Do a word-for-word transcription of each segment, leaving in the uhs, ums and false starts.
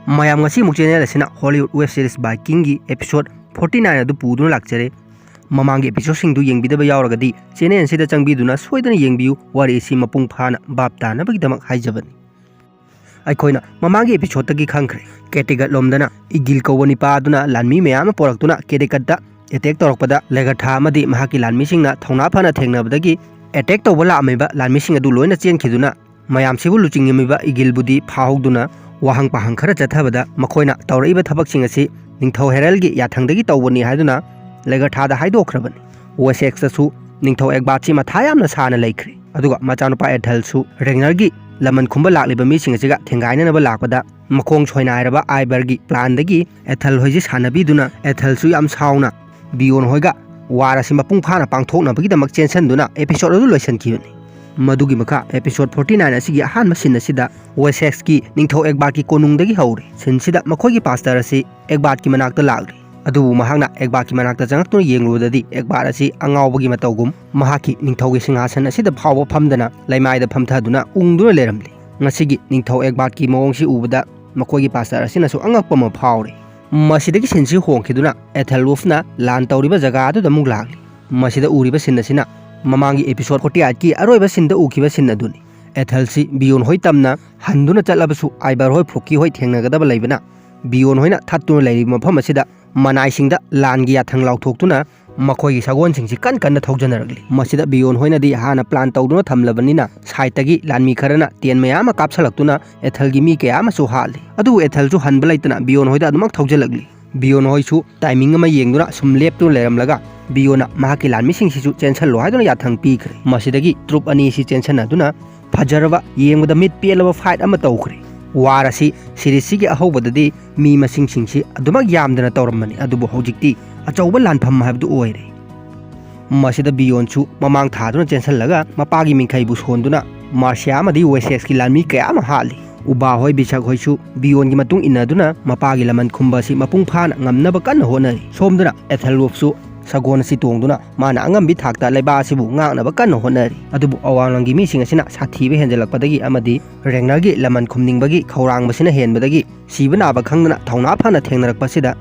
ꯃꯌꯥꯝ, ꯉꯁꯤ ꯑꯃꯨꯛ ꯆꯦꯅꯦꯜ ꯑꯁꯤꯅ ꯍꯣꯂꯤꯋꯨꯗ ꯋꯦꯕ ꯁꯤꯔꯤꯁ ꯕꯥꯏꯀꯤꯡꯒꯤ ꯑꯦꯄꯤꯁꯣꯗ ꯐꯣꯔꯇꯤ ꯅꯥꯏꯟ ꯑꯗꯨ ꯄꯨꯗꯨꯅ ꯂꯥꯛꯆꯔꯦ꯫ ꯃꯃꯥꯡꯒꯤ ꯑꯦꯄꯤꯁꯣꯗꯁꯤꯡꯗꯨ ꯌꯦꯡꯕꯤꯗꯕ ꯌꯥꯎꯔꯒꯗꯤ ꯆꯦꯅꯦꯜ ꯑꯁꯤꯗ ꯆꯪꯕꯤꯗꯨꯅ ꯁꯣꯏꯗꯅ ꯌꯦꯡꯕꯤꯌꯨ꯫ ꯋꯥꯔꯤ ꯑꯁꯤ ꯃꯄꯨꯡ ꯐꯥꯅ ꯚꯥꯞ ꯇꯥꯅꯕꯒꯤꯗꯃꯛ ꯍꯥꯏꯖꯕꯅꯤ꯫ ꯑꯩꯈꯣꯏꯅ ꯃꯃꯥꯡꯒꯤ ꯑꯦꯄꯤꯁꯣꯗꯇꯒꯤ ꯈꯪꯈ꯭ꯔꯦ, ꯀꯦꯇꯤꯒꯠ ꯂꯣꯝꯗꯅ ꯏꯒꯤꯜ ꯀꯧꯕ ꯅꯤꯄꯥ ꯑꯗꯨꯅ ꯂꯥꯟꯃꯤ ꯃꯌꯥꯝ ꯑꯃ ꯄꯣꯔꯛꯇꯨꯅ ꯀꯦꯇꯤꯒꯠꯇ ꯑꯦꯇꯦꯛ ꯇꯧꯔꯛꯄꯗ, ꯂꯦꯒꯊꯥ ꯑꯃꯗꯤ ꯃꯍꯥꯛꯀꯤ ꯂꯥꯟꯃꯤꯁꯤꯡꯅ ꯊꯧꯅꯥ ꯐꯅ ꯊꯦꯡꯅꯕꯗꯒꯤ ꯑꯦꯇꯦꯛ ꯇꯧꯕ ꯂꯥꯛꯂꯝꯃꯤꯕ ꯂꯥꯟꯃꯤꯁꯤꯡ ꯑꯗꯨ ꯂꯣꯏꯅ ꯆꯦꯟꯈꯤꯗꯨꯅ, ꯃꯌꯥꯝꯁꯤꯕꯨ ꯂꯨꯆꯤꯡꯂꯝꯃꯤꯕ ꯏꯒꯤꯜꯕꯨꯗꯤ ꯐꯥꯍꯧꯗꯨꯅ ꯋꯥꯍꯪ ꯄꯥꯍꯪ ꯈꯔ ꯆꯠꯊꯕꯗ, ꯃꯈꯣꯏꯅ ꯇꯧꯔꯛꯏꯕ ꯊꯕꯛꯁꯤꯡ ꯑꯁꯤ ꯅꯤꯡꯊꯧ ꯍꯦꯔꯜꯒꯤ ꯌꯥꯊꯪꯗꯒꯤ ꯇꯧꯕꯅꯤ ꯍꯥꯏꯗꯨꯅ ꯂꯦꯒꯊꯥꯗ ꯍꯥꯏꯗꯣꯛꯈ꯭ꯔꯕꯅꯤ꯫ ꯋꯦꯁꯦꯛꯁꯇꯁꯨ ꯅꯤꯡꯊꯧ ꯑꯦꯒꯕꯥꯔꯠꯁꯤ ꯃꯊꯥ ꯌꯥꯝꯅ ꯁꯥꯅ ꯂꯩꯈ꯭ꯔꯦ꯫ ꯑꯗꯨꯒ ꯃꯆꯥꯅꯨꯄꯥ ꯑꯦꯊꯜꯁꯨ ꯔꯦꯒꯅꯔꯒꯤ ꯂꯃꯟ ꯈꯨꯝꯕ ꯂꯥꯛꯂꯤꯕ ꯃꯤꯁꯤꯡ ꯑꯁꯤꯒ ꯊꯦꯡꯒꯥꯏꯅꯅꯕ ꯂꯥꯛꯄꯗ, ꯃꯈꯣꯡ ꯁꯣꯏꯅꯥꯏꯔꯕ ꯑꯥꯏꯕꯔꯒꯤ ꯄ꯭ꯂꯥꯟꯗꯒꯤ ꯑꯦꯊꯜ ꯍꯣꯏꯁꯤ ꯁꯥꯟꯅꯕꯤꯗꯨꯅ, ꯑꯦꯊꯜꯁꯨ ꯌꯥꯝ ꯁꯥꯎꯅ ꯕꯤꯌꯣꯟ ꯍꯣꯏꯒ ꯋꯥꯔ ꯑꯁꯤ ꯃꯄꯨꯡ ꯐꯥꯅ ꯄꯥꯡꯊꯣꯛꯅꯕꯒꯤꯗꯃꯛ ꯆꯦꯟꯁꯤꯟꯗꯨꯅ ꯑꯦꯄꯤꯁꯣꯗ ꯑꯗꯨ ꯂꯣꯏꯁꯤꯟꯈꯤꯕꯅꯤ꯫ ꯃꯗꯨꯒꯤ ꯃꯈꯥ ꯑꯦꯄꯤꯁꯣꯗ ꯐꯣꯔꯇꯤ ꯅꯥꯏꯟ ꯑꯁꯤꯒꯤ ꯑꯍꯥꯟꯕ ꯁꯤꯟ ꯑꯁꯤꯗ ꯋꯦꯁꯦꯛꯁꯀꯤ ꯅꯤꯡꯊꯧ ꯑꯦꯒꯕꯥꯔꯠꯀꯤ ꯀꯣꯅꯨꯡꯗꯒꯤ ꯍꯧꯔꯦ꯫ ꯁꯤꯟꯁꯤꯗ ꯃꯈꯣꯏꯒꯤ ꯄꯥꯁꯇꯔ ꯑꯁꯤ ꯑꯦꯒꯕꯥꯔꯠꯀꯤ ꯃꯅꯥꯛꯇ ꯂꯥꯛꯂꯤ꯫ ꯑꯗꯨꯕꯨ ꯃꯍꯥꯛꯅ ꯑꯦꯒꯕꯥꯔꯠꯀꯤ ꯃꯅꯥꯛꯇ ꯆꯪꯂꯛꯇꯨꯅ ꯌꯦꯡꯂꯨꯕꯗꯗꯤ, ꯑꯦꯒꯕꯥꯔꯠ ꯑꯁꯤ ꯑꯉꯥꯎꯕꯒꯤ ꯃꯇꯧꯒꯨꯝ ꯃꯍꯥꯛꯀꯤ ꯅꯤꯡꯊꯧꯒꯤ ꯁꯤꯡꯍꯥꯁꯟ ꯑꯁꯤꯗ ꯐꯥꯎꯕ ꯐꯝꯗꯅ ꯂꯩꯃꯥꯏꯗ ꯐꯝꯊꯗꯨꯅ ꯎꯪꯗꯨꯅ ꯂꯩꯔꯝꯂꯤ꯫ ꯉꯁꯤꯒꯤ ꯅꯤꯡꯊꯧ ꯑꯦꯒꯕꯥꯔꯠꯀꯤ ꯃꯑꯣꯡꯁꯤ ꯎꯕꯗ ꯃꯈꯣꯏꯒꯤ ꯄꯥꯁꯇꯔ ꯑꯁꯤꯅꯁꯨ ꯑꯉꯛꯄ ꯑꯃ ꯐꯥꯎꯔꯦ꯫ ꯃꯁꯤꯗꯒꯤ ꯁꯤꯟꯁꯤ ꯍꯣꯡꯈꯤꯗꯨꯅ ꯑꯦꯊꯦꯜꯋꯨꯐꯅ ꯂꯥꯟ ꯇꯧꯔꯤꯕ ꯖꯒꯥ ꯑꯗꯨꯗ ꯑꯃꯨꯛ ꯂꯥꯛꯂꯤ꯫ ꯃꯁꯤꯗ ꯎꯔꯤꯕ ꯁꯤꯟ ꯑꯁꯤꯅ ꯃꯃꯥꯡꯒꯤ ꯑꯦꯄꯤꯁꯣꯗ ꯐꯣꯔꯇꯤ ꯑꯩꯠꯀꯤ ꯑꯔꯣꯏꯕ ꯁꯤꯟꯗ ꯎꯈꯤꯕ ꯁꯤꯟ ꯑꯗꯨꯅꯤ꯫ ꯑꯦꯊꯦꯜꯁꯤ ꯕꯤꯌꯣꯟ ꯍꯣꯏ ꯇꯝꯅ ꯍꯟꯗꯨꯅ ꯆꯠꯂꯕꯁꯨ, ꯑꯥꯏꯕꯔ ꯍꯣꯏ, ꯐ꯭ꯔꯨꯀꯤ ꯍꯣꯏ ꯊꯦꯡꯅꯒꯗꯕ ꯂꯩꯕꯅ, ꯕꯤꯌꯣꯟ ꯍꯣꯏꯅ ꯊꯠꯇꯨꯅ ꯂꯩꯔꯤꯕ ꯃꯐꯝ ꯑꯁꯤꯗ ꯃꯅꯥꯏꯁꯤꯡꯗ ꯂꯥꯟꯒꯤ ꯌꯥꯊꯪ ꯂꯥꯎꯊꯣꯛꯇꯨꯅ ꯃꯈꯣꯏꯒꯤ ꯁꯒꯣꯜꯁꯤꯡꯁꯤ ꯀꯟ ꯀꯟꯅ ꯊꯧꯖꯅꯔꯛꯂꯤ꯫ ꯃꯁꯤꯗ ꯕꯤꯌꯣꯟ ꯍꯣꯏꯅꯗꯤ ꯍꯥꯟꯅ ꯄ꯭ꯂꯥꯟ ꯇꯧꯗꯨꯅ ꯊꯝꯂꯕꯅꯤꯅ, ꯁꯥꯏꯠꯇꯒꯤ ꯂꯥꯟꯃꯤ ꯈꯔꯅ ꯇꯦꯟ ꯃꯌꯥꯝ ꯑꯃ ꯀꯥꯞꯁꯜꯂꯛꯇꯨꯅ ꯑꯦꯊꯦꯜꯒꯤ ꯃꯤ ꯀꯌꯥ ꯑꯃꯁꯨ ꯍꯥꯠꯂꯤ꯫ ꯑꯗꯨꯕꯨ ꯑꯦꯊꯦꯜꯁꯨ ꯍꯟꯕ ꯂꯩꯇꯅ ꯕꯤꯌꯣꯟ ꯍꯣꯏꯗ ꯑꯗꯨꯃꯛ ꯊꯧꯖꯤꯜꯂꯛꯂꯤ꯫ ꯕꯤꯌꯣꯟ ꯍꯣꯏꯁꯨ ꯇꯥꯏꯃꯤꯡ ꯑꯃ ꯌꯦꯡꯗꯨꯅ ꯁꯨꯝ ꯂꯦꯞꯇꯨꯅ ꯂꯩꯔꯝꯂꯒ, ꯕꯤꯌꯣꯟꯅ ꯃꯍꯥꯛꯀꯤ ꯂꯥꯟꯃꯤꯁꯤꯡꯁꯤꯁꯨ ꯆꯦꯟꯁꯜꯂꯣ ꯍꯥꯏꯗꯨꯅ ꯌꯥꯊꯪ ꯄꯤꯈ꯭ꯔꯦ꯫ ꯃꯁꯤꯗꯒꯤ ꯇ꯭ꯔꯨꯞ ꯑꯅꯤ ꯑꯁꯤ ꯆꯦꯟꯁꯟꯅꯗꯨꯅ ꯐꯖꯔꯕ, ꯌꯦꯡꯕꯗ ꯃꯤꯠ ꯄꯦꯜꯂꯕ ꯐꯥꯏꯠ ꯑꯃ ꯇꯧꯈ꯭ꯔꯦ꯫ ꯋꯥꯔ ꯑꯁꯤ ꯁꯤꯔꯤꯖꯁꯤꯒꯤ ꯑꯍꯧꯕꯗꯗꯤ ꯃꯤ ꯃꯁꯤꯡꯁꯤꯡꯁꯤ ꯑꯗꯨꯃꯛ ꯌꯥꯝꯗꯅ ꯇꯧꯔꯝꯕꯅꯤ, ꯑꯗꯨꯕꯨ ꯍꯧꯖꯤꯛꯇꯤ ꯑꯆꯧꯕ ꯂꯥꯟꯐꯝ ꯍꯥꯏꯕꯗꯨ ꯑꯣꯏꯔꯦ꯫ ꯃꯁꯤꯗ ꯕꯤꯌꯣꯟꯁꯨ ꯃꯃꯥꯡ ꯊꯥꯗꯨꯅ ꯆꯦꯟꯁꯤꯜꯂꯒ ꯃꯄꯥꯒꯤ ꯃꯤꯡꯈꯩꯕꯨ ꯁꯣꯟꯗꯨꯅ ꯃꯥꯔꯁꯤꯌꯥ ꯑꯃꯗꯤ ꯋꯦꯁꯦꯛꯁꯀꯤ ꯂꯥꯟꯃꯤ ꯀꯌꯥ ꯑꯃ ꯍꯥꯠꯂꯤ꯫ ꯎꯕꯥ ꯍꯣꯏ, ꯕꯤꯁꯛ ꯍꯣꯏꯁꯨ ꯕꯤꯌꯣꯟꯒꯤ ꯃꯇꯨꯡ ꯏꯟꯅꯗꯨꯅ ꯃꯄꯥꯒꯤ ꯂꯃꯟ ꯈꯨꯝꯕ ꯑꯁꯤ ꯃꯄꯨꯡ ꯐꯥꯅ ꯉꯝꯅꯕ ꯀꯟꯅ ꯍꯣꯠꯅꯔꯤ꯫ ꯁꯣꯝꯗꯅ ꯑꯦꯊꯦꯜꯋꯨꯐꯁꯨ ꯁꯒꯣꯜ ꯑꯁꯤ ꯇꯣꯡꯗꯨꯅ ꯃꯥꯅ ꯑꯉꯝꯕꯤ ꯊꯥꯛꯇ ꯂꯩꯕꯥꯛ ꯑꯁꯤꯕꯨ ꯉꯥꯛꯅꯕ ꯀꯟꯅ ꯍꯣꯠꯅꯔꯤ꯫ ꯑꯗꯨꯕꯨ ꯑꯋꯥꯡꯂꯝꯒꯤ ꯃꯤꯁꯤꯡ ꯑꯁꯤꯅ ꯁꯥꯊꯤꯕ ꯍꯦꯟꯖꯜꯂꯛꯄꯗꯒꯤ ꯑꯃꯗꯤ ꯔꯦꯒꯅꯔꯒꯤ ꯂꯃꯟ ꯈꯨꯝꯅꯤꯡꯕꯒꯤ ꯈꯧꯔꯥꯡꯕꯁꯤꯅ ꯍꯦꯟꯕꯗꯒꯤ ꯁꯤꯕ ꯅꯥꯕ ꯈꯪꯗꯅ ꯊꯧꯅꯥ ꯐꯅ ꯊꯦꯡꯅꯔꯛꯄꯁꯤꯗ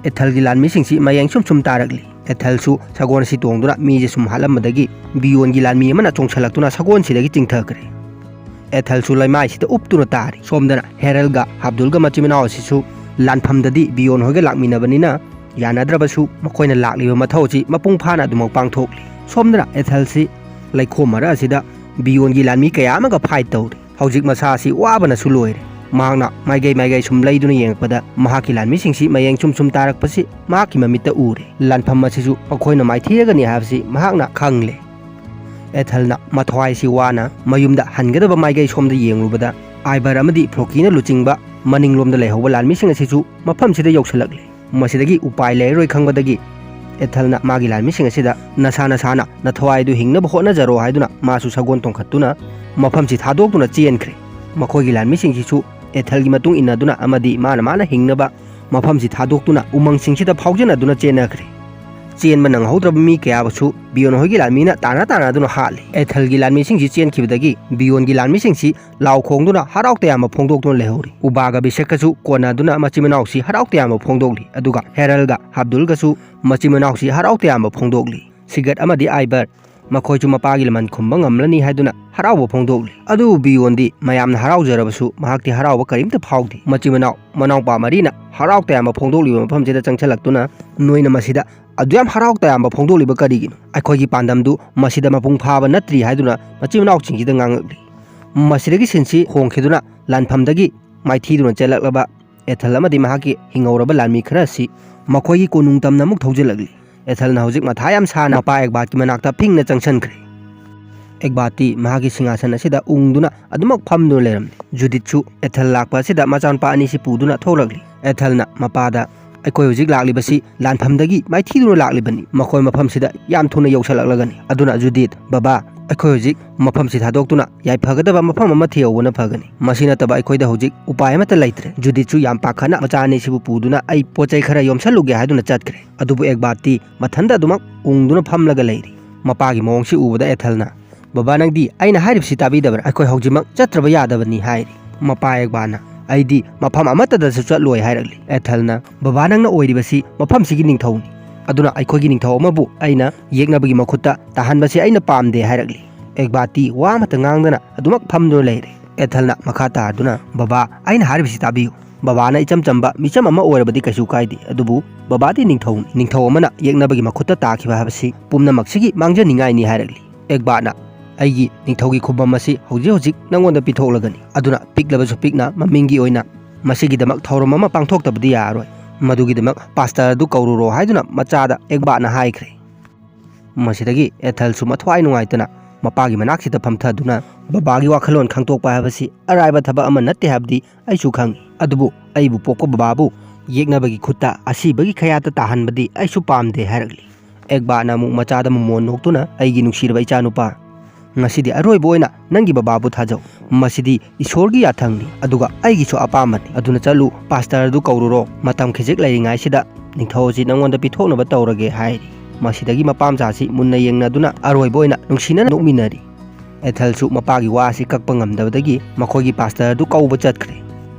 ꯑꯦꯊꯜꯒꯤ ꯂꯥꯟꯃꯤꯁꯤꯡꯁꯤ ꯃꯌꯦꯡ ꯁꯨꯝ ꯁꯨꯝ ꯇꯥꯔꯛꯂꯤ꯫ ꯑꯦꯊꯜꯁꯨ ꯁꯒꯣꯜ ꯑꯁꯤ ꯇꯣꯡꯗꯨꯅ ꯃꯤꯁꯦ ꯁꯨꯝ ꯍꯥꯠꯂꯝꯕꯗꯒꯤ ꯕꯤꯌꯣꯟꯒꯤ ꯂꯥꯟꯃꯤ ꯑꯃꯅ ꯆꯣꯡꯁꯤꯜꯂꯛꯇꯨꯅ ꯁꯒꯣꯜꯁꯤꯗꯒꯤ ꯆꯤꯡꯊꯈ꯭ꯔꯦ꯫ ꯑꯦꯊꯜꯁꯨ ꯂꯩꯃꯥꯏꯁꯤꯗ ꯎꯞꯇꯨꯅ ꯇꯥꯔꯤ꯫ ꯁꯣꯝꯗꯅ ꯍꯦꯔꯜꯒ ꯍꯥꯕꯗꯨꯜꯒ ꯃꯆꯤꯟ ꯃꯅꯥꯎ ꯑꯁꯤꯁꯨ ꯂꯥꯟꯐꯝꯗꯗꯤ ꯕꯤꯌꯣꯟ ꯍꯣꯏꯒ ꯂꯥꯛꯃꯤꯟꯅꯕꯅꯤꯅ ꯌꯥꯅꯗ꯭ꯔꯕꯁꯨ ꯃꯈꯣꯏꯅ ꯂꯥꯛꯂꯤꯕ ꯃꯊꯧ ꯑꯁꯤ ꯃꯄꯨꯡ ꯐꯥꯅ ꯑꯗꯨꯃꯛ ꯄꯥꯡꯊꯣꯛꯂꯤ꯫ ꯁꯣꯝꯗꯅ ꯑꯦꯊꯜꯁꯤ ꯂꯩꯈꯣꯝ ꯃꯔꯛ ꯑꯁꯤꯗ ꯕꯤꯌꯣꯟꯒꯤ ꯂꯥꯟꯃꯤ ꯀꯌꯥ ꯑꯃꯒ ꯐꯥꯏꯠ ꯇꯧꯔꯤ꯫ ꯍꯧꯖꯤꯛ ꯃꯁꯥ ꯑꯁꯤ ꯋꯥꯕꯅꯁꯨ ꯂꯣꯏꯔꯦ꯫ ꯃꯍꯥꯛꯅ ꯃꯥꯏꯀꯩ ꯃꯥꯏꯀꯩ ꯁꯨꯝ ꯂꯩꯗꯨꯅ ꯌꯦꯡꯉꯛꯄꯗ ꯃꯍꯥꯛꯀꯤ ꯂꯥꯟꯃꯤꯁꯤꯡꯁꯤ ꯃꯌꯦꯡ ꯁꯨꯝ ꯁꯨꯝ ꯇꯥꯔꯛꯄꯁꯤ ꯃꯍꯥꯛꯀꯤ ꯃꯃꯤꯠꯇ ꯎꯔꯦ꯫ ꯂꯥꯟꯐꯝ ꯑꯁꯤꯁꯨ ꯃꯈꯣꯏꯅ ꯃꯥꯏꯊꯤꯔꯒꯅꯤ ꯍꯥꯏꯕꯁꯤ ꯃꯍꯥꯛꯅ ꯈꯪꯂꯦ꯫ ꯑꯦꯊꯜꯅ ꯃꯊ꯭ꯋꯥꯏꯁꯤ ꯋꯥꯅ ꯃꯌꯨꯝꯗ ꯍꯟꯒꯗꯕ ꯃꯥꯏꯀꯩ ꯁꯣꯝꯗ ꯌꯦꯡꯂꯨꯕꯗ ꯑꯥꯏꯕꯔ ꯑꯃꯗꯤ ꯐ꯭ꯂꯣꯀꯤꯅ ꯂꯨꯆꯤꯡꯕ ꯃꯅꯤꯡꯂꯣꯝꯗ ꯂꯩꯍꯧꯕ ꯂꯥꯟꯃꯤꯁꯤꯡ ꯑꯁꯤꯁꯨ ꯃꯐꯝꯁꯤꯗ ꯌꯧꯁꯤꯜꯂꯛꯂꯦ꯫ ꯃꯁꯤꯗꯒꯤ ꯎꯄꯥꯏ ꯂꯩꯔꯔꯣꯏ ꯈꯪꯕꯗꯒꯤ ꯑꯦꯊꯜꯅ ꯃꯥꯒꯤ ꯂꯥꯟꯃꯤꯁꯤꯡ ꯑꯁꯤꯗ "ꯅꯁꯥ ꯅꯁꯥꯅ ꯅꯊꯋꯥꯏꯗꯨ ꯍꯤꯡꯅꯕ ꯍꯣꯠꯅꯖꯔꯣ" ꯍꯥꯏꯗꯨꯅ ꯃꯥꯁꯨ ꯁꯒꯣꯜ ꯇꯣꯡꯈꯠꯇꯨꯅ ꯃꯐꯝꯁꯤ ꯊꯥꯗꯣꯛꯇꯨꯅ ꯆꯦꯟꯈ꯭ꯔꯦ꯫ ꯃꯈꯣꯏꯒꯤ ꯂꯥꯟꯃꯤꯁꯤꯡꯁꯤꯁꯨ ꯑꯦꯊꯜꯒꯤ ꯃꯇꯨꯡ ꯏꯟꯅꯗꯨꯅ ꯑꯃꯗꯤ ꯃꯥꯅ ꯃꯥꯅ ꯍꯤꯡꯅꯕ ꯃꯐꯝꯁꯤ ꯊꯥꯗꯣꯛꯇꯨꯅ ꯎꯃꯪꯁꯤꯡꯁꯤꯗ ꯐꯥꯎꯖꯅꯗꯨꯅ ꯆꯦꯟꯅꯈ꯭ꯔꯦ꯫ ꯆꯦꯟꯕ ꯅꯪꯍꯧꯗ꯭ꯔꯕ ꯃꯤ ꯀꯌꯥꯕꯨꯁꯨ ꯕꯤꯌꯣꯟ ꯍꯣꯏꯒꯤ ꯂꯥꯟꯃꯤꯅ ꯇꯥꯟꯅ ꯇꯥꯟꯅꯗꯨꯅ ꯍꯥꯠꯂꯤ꯫ ꯑꯦꯊꯜꯒꯤ ꯂꯥꯟꯃꯤꯁꯤꯡꯁꯤ ꯆꯦꯟꯈꯤꯕꯗꯒꯤ ꯕꯤꯌꯣꯟꯒꯤ ꯂꯥꯟꯃꯤꯁꯤꯡꯁꯤ ꯂꯥꯎ ꯈꯣꯡꯗꯨꯅ ꯍꯔꯥꯎ ꯇꯌꯥꯝꯕ ꯐꯣꯡꯗꯣꯛꯇꯨꯅ ꯂꯩꯍꯧꯔꯤ꯫ ꯎꯕꯥꯒ ꯕꯤꯁꯦꯛꯀꯁꯨ ꯀꯣꯟꯅꯗꯨꯅ ꯃꯆꯤꯟ ꯃꯅꯥꯎꯁꯤ ꯍꯔꯥꯎ ꯇꯌꯥꯝꯕ ꯐꯣꯡꯗꯣꯛꯂꯤ꯫ ꯑꯗꯨꯒ ꯍꯦꯔꯜꯒ ꯍꯥꯕꯗꯨꯜꯒꯁꯨ ꯃꯆꯤꯟ ꯃꯅꯥꯎꯁꯤ ꯍꯔꯥꯎ ꯇꯌꯥꯝꯕ ꯐꯣꯡꯗꯣꯛꯂꯤ꯫ ꯁꯤꯒꯠ ꯑꯃꯗꯤ ꯑꯥꯏꯕꯔ ꯃꯈꯣꯏꯁꯨ ꯃꯄꯥꯒꯤ ꯂꯃꯟ ꯈꯨꯝꯕ ꯉꯝꯂꯅꯤ ꯍꯥꯏꯗꯨꯅ ꯍꯔꯥꯎꯕ ꯐꯣꯡꯗꯣꯛꯂꯤ꯫ ꯑꯗꯨꯕꯨ ꯕꯤꯌꯣꯟꯗꯤ ꯃꯌꯥꯝꯅ ꯍꯔꯥꯎꯖꯔꯕꯁꯨ ꯃꯍꯥꯛꯇꯤ ꯍꯔꯥꯎꯕ ꯀꯔꯤꯝꯇ ꯐꯥꯎꯗꯦ꯫ ꯃꯆꯤꯟ ꯃꯅꯥꯎ ꯃꯅꯥꯎꯄꯥ ꯃꯔꯤꯅ ꯍꯔꯥꯎ ꯇꯌꯥꯝꯕ ꯐꯣꯡꯗꯣꯛꯂꯤꯕ ꯃꯐꯝꯁꯤꯗ ꯆꯪꯁꯤꯜꯂꯛꯇꯨꯅ "ꯅꯣꯏꯅ ꯃꯁꯤꯗ ꯑꯗꯨ ꯌꯥꯝ ꯍꯔꯥꯎ ꯇꯌꯥꯝꯕ ꯐꯣꯡꯗꯣꯛꯂꯤꯕ ꯀꯔꯤꯒꯤꯅꯣ? ꯑꯩꯈꯣꯏꯒꯤ ꯄꯥꯟꯗꯝꯗꯨ ꯃꯁꯤꯗ ꯃꯄꯨꯡ ꯐꯥꯕ ꯅꯠꯇ꯭ꯔꯤ" ꯍꯥꯏꯗꯨꯅ ꯃꯆꯤꯟ ꯃꯅꯥꯎꯁꯤꯡꯁꯤꯗ ꯉꯥꯡꯂꯛꯂꯤ꯫ ꯃꯁꯤꯗꯒꯤ ꯁꯤꯟꯁꯤ ꯍꯣꯡꯈꯤꯗꯨꯅ ꯂꯥꯟꯐꯝꯗꯒꯤ ꯃꯥꯏꯊꯤꯗꯨꯅ ꯆꯦꯜꯂꯛꯂꯕ ꯑꯦꯊꯜ ꯑꯃꯗꯤ ꯃꯍꯥꯛꯀꯤ ꯍꯤꯡꯍꯧꯔꯕ ꯂꯥꯟꯃꯤ ꯈꯔ ꯑꯁꯤ ꯃꯈꯣꯏꯒꯤ ꯀꯣꯅꯨꯡ ꯇꯝꯅ ꯑꯃꯨꯛ ꯊꯧꯖꯤꯜꯂꯛꯂꯤ꯫ ꯑꯦꯊꯜꯅ ꯍꯧꯖꯤꯛ ꯃꯊꯥ ꯌꯥꯝ ꯁꯥꯅ ꯃꯄꯥ ꯑꯦꯒꯕꯥꯠꯀꯤ ꯃꯅꯥꯛꯇ ꯐꯤꯡꯅ ꯆꯪꯁꯤꯟꯈ꯭ꯔꯦ꯫ ꯑꯦꯒꯕꯥꯠꯇꯤ ꯃꯍꯥꯛꯀꯤ ꯁꯤꯡꯍꯥꯁꯟ ꯑꯁꯤꯗ ꯎꯪꯗꯨꯅ ꯑꯗꯨꯃꯛ ꯐꯝꯗꯨꯅ ꯂꯩꯔꯝꯂꯤ꯫ ꯖꯨꯗꯤꯠꯁꯨ ꯑꯦꯊꯜ ꯂꯥꯛꯄ ꯑꯁꯤꯗ ꯃꯆꯥꯅꯨꯄꯥ ꯑꯅꯤꯁꯤ ꯄꯨꯗꯨꯅ ꯊꯣꯛꯂꯛꯂꯤ꯫ ꯑꯦꯊꯜꯅ ꯃꯄꯥꯗ, "ꯑꯩꯈꯣꯏ ꯍꯧꯖꯤꯛ ꯂꯥꯛꯂꯤꯕꯁꯤ ꯂꯥꯟꯐꯝꯗꯒꯤ ꯃꯥꯏꯊꯤꯗꯨꯅ ꯂꯥꯛꯂꯤꯕꯅꯤ꯫ ꯃꯈꯣꯏ ꯃꯐꯝꯁꯤꯗ ꯌꯥꯝ ꯊꯨꯅ ꯌꯧꯁꯤꯜꯂꯛꯂꯒꯅꯤ꯫ ꯑꯗꯨꯅ ꯖꯨꯗꯤꯠ, ꯕꯕꯥ, ꯑꯩꯈꯣꯏ ꯍꯧꯖꯤꯛ ꯃꯐꯝꯁꯤ ꯊꯥꯗꯣꯛꯇꯨꯅ ꯌꯥꯏꯐꯒꯗꯕ ꯃꯐꯝ ꯑꯃ ꯊꯤꯍꯧꯕꯅ ꯐꯒꯅꯤ꯫ ꯃꯁꯤ ꯅꯠꯇꯕ ꯑꯩꯈꯣꯏꯗ ꯍꯧꯖꯤꯛ ꯎꯄꯥꯏ ꯑꯃꯠꯇ ꯂꯩꯇ꯭ꯔꯦ꯫ ꯖꯨꯗꯤꯠꯁꯨ ꯌꯥꯝ ꯄꯥꯈꯠꯅ ꯃꯆꯥ ꯑꯅꯤꯁꯤꯕꯨ ꯄꯨꯗꯨꯅ ꯑꯩ ꯄꯣꯠ ꯆꯩ ꯈꯔ ꯌꯣꯝꯁꯜꯂꯨꯒꯦ ꯍꯥꯏꯗꯨꯅ ꯆꯠꯈ꯭ꯔꯦ꯫ ꯑꯗꯨꯕꯨ ꯑꯦꯒꯕꯥꯔꯠꯇꯤ ꯃꯊꯟꯇ ꯑꯗꯨꯃꯛ ꯎꯪꯗꯨꯅ ꯐꯝꯂꯒ ꯂꯩꯔꯤ꯫ ꯃꯄꯥꯒꯤ ꯃꯑꯣꯡꯁꯤ ꯎꯕꯗ ꯑꯦꯊꯜꯅ, "ꯕꯕꯥ, ꯅꯪꯗꯤ ꯑꯩꯅ ꯍꯥꯏꯔꯤꯕꯁꯤ ꯇꯥꯕꯤꯗꯕ꯭ꯔꯥ? ꯑꯩꯈꯣꯏ ꯍꯧꯖꯤꯛꯃꯛ ꯆꯠꯇ꯭ꯔꯕ ꯌꯥꯗꯕꯅꯤ" ꯍꯥꯏꯔꯤ꯫ ꯃꯄꯥ ꯑꯦꯒꯕꯥꯔꯠꯅ, "ꯑꯩꯗꯤ ꯃꯐꯝ ꯑꯃꯠꯇꯗꯁꯨ ꯆꯠꯂꯣꯏ" ꯍꯥꯏꯔꯛꯂꯤ꯫ ꯑꯦꯊꯜꯅ, "ꯕꯕꯥ, ꯅꯪꯅ ꯑꯣꯏꯔꯤꯕꯁꯤ ꯃꯐꯝꯁꯤꯒꯤ ꯅꯤꯡꯊꯧꯅꯤ, ꯑꯗꯨꯅ ꯑꯩꯈꯣꯏꯒꯤ ꯅꯤꯡꯊꯧ ꯑꯃꯕꯨ ꯑꯩꯅ ꯌꯦꯛꯅꯕꯒꯤ ꯃꯈꯨꯠꯇ ꯇꯥꯍꯟꯕꯁꯤ ꯑꯩꯅ ꯄꯥꯝꯗꯦ" ꯍꯥꯏꯔꯛꯂꯤ꯫ ꯑꯦꯒꯕꯥꯔꯠꯇꯤ ꯋꯥ ꯑꯃꯠꯇ ꯉꯥꯡꯗꯅ ꯑꯗꯨꯃꯛ ꯐꯝꯗꯨꯅ ꯂꯩꯔꯦ꯫ ꯑꯦꯊꯜꯅ ꯃꯈꯥ ꯇꯥꯗꯨꯅ, "ꯕꯕꯥ, ꯑꯩꯅ ꯍꯥꯏꯔꯤꯕꯁꯤ ꯇꯥꯕꯤꯌꯨ꯫ ꯕꯕꯥꯅ ꯏꯆꯝ ꯆꯝꯕ ꯃꯤꯆꯝ ꯑꯃ ꯑꯣꯏꯔꯕꯗꯤ ꯀꯩꯁꯨ ꯀꯥꯏꯗꯦ, ꯑꯗꯨꯕꯨ ꯕꯕꯥꯗꯤ ꯅꯤꯡꯊꯧꯅꯤ꯫ ꯅꯤꯡꯊꯧ ꯑꯃꯅ ꯌꯦꯛꯅꯕꯒꯤ ꯃꯈꯨꯠꯇ ꯇꯥꯈꯤꯕ ꯍꯥꯏꯕꯁꯤ ꯄꯨꯝꯅꯃꯛꯁꯤꯒꯤ ꯃꯥꯡꯖꯅꯤꯡꯉꯥꯏꯅꯤ" ꯍꯥꯏꯔꯛꯂꯤ꯫ ꯑꯦꯒꯕꯥꯔꯠꯅ, "ꯑꯩꯒꯤ ꯅꯤꯡꯊꯧꯒꯤ ꯈꯨꯕꯝ ꯑꯁꯤ ꯍꯧꯖꯤꯛ ꯍꯧꯖꯤꯛ ꯅꯪꯉꯣꯟꯗ ꯄꯤꯊꯣꯛꯂꯒꯅꯤ, ꯑꯗꯨꯅ ꯄꯤꯛꯂꯕꯁꯨ ꯄꯤꯛꯅ ꯃꯃꯤꯡꯒꯤ ꯑꯣꯏꯅ ꯃꯁꯤꯒꯤꯗꯃꯛ ꯊꯧꯔꯝ ꯑꯃ ꯄꯥꯡꯊꯣꯛꯇꯕꯗꯤ ꯌꯥꯔꯔꯣꯏ꯫ ꯃꯗꯨꯒꯤꯗꯃꯛ ꯄꯥꯁꯇꯔ ꯑꯗꯨ ꯀꯧꯔꯨꯔꯣ" ꯍꯥꯏꯗꯨꯅ ꯃꯆꯥꯗ ꯑꯦꯒꯕꯥꯔꯠꯅ ꯍꯥꯏꯈ꯭ꯔꯦ꯫ ꯃꯁꯤꯗꯒꯤ ꯑꯦꯊꯜꯁꯨ ꯃꯊ꯭ꯋꯥꯏ ꯅꯨꯡꯉꯥꯏꯇꯅ ꯃꯄꯥꯒꯤ ꯃꯅꯥꯛꯁꯤꯗ ꯐꯝꯊꯗꯨꯅ, "ꯕꯕꯥꯒꯤ ꯋꯥꯈꯜꯂꯣꯟ ꯈꯪꯗꯣꯛꯄ ꯍꯥꯏꯕꯁꯤ ꯑꯔꯥꯏꯕ ꯊꯕꯛ ꯑꯃ ꯅꯠꯇꯦ ꯍꯥꯏꯕꯗꯤ ꯑꯩꯁꯨ ꯈꯪꯏ, ꯑꯗꯨꯕꯨ ꯑꯩꯕꯨ ꯄꯣꯛꯄ ꯕꯕꯥꯕꯨ ꯌꯦꯛꯅꯕꯒꯤ ꯈꯨꯠꯇ ꯑꯁꯤꯕꯒꯤ ꯈꯌꯥꯠꯇ ꯇꯥꯍꯟꯕꯗꯤ ꯑꯩꯁꯨ ꯄꯥꯝꯗꯦ" ꯍꯥꯏꯔꯛꯂꯤ꯫ ꯑꯦꯒꯕꯥꯔꯠꯅ ꯑꯃꯨꯛ ꯃꯆꯥꯗ ꯃꯃꯣꯟ ꯅꯣꯛꯇꯨꯅ, "ꯑꯩꯒꯤ ꯅꯨꯡꯁꯤꯔꯕ ꯏꯆꯥꯅꯨꯄꯥ, ꯉꯁꯤꯗꯤ ꯑꯔꯣꯏꯕ ꯑꯣꯏꯅ ꯅꯪꯒꯤ ꯕꯕꯥꯕꯨ ꯊꯥꯖꯧ꯫ ꯃꯁꯤꯗꯤ ꯏꯁꯣꯔꯒꯤ ꯌꯥꯊꯪꯅꯤ, ꯑꯗꯨꯒ ꯑꯩꯒꯤꯁꯨ ꯑꯄꯥꯝꯕꯅꯤ꯫ ꯑꯗꯨꯅ ꯆꯠꯂꯨ, ꯄꯥꯁꯇꯔ ꯑꯗꯨ ꯀꯧꯔꯨꯔꯣ꯫ ꯃꯇꯝ ꯈꯖꯤꯛ ꯂꯩꯔꯤꯉꯩꯁꯤꯗ ꯅꯤꯡꯊꯧ ꯑꯁꯤ ꯅꯪꯉꯣꯟꯗ ꯄꯤꯊꯣꯛꯅꯕ ꯇꯧꯔꯒꯦ" ꯍꯥꯏꯔꯤ꯫ ꯃꯁꯤꯗꯒꯤ ꯃꯄꯥ ꯃꯆꯥꯁꯤ ꯃꯨꯟꯅ ꯌꯦꯡꯅꯗꯨꯅ ꯑꯔꯣꯏꯕ ꯑꯣꯏꯅ ꯅꯨꯡꯁꯤꯅꯅ ꯅꯣꯛꯃꯤꯟꯅꯔꯤ꯫ ꯑꯦꯊꯜꯁꯨ ꯃꯄꯥꯒꯤ ꯋꯥ ꯑꯁꯤ ꯀꯛꯄ ꯉꯝꯗꯕꯗꯒꯤ ꯃꯈꯣꯏꯒꯤ ꯄꯥꯁꯇꯔ ꯑꯗꯨ ꯀꯧꯕ ꯆꯠꯈ꯭ꯔꯦ꯫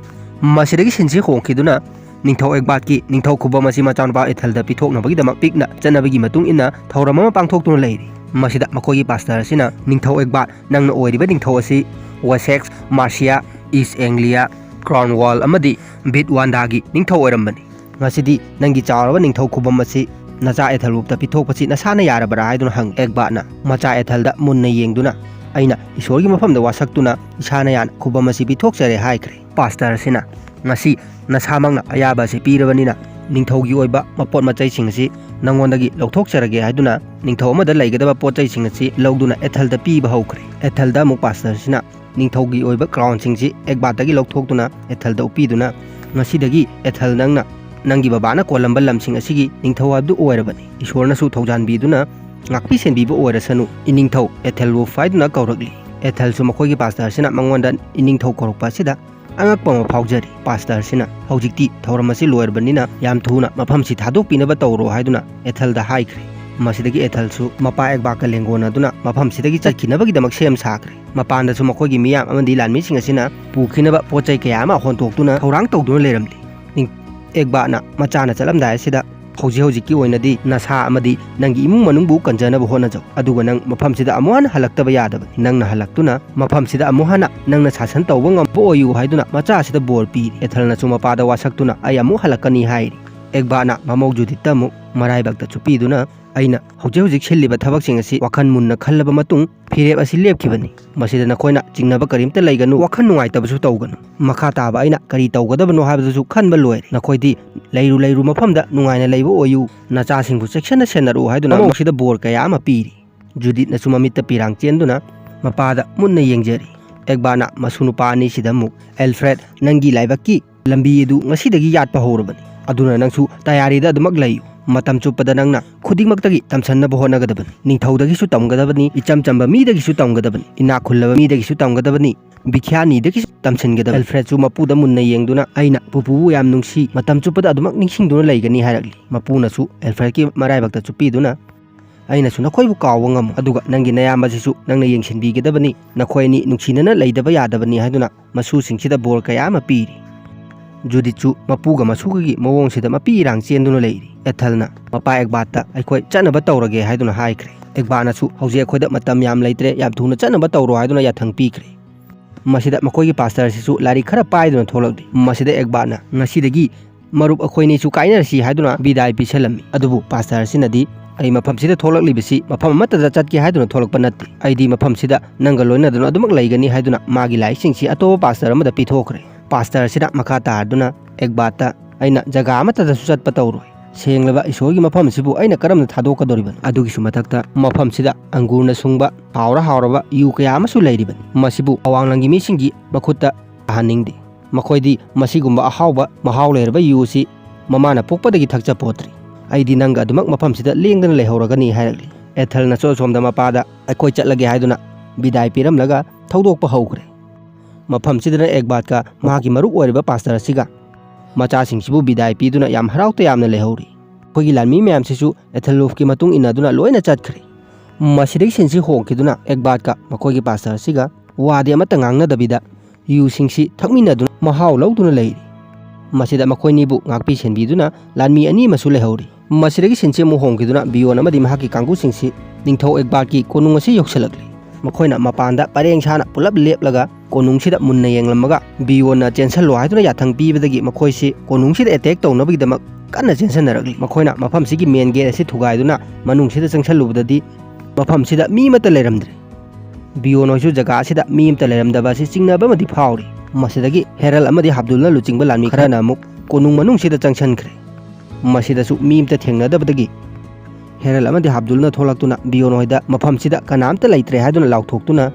ꯃꯁꯤꯗꯒꯤ ꯁꯤꯟꯁꯤ ꯍꯣꯡꯈꯤꯗꯨꯅ ꯅꯤꯡꯊꯧ ꯑꯦꯒꯕꯥꯔꯠꯀꯤ ꯅꯤꯡꯊꯧ ꯈꯨꯕꯝ ꯑꯁꯤ ꯃꯆꯥꯅꯨꯄꯥ ꯑꯦꯊꯜꯗ ꯄꯤꯊꯣꯛꯅꯕꯒꯤꯗꯃꯛ ꯄꯤꯛꯅ ꯆꯠꯅꯕꯒꯤ ꯃꯇꯨꯡ ꯏꯟꯅ ꯊꯧꯔꯝ ꯑꯃ ꯄꯥꯡꯊꯣꯛꯇꯨꯅ ꯂꯩꯔꯤ꯫ ꯃꯁꯤꯗ ꯃꯈꯣꯏꯒꯤ ꯄꯥꯁꯇꯔ ꯑꯁꯤꯅ, "ꯅꯤꯡꯊꯧ ꯑꯦꯒꯕꯥꯔꯠ, ꯅꯪꯅ ꯑꯣꯏꯔꯤꯕ ꯅꯤꯡꯊꯧ ꯑꯁꯤ ꯋꯦꯁꯦꯛꯁ, ꯃꯥꯔꯁꯤꯌꯥ, ꯏꯁ ꯑꯦꯡꯂꯤꯌꯥ, ꯀ꯭ꯔꯥꯎꯟꯋꯥꯜ ꯑꯃꯗꯤ ꯕꯤꯠꯋꯥꯟꯗꯥꯒꯤ ꯅꯤꯡꯊꯧ ꯑꯣꯏꯔꯝꯕꯅꯤ꯫ ꯉꯁꯤꯗꯤ ꯅꯪꯒꯤ ꯆꯥꯎꯔꯕ ꯅꯤꯡꯊꯧ ꯈꯨꯕꯝ ꯑꯁꯤ ꯅꯆꯥ ꯑꯦꯊꯜꯋꯨꯞꯇ ꯄꯤꯊꯣꯛꯄꯁꯤ ꯅꯁꯥꯅ ꯌꯥꯔꯕ꯭ꯔꯥ?" ꯍꯥꯏꯗꯨꯅ ꯍꯪꯉꯤ꯫ ꯑꯦꯒꯕꯥꯔꯠꯅ ꯃꯆꯥ ꯑꯦꯊꯜꯗ ꯃꯨꯟꯅ ꯌꯦꯡꯗꯨꯅ, "ꯑꯩꯅ ꯏꯁꯣꯔꯒꯤ ꯃꯐꯝꯗ ꯋꯥꯁꯛꯇꯨꯅ ꯏꯁꯥꯅ ꯌꯥꯅ ꯈꯨꯕꯝ ꯑꯁꯤ ꯄꯤꯊꯣꯛꯆꯔꯦ" ꯍꯥꯏꯈ꯭ꯔꯦ꯫ ꯄꯥꯁꯇꯔ ꯑꯁꯤꯅ, "ꯉꯁꯤ ꯅꯁꯥꯃꯛꯅ ꯑꯌꯥꯕ ꯑꯁꯤ ꯄꯤꯔꯕꯅꯤꯅ ꯅꯤꯡꯊꯧꯒꯤ ꯑꯣꯏꯕ ꯃꯄꯣꯠ ꯃꯆꯩꯁꯤꯡ ꯑꯁꯤ ꯅꯉꯣꯟꯗꯒꯤ ꯂꯧꯊꯣꯛꯆꯔꯒꯦ" ꯍꯥꯏꯗꯨꯅ ꯅꯤꯡꯊꯧ ꯑꯃꯗ ꯂꯩꯒꯗꯕ ꯄꯣꯠ ꯆꯩꯁꯤꯡ ꯑꯁꯤ ꯂꯧꯗꯨꯅ ꯑꯦꯊꯜꯗ ꯄꯤꯕ ꯍꯧꯈ꯭ꯔꯦ꯫ ꯑꯦꯊꯜꯗ ꯑꯃꯨꯛ ꯄꯥꯁꯇꯔꯁꯤꯅ ꯅꯤꯡꯊꯧꯒꯤ ꯑꯣꯏꯕ ꯀ꯭ꯔꯥꯎꯟꯁꯤꯡꯁꯤ ꯑꯦꯒꯕꯥꯔꯠꯇꯒꯤ ꯂꯧꯊꯣꯛꯇꯨꯅ ꯑꯦꯊꯜꯗ ꯎꯞꯄꯤꯗꯨꯅ, "ꯉꯁꯤꯗꯒꯤ ꯑꯦꯊꯜ, ꯅꯪꯅ ꯅꯪꯒꯤ ꯕꯕꯥꯅ ꯀꯣꯜꯂꯝꯕ ꯂꯝꯁꯤꯡ ꯑꯁꯤꯒꯤ ꯅꯤꯡꯊꯧ ꯍꯥꯏꯕꯗꯨ ꯑꯣꯏꯔꯕꯅꯤ꯫ ꯏꯁꯣꯔꯅꯁꯨ ꯊꯧꯖꯥꯟꯕꯤꯗꯨꯅ ꯉꯥꯛꯄꯤ ꯁꯦꯟꯕꯤꯕ ꯑꯣꯏꯔꯁꯅꯨ, ꯏꯅꯤꯡꯊꯧ ꯑꯦꯊꯦꯜ ꯋꯨꯐ ꯍꯥꯏꯗꯨꯅ ꯀꯧꯔꯛꯂꯤ꯫ ꯑꯦꯊꯦꯜꯁꯨ ꯃꯈꯣꯏꯒꯤ ꯄꯥꯁꯇꯔꯁꯤꯅ ꯃꯉꯣꯟꯗ ꯏꯅꯤꯡꯊꯧ ꯀꯧꯔꯛꯄ ꯑꯁꯤꯗ ꯑꯉꯛꯄ ꯑꯃ ꯐꯥꯎꯖꯔꯤ꯫ ꯄꯥꯁꯇꯔꯁꯤꯅ, "ꯍꯧꯖꯤꯛꯇꯤ ꯊꯧꯔꯝ ꯑꯁꯤ ꯂꯣꯏꯔꯕꯅꯤꯅ ꯌꯥꯝ ꯊꯨꯅ ꯃꯐꯝꯁꯤ ꯊꯥꯗꯣꯛꯄꯤꯅꯕ ꯇꯧꯔꯣ" ꯍꯥꯏꯗꯨꯅ ꯑꯦꯊꯦꯜꯗ ꯍꯥꯏꯈ꯭ꯔꯦ꯫ ꯃꯁꯤꯗꯒꯤ ꯑꯦꯊꯦꯜꯁꯨ ꯃꯄꯥ ꯑꯦꯛꯕꯥꯛꯀ ꯂꯦꯡꯒꯣꯟꯅꯗꯨꯅ ꯃꯐꯝꯁꯤꯗꯒꯤ ꯆꯠꯈꯤꯅꯕꯒꯤꯗꯃꯛ ꯁꯦꯝ ꯁꯥꯈ꯭ꯔꯦ꯫ ꯃꯄꯥꯟꯗꯁꯨ ꯃꯈꯣꯏꯒꯤ ꯃꯤꯌꯥꯝ ꯑꯃꯗꯤ ꯂꯥꯟꯃꯤꯁꯤꯡ ꯑꯁꯤꯅ ꯄꯨꯈꯤꯅꯕ ꯄꯣꯠ ꯆꯩ ꯀꯌꯥ ꯑꯃ ꯍꯣꯟꯗꯣꯛꯇꯨꯅ ꯊꯧꯔꯥꯡ ꯇꯧꯗꯨꯅ ꯂꯩꯔꯝꯂꯤ꯫ ꯅꯤꯡ-, ꯑꯦꯛꯕꯥꯛꯅ ꯃꯆꯥꯅ ꯆꯠꯂꯝꯗꯥꯏ ꯑꯁꯤꯗ, "ꯍꯧꯖꯤꯛ ꯍꯧꯖꯤꯛꯀꯤ ꯑꯣꯏꯅꯗꯤ ꯅꯁꯥ ꯑꯃꯗꯤ ꯅꯪꯒꯤ ꯏꯃꯨꯡ ꯃꯅꯨꯡꯕꯨ ꯀꯟꯖꯅꯕ ꯍꯣꯠꯅꯖꯧ, ꯑꯗꯨꯒ ꯅꯪ ꯃꯐꯝꯁꯤꯗ ꯑꯃꯨꯛ ꯍꯟꯅ ꯍꯜꯂꯛꯇꯕ ꯌꯥꯗꯕꯅꯤ꯫ ꯅꯪꯅ ꯍꯜꯂꯛꯇꯨꯅ ꯃꯐꯝꯁꯤꯗ ꯑꯃꯨꯛ ꯍꯟꯅ ꯅꯪꯅ ꯁꯥꯁꯟ ꯇꯧꯕ ꯉꯝꯕ ꯑꯣꯏꯌꯨ" ꯍꯥꯏꯗꯨꯅ ꯃꯆꯥ ꯑꯁꯤꯗ ꯕꯣꯔ ꯄꯤꯔꯤ꯫ ꯑꯦꯊꯦꯜꯅꯁꯨ ꯃꯄꯥꯗ ꯋꯥꯁꯛꯇꯨꯅ, "ꯑꯩ ꯑꯃꯨꯛ ꯍꯜꯂꯛꯀꯅꯤ" ꯍꯥꯏꯔꯤ꯫ ꯑꯦꯛꯕꯥꯛꯅ ꯃꯃꯧ ꯖꯨꯗꯤꯠꯇ ꯑꯃꯨꯛ ꯃꯔꯥꯏꯕꯛꯇ ꯆꯨꯞꯄꯤꯗꯨꯅ, "ꯑꯩꯅ ꯍꯧꯖꯤꯛ ꯍꯧꯖꯤꯛ ꯁꯤꯜꯂꯤꯕ ꯊꯕꯛꯁꯤꯡ ꯑꯁꯤ ꯋꯥꯈꯜ ꯃꯨꯟꯅ ꯈꯜꯂꯕ ꯃꯇꯨꯡ ꯐꯤꯔꯦꯞ ꯑꯁꯤ ꯂꯦꯞꯈꯤꯕꯅꯤ꯫ ꯃꯁꯤꯗ ꯅꯈꯣꯏꯅ ꯆꯤꯡꯅꯕ ꯀꯔꯤꯝꯇ ꯂꯩꯒꯅꯨ, ꯋꯥꯈꯜ ꯅꯨꯡꯉꯥꯏꯇꯕꯁꯨ ꯇꯧꯒꯅꯨ꯫ ꯃꯈꯥ ꯇꯥꯕ ꯑꯩꯅ ꯀꯔꯤ ꯇꯧꯒꯗꯕꯅꯣ ꯍꯥꯏꯕꯗꯨꯁꯨ ꯈꯟꯕ ꯂꯣꯏꯔꯦ꯫ ꯅꯈꯣꯏꯗꯤ ꯂꯩꯔꯨ ꯂꯩꯔꯨ ꯃꯐꯝꯗ ꯅꯨꯡꯉꯥꯏꯅ ꯂꯩꯕ ꯑꯣꯏꯌꯨ, ꯅꯆꯥꯁꯤꯡꯕꯨ ꯆꯦꯛꯁꯤꯟꯅ ꯁꯦꯟꯅꯔꯛꯎ" ꯍꯥꯏꯗꯨꯅ ꯃꯃꯧꯁꯤꯗ ꯕꯣꯔ ꯀꯌꯥ ꯑꯃ ꯄꯤꯔꯤ꯫ ꯖꯨꯗꯤꯠꯅꯁꯨ ꯃꯃꯤꯠꯇ ꯄꯤꯔꯥꯡ ꯆꯦꯟꯗꯨꯅ ꯃꯄꯥꯗ ꯃꯨꯟꯅ ꯌꯦꯡꯖꯔꯤ꯫ ꯑꯦꯛꯕꯥꯛꯅ ꯃꯁꯨ ꯅꯨꯄꯥ ꯑꯅꯤꯁꯤꯗ ꯑꯃꯨꯛ, "ꯑꯦꯜꯐ꯭ꯔꯦꯗ, ꯅꯪꯒꯤ ꯂꯥꯏꯕꯛꯀꯤ ꯂꯝꯕꯤ ꯑꯗꯨ ꯉꯁꯤꯗꯒꯤ ꯌꯥꯠꯄ ꯍꯧꯔꯕꯅꯤ꯫ ꯑꯗꯨꯅ ꯅꯪꯁꯨ ꯇꯌꯥꯔꯤꯗ ꯑꯗꯨꯃꯛ ꯂꯩꯌꯨ꯫ ꯃꯇꯝ ꯆꯨꯞꯄꯗ ꯅꯪꯅ ꯈꯨꯗꯤꯡꯃꯛꯇꯒꯤ ꯇꯝꯁꯟꯅꯕ ꯍꯣꯠꯅꯒꯗꯕꯅꯤ꯫ ꯅꯤꯡꯊꯧꯗꯒꯤꯁꯨ ꯇꯝꯒꯗꯕꯅꯤ, ꯏꯆꯝ ꯆꯝꯕ ꯃꯤꯗꯒꯤꯁꯨ ꯇꯝꯒꯗꯕꯅꯤ, ꯏꯅꯥꯛ ꯈꯨꯜꯂꯕ ꯃꯤꯗꯒꯤꯁꯨ ꯇꯝꯒꯗꯕꯅꯤ, ꯕꯤꯈ꯭ꯌꯥꯅꯤꯗꯒꯤꯁꯨ ꯇꯝꯁꯤꯟꯒꯗꯕꯅꯤ꯫" ꯑꯦꯜꯐ꯭ꯔꯦꯗꯁꯨ ꯃꯄꯨꯗ ꯃꯨꯟꯅ ꯌꯦꯡꯗꯨꯅ, "ꯑꯩꯅ ꯄꯨꯄꯨꯕꯨ ꯌꯥꯝ ꯅꯨꯡꯁꯤ, ꯃꯇꯝ ꯆꯨꯞꯄꯗ ꯑꯗꯨꯃꯛ ꯅꯤꯡꯁꯤꯡꯗꯨꯅ ꯂꯩꯒꯅꯤ" ꯍꯥꯏꯔꯛꯂꯤ꯫ ꯃꯄꯨꯅꯁꯨ ꯑꯦꯜꯐ꯭ꯔꯦꯗꯀꯤ ꯃꯔꯥꯏꯕꯛꯇ ꯆꯨꯞꯄꯤꯗꯨꯅ, "ꯑꯩꯅꯁꯨ ꯅꯈꯣꯏꯕꯨ ꯀꯥꯎꯕ ꯉꯝꯃꯣꯏ, ꯑꯗꯨꯒ ꯅꯪꯒꯤ ꯅꯌꯥꯝꯕꯁꯤꯁꯨ ꯅꯪꯅ ꯌꯦꯡꯁꯤꯟꯕꯤꯒꯗꯕꯅꯤ, ꯅꯈꯣꯏ ꯑꯅꯤ ꯅꯨꯡꯁꯤꯅꯅ ꯂꯩꯗꯕ ꯌꯥꯗꯕꯅꯤ" ꯍꯥꯏꯗꯨꯅ ꯃꯁꯨꯁꯤꯡꯁꯤꯗ ꯕꯣꯔ ꯀꯌꯥ ꯑꯃ ꯄꯤꯔꯤ꯫ ꯖꯨꯗꯤꯠꯁꯨ ꯃꯄꯨꯒ ꯃꯁꯨꯒꯒꯤ ꯃꯑꯣꯡꯁꯤꯗ ꯃꯄꯤ ꯏꯔꯥꯡ ꯆꯦꯟꯗꯨꯅ ꯂꯩꯔꯤ꯫ ꯑꯦꯊꯦꯜꯅ ꯃꯄꯥ ꯑꯦꯛꯕꯥꯛꯇ, "ꯑꯩꯈꯣꯏ ꯆꯠꯅꯕ ꯇꯧꯔꯒꯦ" ꯍꯥꯏꯗꯨꯅ ꯍꯥꯏꯈ꯭ꯔꯦ꯫ ꯑꯦꯛꯕꯥꯛꯅꯁꯨ, "ꯍꯧꯖꯤꯛ ꯑꯩꯈꯣꯏꯗ ꯃꯇꯝ ꯌꯥꯝ ꯂꯩꯇ꯭ꯔꯦ, ꯌꯥꯝ ꯊꯨꯅ ꯆꯠꯅꯕ ꯇꯧꯔꯣ" ꯍꯥꯏꯗꯨꯅ ꯌꯥꯊꯪ ꯄꯤꯈ꯭ꯔꯦ꯫ ꯃꯁꯤꯗ ꯃꯈꯣꯏꯒꯤ ꯄꯥꯁꯇꯔꯁꯤꯁꯨ ꯂꯥꯏꯔꯤꯛ ꯈꯔ ꯄꯥꯏꯗꯨꯅ ꯊꯣꯛꯂꯛꯂꯤ꯫ ꯃꯁꯤꯗ ꯑꯦꯛꯕꯥꯛꯅ, "ꯉꯁꯤꯗꯒꯤ ꯃꯔꯨꯞ ꯑꯩꯈꯣꯏꯅꯤꯁꯨ ꯀꯥꯏꯅꯔꯁꯤ" ꯍꯥꯏꯗꯨꯅ ꯕꯤꯗꯥꯏ ꯄꯤꯁꯜꯂꯝꯃꯤ꯫ ꯑꯗꯨꯕꯨ ꯄꯥꯁꯇꯔ ꯑꯁꯤꯅꯗꯤ, "ꯑꯩ ꯃꯐꯝꯁꯤꯗ ꯊꯣꯛꯂꯛꯂꯤꯕꯁꯤ ꯃꯐꯝ ꯑꯃꯠꯇꯗ ꯆꯠꯀꯦ ꯍꯥꯏꯗꯨꯅ ꯊꯣꯛꯂꯛꯄ ꯅꯠꯇꯦ, ꯑꯩꯗꯤ ꯃꯐꯝꯁꯤꯗ ꯅꯪꯒ ꯂꯣꯏꯅꯗꯨꯅ ꯑꯗꯨꯃꯛ ꯂꯩꯒꯅꯤ" ꯍꯥꯏꯗꯨꯅ ꯃꯥꯒꯤ ꯂꯥꯏꯔꯤꯛꯁꯤꯡꯁꯤ ꯑꯇꯣꯞꯄ ꯄꯥꯁꯇꯔ ꯑꯃꯗ ꯄꯤꯊꯣꯛꯈ꯭ꯔꯦ꯫ ꯄꯥꯁꯇꯔ ꯑꯁꯤꯅ ꯃꯈꯥ ꯇꯥꯗꯨꯅ ꯑꯦꯛꯕꯥꯛꯇ, "ꯑꯩꯅ ꯖꯒꯥ ꯑꯃꯠꯇꯗꯁꯨ ꯆꯠꯄ ꯇꯧꯔꯣꯏ꯫ ꯁꯦꯡꯂꯕ ꯏꯁꯣꯔꯒꯤ ꯃꯐꯝ ꯑꯁꯤꯕꯨ ꯑꯩꯅ ꯀꯔꯝꯅ ꯊꯥꯗꯣꯛꯀꯗꯧꯔꯤꯕꯅꯣ? ꯑꯗꯨꯒꯤꯁꯨ ꯃꯊꯛꯇ ꯃꯐꯝꯁꯤꯗ ꯑꯪꯒꯨꯔꯅ ꯁꯨꯡꯕ ꯍꯥꯎꯔ ꯍꯥꯎꯔꯕ ꯌꯨ ꯀꯌꯥ ꯑꯃꯁꯨ ꯂꯩꯔꯤꯕꯅꯤ꯫ ꯃꯁꯤꯕꯨ ꯑꯋꯥꯡꯂꯪꯒꯤ ꯃꯤꯁꯤꯡꯒꯤ ꯃꯈꯨꯠꯇ ꯇꯥꯍꯟꯅꯤꯡꯗꯦ꯫ ꯃꯈꯣꯏꯗꯤ ꯃꯁꯤꯒꯨꯝꯕ ꯑꯍꯥꯎꯕ ꯃꯍꯥꯎ ꯂꯩꯔꯕ ꯌꯨ ꯑꯁꯤ ꯃꯃꯥꯅ ꯄꯣꯛꯄꯗꯒꯤ ꯊꯛꯆꯄꯣꯠꯇ꯭ꯔꯤ꯫ ꯑꯩꯗꯤ ꯅꯪꯒ ꯑꯗꯨꯃꯛ ꯃꯐꯝꯁꯤꯗ ꯂꯦꯡꯗꯅ ꯂꯩꯍꯧꯔꯒꯅꯤ" ꯍꯥꯏꯔꯛꯂꯤ꯫ ꯑꯦꯊꯦꯜꯅꯁꯨ ꯑꯁꯣꯝꯗ ꯃꯄꯥꯗ "ꯑꯩꯈꯣꯏ ꯆꯠꯂꯒꯦ" ꯍꯥꯏꯗꯨꯅ ꯕꯤꯗꯥꯏ ꯄꯤꯔꯝꯂꯒ ꯊꯧꯗꯣꯛꯄ ꯍꯧꯈ꯭ꯔꯦ꯫ ꯃꯐꯝꯁꯤꯗꯅ ꯑꯦꯒꯕꯥꯠꯀ ꯃꯍꯥꯛꯀꯤ ꯃꯔꯨꯞ ꯑꯣꯏꯔꯤꯕ ꯄꯥꯁꯇꯔ ꯑꯁꯤꯒ ꯃꯆꯥꯁꯤꯡꯁꯤꯕꯨ ꯕꯤꯗꯥꯏ ꯄꯤꯗꯨꯅ ꯌꯥꯝ ꯍꯔꯥꯎ ꯇꯌꯥꯝꯅ ꯂꯩꯍꯧꯔꯤ꯫ ꯑꯩꯈꯣꯏꯒꯤ ꯂꯥꯟꯃꯤ ꯃꯌꯥꯝꯁꯤꯁꯨ ꯑꯦꯊꯦꯜꯂꯨꯐꯀꯤ ꯃꯇꯨꯡ ꯏꯟꯅꯗꯨꯅ ꯂꯣꯏꯅ ꯆꯠꯈ꯭ꯔꯦ꯫ ꯃꯁꯤꯗꯒꯤ ꯁꯤꯟꯁꯤ ꯍꯣꯡꯈꯤꯗꯨꯅ ꯑꯦꯒꯕꯥꯠꯀ ꯃꯈꯣꯏꯒꯤ ꯄꯥꯁꯇꯔ ꯑꯁꯤꯒ ꯋꯥꯗꯤ ꯑꯃꯠꯇ ꯉꯥꯡꯅꯗꯕꯤꯗ ꯌꯨꯁꯤꯡꯁꯤ ꯊꯛꯃꯤꯟꯅꯗꯨꯅ ꯃꯍꯥꯎ ꯂꯧꯗꯨꯅ ꯂꯩꯔꯤ꯫ ꯃꯁꯤꯗ ꯃꯈꯣꯏꯅꯤꯕꯨ ꯉꯥꯛꯄꯤ ꯁꯦꯟꯕꯤꯗꯨꯅ ꯂꯥꯟꯃꯤ ꯑꯅꯤ ꯑꯃꯁꯨ ꯂꯩꯍꯧꯔꯤ꯫ ꯃꯁꯤꯗꯒꯤ ꯁꯤꯟꯁꯤ ꯑꯃꯨꯛ ꯍꯣꯡꯈꯤꯗꯨꯅ ꯕꯤꯌꯣꯟ ꯑꯃꯗꯤ ꯃꯍꯥꯛꯀꯤ ꯀꯥꯡꯕꯨꯁꯤꯡꯁꯤ ꯅꯤꯡꯊꯧ ꯑꯦꯒꯕꯥꯠꯀꯤ ꯀꯣꯅꯨꯡ ꯑꯁꯤ ꯌꯧꯁꯤꯜꯂꯛꯂꯤ꯫ ꯃꯈꯣꯏꯅ ꯃꯄꯥꯟꯗ ꯄꯔꯦꯡ ꯁꯥꯅ ꯄꯨꯂꯞ ꯂꯦꯞꯂꯒ ꯀꯣꯅꯨꯡꯁꯤꯗ ꯃꯨꯟꯅ ꯌꯦꯡꯂꯝꯃꯒ ꯕꯤꯌꯣꯟꯅ "ꯆꯦꯟꯁꯜꯂꯣ" ꯍꯥꯏꯗꯨꯅ ꯌꯥꯊꯪ ꯄꯤꯕꯗꯒꯤ ꯃꯈꯣꯏꯁꯤ ꯀꯣꯅꯨꯡꯁꯤꯗ ꯑꯦꯇꯦꯛ ꯇꯧꯅꯕꯒꯤꯗꯃꯛ ꯀꯟꯅ ꯆꯦꯟꯁꯟꯅꯔꯛꯂꯤ꯫ ꯃꯈꯣꯏꯅ ꯃꯐꯝꯁꯤꯒꯤ ꯃꯦꯟ ꯒꯦꯠ ꯑꯁꯤ ꯊꯨꯒꯥꯏꯗꯨꯅ ꯃꯅꯨꯡꯁꯤꯗ ꯆꯪꯁꯜꯂꯨꯕꯗꯗꯤ ꯃꯐꯝꯁꯤꯗ ꯃꯤ ꯑꯃꯠꯇ ꯂꯩꯔꯝꯗ꯭ꯔꯦ꯫ ꯕꯤꯌꯣꯟ ꯍꯣꯏꯁꯨ ꯖꯒꯥ ꯑꯁꯤꯗ ꯃꯤ ꯑꯃꯠꯇ ꯂꯩꯔꯝꯗꯕ ꯑꯁꯤ ꯆꯤꯡꯅꯕ ꯑꯃꯗꯤ ꯐꯥꯎꯔꯤ꯫ ꯃꯁꯤꯗꯒꯤ ꯍꯦꯔꯜ ꯑꯃꯗꯤ ꯍꯥꯕꯗꯨꯜꯅ ꯂꯨꯆꯤꯡꯕ ꯂꯥꯟꯃꯤ ꯈꯔꯅ ꯑꯃꯨꯛ ꯀꯣꯅꯨꯡ ꯃꯅꯨꯡꯁꯤꯗ ꯆꯪꯁꯟꯈ꯭ꯔꯦ꯫ ꯃꯁꯤꯗꯁꯨ ꯃꯤ ꯑꯃꯠꯇ ꯊꯦꯡꯅꯗꯕꯗꯒꯤ ꯍꯦꯔꯜ ꯑꯃꯗꯤ ꯍꯥꯕꯗꯨꯜꯅ ꯊꯣꯛꯂꯛꯇꯨꯅ ꯕꯤꯌꯣꯟ ꯍꯣꯏꯗ ꯃꯐꯝꯁꯤꯗ ꯀꯅꯥꯝꯇ ꯂꯩꯇ꯭ꯔꯦ ꯍꯥꯏꯗꯨꯅ ꯂꯥꯎꯊꯣꯛꯇꯨꯅ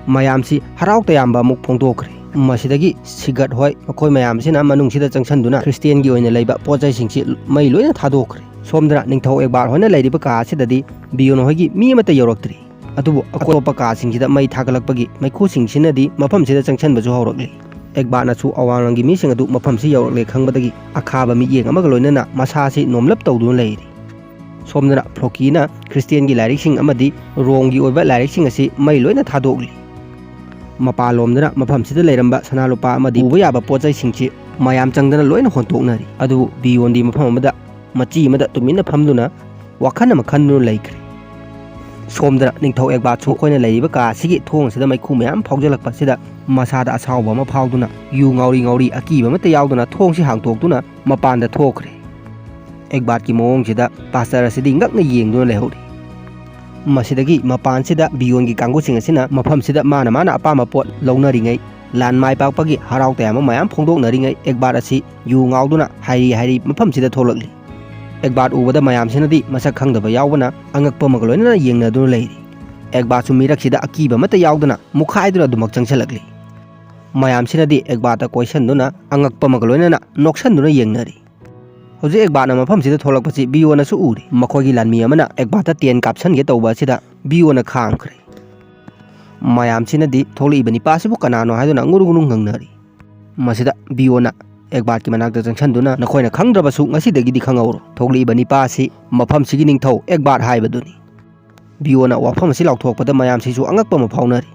ꯃꯌꯥꯝꯁꯤ ꯍꯔꯥꯎ ꯇꯌꯥꯝꯕ ꯑꯃꯨꯛ ꯐꯣꯡꯗꯣꯛꯈ꯭ꯔꯦ꯫ ꯃꯁꯤꯗꯒꯤ ꯁꯤꯒꯠ ꯍꯣꯏ ꯃꯈꯣꯏ ꯃꯌꯥꯝꯁꯤꯅ ꯃꯅꯨꯡꯁꯤꯗ ꯆꯪꯁꯟꯗꯨꯅ ꯈ꯭ꯔꯤꯁꯇꯤꯌꯥꯟꯒꯤ ꯑꯣꯏꯅ ꯂꯩꯕ ꯄꯣꯠ ꯆꯩꯁꯤꯡꯁꯤ ꯃꯩ ꯂꯣꯏꯅ ꯊꯥꯗꯣꯛꯈ꯭ꯔꯦ꯫ ꯁꯣꯝꯗꯅ ꯅꯤꯡꯊꯧ ꯑꯦꯒꯕꯥꯔ ꯍꯣꯏꯅ ꯂꯩꯔꯤꯕ ꯀꯥ ꯑꯁꯤꯗꯗꯤ ꯕꯤꯌꯣꯟ ꯍꯣꯏꯒꯤ ꯃꯤ ꯑꯃꯠꯇ ꯌꯧꯔꯛꯇ꯭ꯔꯤ꯫ ꯑꯗꯨꯕꯨ ꯑꯇꯣꯞꯄ ꯀꯥꯁꯤꯡꯁꯤꯗ ꯃꯩ ꯊꯥꯒꯠꯂꯛꯄꯒꯤ ꯃꯩꯈꯨꯁꯤꯡꯁꯤꯅꯗꯤ ꯃꯐꯝꯁꯤꯗ ꯆꯪꯁꯟꯕꯁꯨ ꯍꯧꯔꯛꯂꯤ꯫ ꯑꯦꯒꯕꯥꯔꯅꯁꯨ ꯑꯋꯥꯡꯂꯝꯒꯤ ꯃꯤꯁꯤꯡ ꯑꯗꯨ ꯃꯐꯝꯁꯤ ꯌꯧꯔꯛꯂꯦ ꯈꯪꯕꯗꯒꯤ ꯑꯈꯥꯕ ꯃꯤꯠꯌꯦꯡ ꯑꯃꯒ ꯂꯣꯏꯅꯅ ꯃꯁꯥꯁꯤ ꯅꯣꯝꯂꯞ ꯇꯧꯗꯨꯅ ꯂꯩꯔꯤ꯫ ꯁꯣꯝꯗꯅ ꯐ꯭ꯂꯣꯀꯤꯅ ꯈ꯭ꯔꯤꯁꯇꯤꯌꯥꯟꯒꯤ ꯂꯥꯏꯔꯤꯛꯁꯤꯡ ꯑꯃꯗꯤ ꯔꯣꯝꯒꯤ ꯑꯣꯏꯕ ꯂꯥꯏꯔꯤꯛꯁꯤꯡ ꯑꯁꯤ ꯃꯩ ꯂꯣꯏꯅ ꯊꯥꯗꯣꯛꯂꯤ꯫ ꯃꯄꯥꯟꯂꯣꯝꯗꯅ ꯃꯐꯝꯁꯤꯗ ꯂꯩꯔꯝꯕ ꯁꯅꯥ ꯂꯨꯄꯥ ꯑꯃꯗꯤ ꯎꯕ ꯌꯥꯕ ꯄꯣꯠ ꯆꯩꯁꯤꯡꯁꯤ ꯃꯌꯥꯝ ꯆꯪꯗꯅ ꯂꯣꯏꯅ ꯍꯣꯟꯇꯣꯛꯅꯔꯤ꯫ ꯑꯗꯨꯕꯨ ꯕꯤꯌꯣꯟꯗꯤ ꯃꯐꯝ ꯑꯃꯗ ꯃꯆꯤ ꯑꯃꯗ ꯇꯨꯃꯤꯟꯅ ꯐꯝꯗꯨꯅ ꯋꯥꯈꯜ ꯑꯃ ꯈꯟꯗꯨꯅ ꯂꯩꯈ꯭ꯔꯦ꯫ ꯁꯣꯝꯗꯅ ꯅꯤꯡꯊꯧ ꯑꯦꯒꯕꯥꯔꯁꯨ ꯑꯩꯈꯣꯏꯅ ꯂꯩꯔꯤꯕ ꯀꯥ ꯑꯁꯤꯒꯤ ꯊꯣꯡ ꯑꯁꯤꯗ ꯃꯩꯈꯨ ꯃꯌꯥꯝ ꯐꯥꯎꯖꯤꯜꯂꯛꯄꯁꯤꯗ ꯃꯁꯥꯗ ꯑꯁꯥꯎꯕ ꯑꯃ ꯐꯥꯎꯗꯨꯅ ꯌꯨ ꯉꯥꯎꯔꯤ ꯉꯥꯎꯔꯤ ꯑꯀꯤꯕ ꯑꯃꯠꯇ ꯌꯥꯎꯗꯅ ꯊꯣꯡꯁꯤ ꯍꯥꯡꯇꯣꯛꯇꯨꯅ ꯃꯄꯥꯟꯗ ꯊꯣꯛꯈ꯭ꯔꯦ꯫ ꯑꯦꯒꯕꯥꯔꯠꯀꯤ ꯃꯑꯣꯡꯁꯤꯗ ꯄꯥꯁꯇꯔ ꯑꯁꯤꯗꯤ ꯉꯛꯅ ꯌꯦꯡꯗꯨꯅ ꯂꯩꯍꯧꯔꯤ꯫ ꯃꯁꯤꯗꯒꯤ ꯃꯄꯥꯟꯁꯤꯗ ꯕꯤꯌꯣꯟꯒꯤ ꯀꯥꯡꯕꯨꯁꯤꯡ ꯑꯁꯤꯅ ꯃꯐꯝꯁꯤꯗ ꯃꯥꯅ ꯃꯥꯅ ꯑꯄꯥꯝꯕ ꯄꯣꯠ ꯂꯧꯅꯔꯤꯉꯩ, ꯂꯥꯟ ꯃꯥꯏ ꯄꯥꯛꯄꯒꯤ ꯍꯔꯥꯎ ꯇꯌꯥꯝꯕ ꯃꯌꯥꯝ ꯐꯣꯡꯗꯣꯛꯅꯔꯤꯉꯩ, ꯑꯦꯒꯕꯥꯔꯠ ꯑꯁꯤ ꯌꯨ ꯉꯥꯎꯗꯨꯅ ꯍꯥꯏꯔꯤ ꯍꯥꯏꯔꯤ ꯃꯐꯝꯁꯤꯗ ꯊꯣꯛꯂꯛꯂꯤ꯫ ꯑꯦꯒꯕꯥꯔꯠ ꯎꯕꯗ ꯃꯌꯥꯝꯁꯤꯅꯗꯤ ꯃꯁꯛ ꯈꯪꯗꯕ ꯌꯥꯎꯕꯅ ꯑꯉꯛꯄ ꯑꯃꯒ ꯂꯣꯏꯅꯅ ꯌꯦꯡꯅꯗꯨꯅ ꯂꯩꯔꯤ꯫ ꯑꯦꯒꯕꯥꯔꯠꯁꯨ ꯃꯤꯔꯛꯁꯤꯗ ꯑꯀꯤꯕ ꯑꯃꯠꯇ ꯌꯥꯎꯗꯅ ꯃꯨꯛꯈꯥꯏꯗꯨꯅ ꯑꯗꯨꯃꯛ ꯆꯪꯁꯤꯜꯂꯛꯂꯤ꯫ ꯃꯌꯥꯝꯁꯤꯅꯗꯤ ꯑꯦꯒꯕꯥꯔꯠꯇ ꯀꯣꯏꯁꯟꯗꯨꯅ ꯑꯉꯛꯄ ꯑꯃꯒ ꯂꯣꯏꯅꯅ ꯅꯣꯛꯁꯟꯗꯨꯅ ꯌꯦꯡꯅꯔꯤ꯫ ꯍꯧꯖꯤꯛ ꯑꯦꯛꯕꯥꯔꯠꯅ ꯃꯐꯝꯁꯤꯗ ꯊꯣꯛꯂꯛꯄꯁꯤ ꯕꯤꯌꯣꯅꯁꯨ ꯎꯔꯤ꯫ ꯃꯈꯣꯏꯒꯤ ꯂꯥꯟꯃꯤ ꯑꯃꯅ ꯑꯦꯛꯕꯥꯔꯠꯇ ꯇꯦꯟ ꯀꯥꯞꯁꯟꯒꯦ ꯇꯧꯕ ꯑꯁꯤꯗ ꯕꯤꯌꯣꯅ ꯈꯥꯝꯈ꯭ꯔꯦ꯫ ꯃꯌꯥꯝꯁꯤꯅꯗꯤ ꯊꯣꯛꯂꯛꯏꯕ ꯅꯤꯄꯥꯁꯤꯕꯨ ꯀꯅꯥꯅꯣ ꯍꯥꯏꯗꯨꯅ ꯉꯨꯔꯨ ꯉꯨꯔꯨ ꯉꯪꯅꯔꯤ꯫ ꯃꯁꯤꯗ ꯕꯤꯌꯣꯅ ꯑꯦꯛꯕꯥꯔꯠꯀꯤ ꯃꯅꯥꯛꯇ ꯆꯪꯁꯤꯟꯗꯨꯅ, "ꯅꯈꯣꯏꯅ ꯈꯪꯗ꯭ꯔꯕꯁꯨ ꯉꯁꯤꯗꯒꯤꯗꯤ ꯈꯪꯍꯧꯔꯣ, ꯊꯣꯛꯂꯛꯏꯕ ꯅꯤꯄꯥ ꯑꯁꯤ ꯃꯐꯝꯁꯤꯒꯤ ꯅꯤꯡꯊꯧ ꯑꯦꯛꯕꯥꯔꯠ ꯍꯥꯏꯕꯗꯨꯅꯤ꯫" ꯕꯤꯌꯣꯅ ꯋꯥꯐꯝ ꯑꯁꯤ ꯂꯥꯎꯊꯣꯛꯄꯗ ꯃꯌꯥꯝꯁꯤꯁꯨ ꯑꯉꯛꯄ ꯑꯃ ꯐꯥꯎꯅꯔꯤ꯫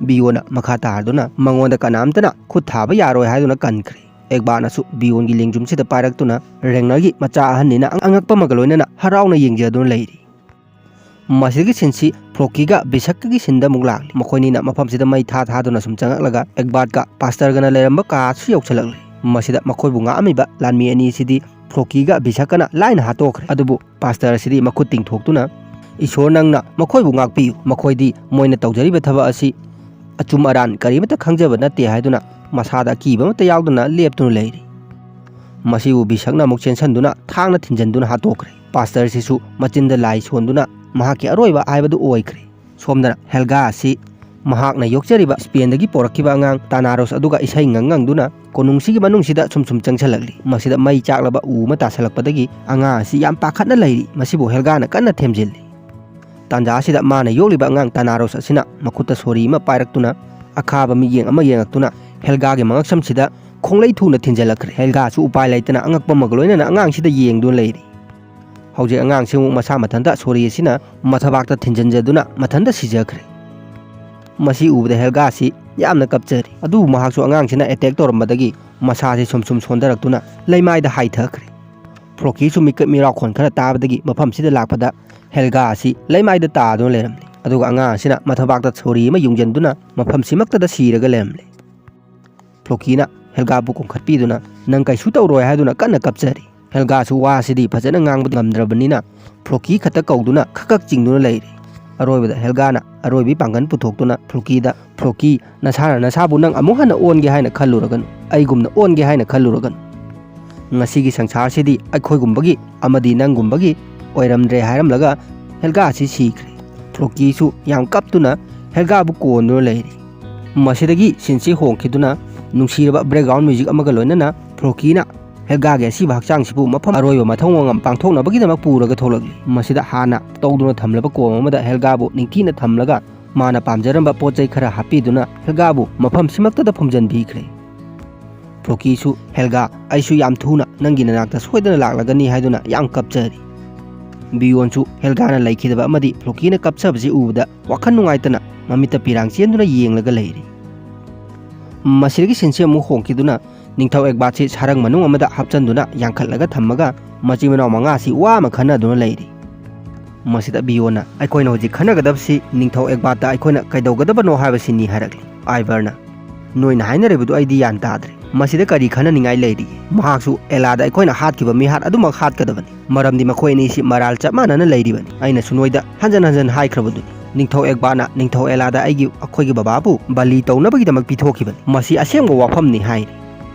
ꯕꯤꯌꯣꯅ ꯃꯈꯥ ꯇꯥꯔꯗꯨꯅ ꯃꯉꯣꯟꯗ ꯀꯅꯥꯝꯇꯅ ꯈꯨꯠ ꯊꯥꯕ ꯌꯥꯔꯣꯏ ꯍꯥꯏꯗꯨꯅ ꯀꯟꯈ꯭ꯔꯦ꯫ ꯑꯦꯛꯕꯥꯔꯠꯅꯁꯨ ꯕꯤꯌꯣꯟꯒꯤ ꯂꯦꯡꯖꯨꯝꯁꯤꯗ ꯄꯥꯏꯔꯛꯇꯨꯅ ꯔꯦꯡꯅꯔꯒꯤ ꯃꯆꯥ ꯑꯍꯟꯅꯤꯅ ꯑꯉꯛꯄ ꯑꯃꯒ ꯂꯣꯏꯅꯅ ꯍꯔꯥꯎꯅ ꯌꯦꯡꯖꯗꯨꯅ ꯂꯩꯔꯤ꯫ ꯃꯁꯤꯒꯤ ꯁꯤꯟꯁꯤ ꯐ꯭ꯂꯣꯀꯤꯒ ꯕꯤꯁꯛꯀꯒꯤ ꯁꯤꯟꯗ ꯑꯃꯨꯛ ꯂꯥꯛꯂꯤ꯫ ꯃꯈꯣꯏꯅꯤꯅ ꯃꯐꯝꯁꯤꯗ ꯃꯩ ꯊꯥ ꯊꯥꯗꯨꯅ ꯁꯨꯝ ꯆꯪꯉꯛꯂꯒ ꯑꯦꯛꯕꯥꯔꯠꯀ ꯄꯥꯁꯇꯔꯒꯅ ꯂꯩꯔꯝꯕ ꯀꯥꯁꯨ ꯌꯧꯁꯤꯜꯂꯛꯂꯤ꯫ ꯃꯁꯤꯗ ꯃꯈꯣꯏꯕꯨ ꯉꯥꯛꯑꯝꯃꯤꯕ ꯂꯥꯟꯃꯤ ꯑꯅꯤ ꯑꯁꯤꯗꯤ ꯐ꯭ꯂꯣꯀꯤꯒ ꯕꯤꯁꯛꯀꯅ ꯂꯥꯏꯅ ꯍꯥꯠꯇꯣꯛꯈ꯭ꯔꯦ꯫ ꯑꯗꯨꯕꯨ ꯄꯥꯁꯇꯔ ꯑꯁꯤꯗꯤ ꯃꯈꯨꯠ ꯇꯤꯡꯊꯣꯛꯇꯨꯅ, "ꯏꯁꯣꯔ, ꯅꯪꯅ ꯃꯈꯣꯏꯕꯨ ꯉꯥꯛꯄꯤꯌꯨ, ꯃꯈꯣꯏꯗꯤ ꯃꯣꯏꯅ ꯇꯧꯖꯔꯤꯕ ꯊꯕꯛ ꯑꯁꯤ ꯑꯆꯨꯝ ꯑꯔꯥꯟ ꯀꯔꯤꯃꯠꯇ ꯈꯪꯖꯕ ꯅꯠꯇꯦ" ꯍꯥꯏꯗꯨꯅ ꯃꯁꯥꯗ ꯑꯀꯤꯕ ꯑꯃꯠꯇ ꯌꯥꯎꯗꯅ ꯂꯦꯞꯇꯨꯅ ꯂꯩꯔꯤ꯫ ꯃꯁꯤꯕꯨ ꯕꯤꯁꯛꯅ ꯑꯃꯨꯛ ꯆꯦꯟꯁꯟꯗꯨꯅ ꯊꯥꯡꯅ ꯊꯤꯟꯖꯟꯗꯨꯅ ꯍꯥꯠꯇꯣꯛꯈ꯭ꯔꯦ꯫ ꯄꯥꯁꯇꯔꯁꯤꯁꯨ ꯃꯆꯤꯟꯗ ꯂꯥꯏ ꯁꯣꯟꯗꯨꯅ ꯃꯍꯥꯛꯀꯤ ꯑꯔꯣꯏꯕ ꯍꯥꯏꯕꯗꯨ ꯑꯣꯏꯈ꯭ꯔꯦ꯫ ꯁꯣꯝꯗꯅ ꯍꯦꯜꯒꯥ ꯑꯁꯤ ꯃꯍꯥꯛꯅ ꯌꯣꯛꯆꯔꯤꯕ ꯁ꯭ꯄꯦꯟꯗꯒꯤ ꯄꯣꯔꯛꯈꯤꯕ ꯑꯉꯥꯡ ꯇꯥꯅꯥꯔꯣꯁ ꯑꯗꯨꯒ ꯏꯁꯩ ꯉꯪ ꯉꯪꯗꯨꯅ ꯀꯣꯅꯨꯡꯁꯤꯒꯤ ꯃꯅꯨꯡꯁꯤꯗ ꯁꯨꯝ ꯁꯨꯝ ꯆꯪꯁꯤꯜꯂꯛꯂꯤ꯫ ꯃꯁꯤꯗ ꯃꯩ ꯆꯥꯛꯂꯕ ꯎ ꯑꯃ ꯇꯥꯁꯜꯂꯛꯄꯗꯒꯤ ꯑꯉꯥꯡ ꯑꯁꯤ ꯌꯥꯝ ꯄꯥꯈꯠꯅ ꯂꯩꯔꯤ꯫ ꯃꯁꯤꯕꯨ ꯍꯦꯜꯒꯥꯅ ꯀꯟꯅ ꯊꯦꯝꯖꯤꯜꯂꯤ꯫ ꯇꯥꯟꯖꯥ ꯑꯁꯤꯗ ꯃꯥꯅ ꯌꯣꯛꯂꯤꯕ ꯑꯉꯥꯡ ꯇꯥꯅꯥꯔꯣꯁ ꯑꯁꯤꯅ ꯃꯈꯨꯠꯇ ꯁꯣꯔꯤ ꯑꯃ ꯄꯥꯏꯔꯛꯇꯨꯅ ꯑꯈꯥꯕ ꯃꯤꯠꯌꯦꯡ ꯑꯃ ꯌꯦꯡꯉꯛꯇꯨꯅ ꯍꯦꯜꯒꯥꯒꯤ ꯃꯉꯛꯁꯝꯁꯤꯗ ꯈꯣꯡꯂꯩ ꯊꯨꯅ ꯊꯤꯟꯖꯤꯜꯂꯛꯈ꯭ꯔꯦ꯫ ꯍꯦꯜꯒꯥꯁꯨ ꯎꯄꯥꯏ ꯂꯩꯇꯅ ꯑꯉꯛꯄ ꯑꯃꯒ ꯂꯣꯏꯅꯅ ꯑꯉꯥꯡꯁꯤꯗ ꯌꯦꯡꯗꯨꯅ ꯂꯩꯔꯤ꯫ ꯍꯧꯖꯤꯛ ꯑꯉꯥꯡꯁꯤ ꯑꯃꯨꯛ ꯃꯁꯥ ꯃꯊꯟꯇ ꯁꯣꯔꯤ ꯑꯁꯤꯅ ꯃꯊꯕꯥꯛꯇ ꯊꯤꯟꯖꯤꯟꯖꯗꯨꯅ ꯃꯊꯟꯇ ꯁꯤꯖꯈ꯭ꯔꯦ꯫ ꯃꯁꯤ ꯎꯕꯗ ꯍꯦꯜꯒꯥꯁꯤ ꯌꯥꯝꯅ ꯀꯞꯆꯔꯤ꯫ ꯑꯗꯨꯕꯨ ꯃꯍꯥꯛꯁꯨ ꯑꯉꯥꯡꯁꯤꯅ ꯑꯦꯇꯦꯛ ꯇꯧꯔꯝꯕꯗꯒꯤ ꯃꯁꯥꯁꯤ ꯁꯨꯝ ꯁꯨꯝ ꯁꯣꯟꯊꯔꯛꯇꯨꯅ ꯂꯩꯃꯥꯏꯗ ꯍꯥꯏꯊꯈ꯭ꯔꯦ꯫ ꯐ꯭ꯂꯣꯀꯤꯁꯨ ꯃꯤꯀꯞ ꯃꯤꯔꯥꯎꯈꯣꯟ ꯈꯔ ꯇꯥꯕꯗꯒꯤ ꯃꯐꯝꯁꯤꯗ ꯂꯥꯛꯄꯗ ꯍꯦꯜꯒꯥ ꯑꯁꯤ ꯂꯩꯃꯥꯏꯗ ꯇꯥꯗꯨꯅ ꯂꯩꯔꯝꯂꯦ꯫ ꯑꯗꯨꯒ ꯑꯉꯥꯡ ꯑꯁꯤꯅ ꯃꯊꯕꯥꯛꯇ ꯁꯣꯔꯤ ꯑꯃ ꯌꯨꯡꯖꯟꯗꯨꯅ ꯃꯐꯝꯁꯤꯃꯛꯇꯗ ꯁꯤꯔꯒ ꯂꯩꯔꯝꯂꯦ꯫ ꯐ꯭ꯂꯣꯀꯤꯅ ꯍꯦꯜꯒꯥꯕꯨ ꯀꯣꯟꯈꯠꯄꯤꯗꯨꯅ, "ꯅꯪ ꯀꯩꯁꯨ ꯇꯧꯔꯣꯏ" ꯍꯥꯏꯗꯨꯅ ꯀꯟꯅ ꯀꯞꯆꯔꯤ꯫ ꯍꯦꯜꯒꯥꯁꯨ ꯋꯥꯁꯤꯗꯤ ꯐꯖꯅ ꯉꯥꯡꯕ ꯉꯝꯗ꯭ꯔꯕꯅꯤꯅ ꯐ꯭ꯂꯣꯀꯤ ꯈꯛꯇ ꯀꯧꯗꯨꯅ ꯈꯛ ꯈꯛ ꯆꯤꯡꯗꯨꯅ ꯂꯩꯔꯤ꯫ ꯑꯔꯣꯏꯕꯗ ꯍꯦꯜꯒꯥꯅ ꯑꯔꯣꯏꯕꯤ ꯄꯥꯡꯒꯜ ꯄꯨꯊꯣꯛꯇꯨꯅ ꯐ꯭ꯂꯣꯀꯤꯗ, "ꯐ꯭ꯂꯣꯀꯤ, ꯅꯁꯥꯅ ꯅꯁꯥꯕꯨ ꯅꯪ ꯑꯃꯨꯛ ꯍꯟꯅ ꯑꯣꯟꯒꯦ ꯍꯥꯏꯅ ꯈꯜꯂꯨꯔꯒꯅꯨ, ꯑꯩꯒꯨꯝꯅ ꯑꯣꯟꯒꯦ ꯍꯥꯏꯅ ꯈꯜꯂꯨꯔꯒꯅꯨ꯫ ꯉꯁꯤꯒꯤ ꯁꯪꯁꯥꯔꯁꯤꯗꯤ ꯑꯩꯈꯣꯏꯒꯨꯝꯕꯒꯤ ꯑꯃꯗꯤ ꯅꯪꯒꯨꯝꯕꯒꯤ ꯑꯣꯏꯔꯝꯗ꯭ꯔꯦ" ꯍꯥꯏꯔꯝꯂꯒ ꯍꯦꯜꯒꯥ ꯑꯁꯤ ꯁꯤꯈ꯭ꯔꯦ꯫ ꯐ꯭ꯂꯣꯀꯤꯁꯨ ꯌꯥꯝ ꯀꯞꯇꯨꯅ ꯍꯦꯜꯒꯥꯕꯨ ꯀꯣꯟꯗꯨꯅ ꯂꯩꯔꯤ꯫ ꯃꯁꯤꯗꯒꯤ ꯁꯤꯟꯁꯤ ꯍꯣꯡꯈꯤꯗꯨꯅ ꯅꯨꯡꯁꯤꯔꯕ ꯕꯦꯛꯒ꯭ꯔꯥꯎꯟ ꯃ꯭ꯌꯨꯖꯤꯛ ꯑꯃꯒ ꯂꯣꯏꯅꯅ ꯐ꯭ꯂꯣꯀꯤꯅ ꯍꯦꯜꯒꯥꯒꯤ ꯑꯁꯤꯕ ꯍꯛꯆꯥꯡꯁꯤꯕꯨ ꯃꯐꯝ ꯑꯔꯣꯏꯕ ꯃꯊꯧ ꯃꯉꯝ ꯄꯥꯡꯊꯣꯛꯅꯕꯒꯤꯗꯃꯛ ꯄꯨꯔꯒ ꯊꯣꯛꯂꯛꯂꯤ꯫ ꯃꯁꯤꯗ ꯍꯥꯟꯅ ꯇꯧꯗꯨꯅ ꯊꯝꯂꯕ ꯀꯣꯝ ꯑꯃꯗ ꯍꯦꯜꯒꯥꯕꯨ ꯅꯤꯡꯊꯤꯅ ꯊꯝꯂꯒ ꯃꯥꯅ ꯄꯥꯝꯖꯔꯝꯕ ꯄꯣꯠ ꯆꯩ ꯈꯔ ꯍꯥꯞꯄꯤꯗꯨꯅ ꯍꯦꯜꯒꯥꯕꯨ ꯃꯐꯝꯁꯤꯃꯛꯇꯗ ꯐꯨꯝꯖꯤꯟꯕꯤꯈ꯭ꯔꯦ꯫ ꯐ꯭ꯂꯣꯀꯤꯁꯨ, "ꯍꯦꯜꯒꯥ, ꯑꯩꯁꯨ ꯌꯥꯝ ꯊꯨꯅ ꯅꯪꯒꯤ ꯅꯅꯥꯛꯇ ꯁꯣꯏꯗꯅ ꯂꯥꯛꯂꯒꯅꯤ" ꯍꯥꯏꯗꯨꯅ ꯌꯥꯝ ꯀꯞꯆꯔꯤ꯫ ꯕꯤꯌꯣꯟꯁꯨ ꯍꯦꯜꯒꯥꯅ ꯂꯩꯈꯤꯗꯕ ꯑꯃꯗꯤ ꯐ꯭ꯂꯣꯀꯤꯅ ꯀꯞꯆꯕꯁꯤ ꯎꯕꯗ ꯋꯥꯈꯜ ꯅꯨꯡꯉꯥꯏꯇꯅ ꯃꯃꯤꯠꯇ ꯄꯤꯔꯥꯡ ꯆꯦꯟꯗꯨꯅ ꯌꯦꯡꯂꯒ ꯂꯩꯔꯤ꯫ ꯃꯁꯤꯗꯒꯤ ꯁꯤꯟꯁꯤ ꯑꯃꯨꯛ ꯍꯣꯡꯈꯤꯗꯨꯅ ꯅꯤꯡꯊꯧ ꯑꯦꯛꯕꯥꯠꯁꯤ ꯁꯥꯔꯪ ꯃꯅꯨꯡ ꯑꯃꯗ ꯍꯥꯞꯆꯤꯟꯗꯨꯅ ꯌꯥꯡꯈꯠꯂꯒ ꯊꯝꯃꯒ ꯃꯆꯤꯟ ꯃꯅꯥꯎ ꯃꯉꯥꯁꯤ ꯋꯥ ꯑꯃ ꯈꯟꯅꯗꯨꯅ ꯂꯩꯔꯤ꯫ ꯃꯁꯤꯗ ꯕꯤꯌꯣꯟꯅ, "ꯑꯩꯈꯣꯏꯅ ꯍꯧꯖꯤꯛ ꯈꯟꯅꯒꯗꯕꯁꯤ ꯅꯤꯡꯊꯧ ꯑꯦꯛꯕꯥꯠꯇ ꯑꯩꯈꯣꯏꯅ ꯀꯩꯗꯧꯒꯗꯕꯅꯣ ꯍꯥꯏꯕꯁꯤꯅꯤ" ꯍꯥꯏꯔꯛꯂꯤ꯫ ꯑꯥꯏꯚꯔꯅ, "ꯅꯣꯏꯅ ꯍꯥꯏꯅꯔꯤꯕꯗꯨ ꯑꯩꯗꯤ ꯒ꯭ꯌꯥꯟ ꯇꯥꯗ꯭ꯔꯦ꯫ ꯃꯁꯤꯗ ꯀꯔꯤ ꯈꯟꯅꯅꯤꯡꯉꯥꯏ ꯂꯩꯔꯤꯒꯦ? ꯃꯍꯥꯛꯁꯨ ꯑꯦꯂꯥꯗ ꯑꯩꯈꯣꯏꯅ ꯍꯥꯠꯈꯤꯕ ꯃꯤꯍꯥꯠ ꯑꯗꯨꯃꯛ ꯍꯥꯠꯀꯗꯕꯅꯤ, ꯃꯔꯝꯗꯤ ꯃꯈꯣꯏ ꯑꯅꯤꯁꯤ ꯃꯔꯥꯜ ꯆꯞ ꯃꯥꯟꯅꯅ ꯂꯩꯔꯤꯕꯅꯤ꯫ ꯑꯩꯅꯁꯨ ꯅꯣꯏꯗ ꯍꯟꯖꯟ ꯍꯟꯖꯟ ꯍꯥꯏꯈ꯭ꯔꯕꯗꯨꯅꯤ, ꯅꯤꯡꯊꯧ ꯑꯦꯛꯕꯥꯠꯅ ꯅꯤꯡꯊꯧ ꯑꯦꯂꯥꯗ ꯑꯩꯒꯤ, ꯑꯩꯈꯣꯏꯒꯤ ꯕꯕꯥꯕꯨ ꯕꯂꯤ ꯇꯧꯅꯕꯒꯤꯗꯃꯛ ꯄꯤꯊꯣꯛꯈꯤꯕꯅꯤ꯫ ꯃꯁꯤ ꯑꯁꯦꯡꯕ ꯋꯥꯐꯝꯅꯤ" ꯍꯥꯏꯔꯤ꯫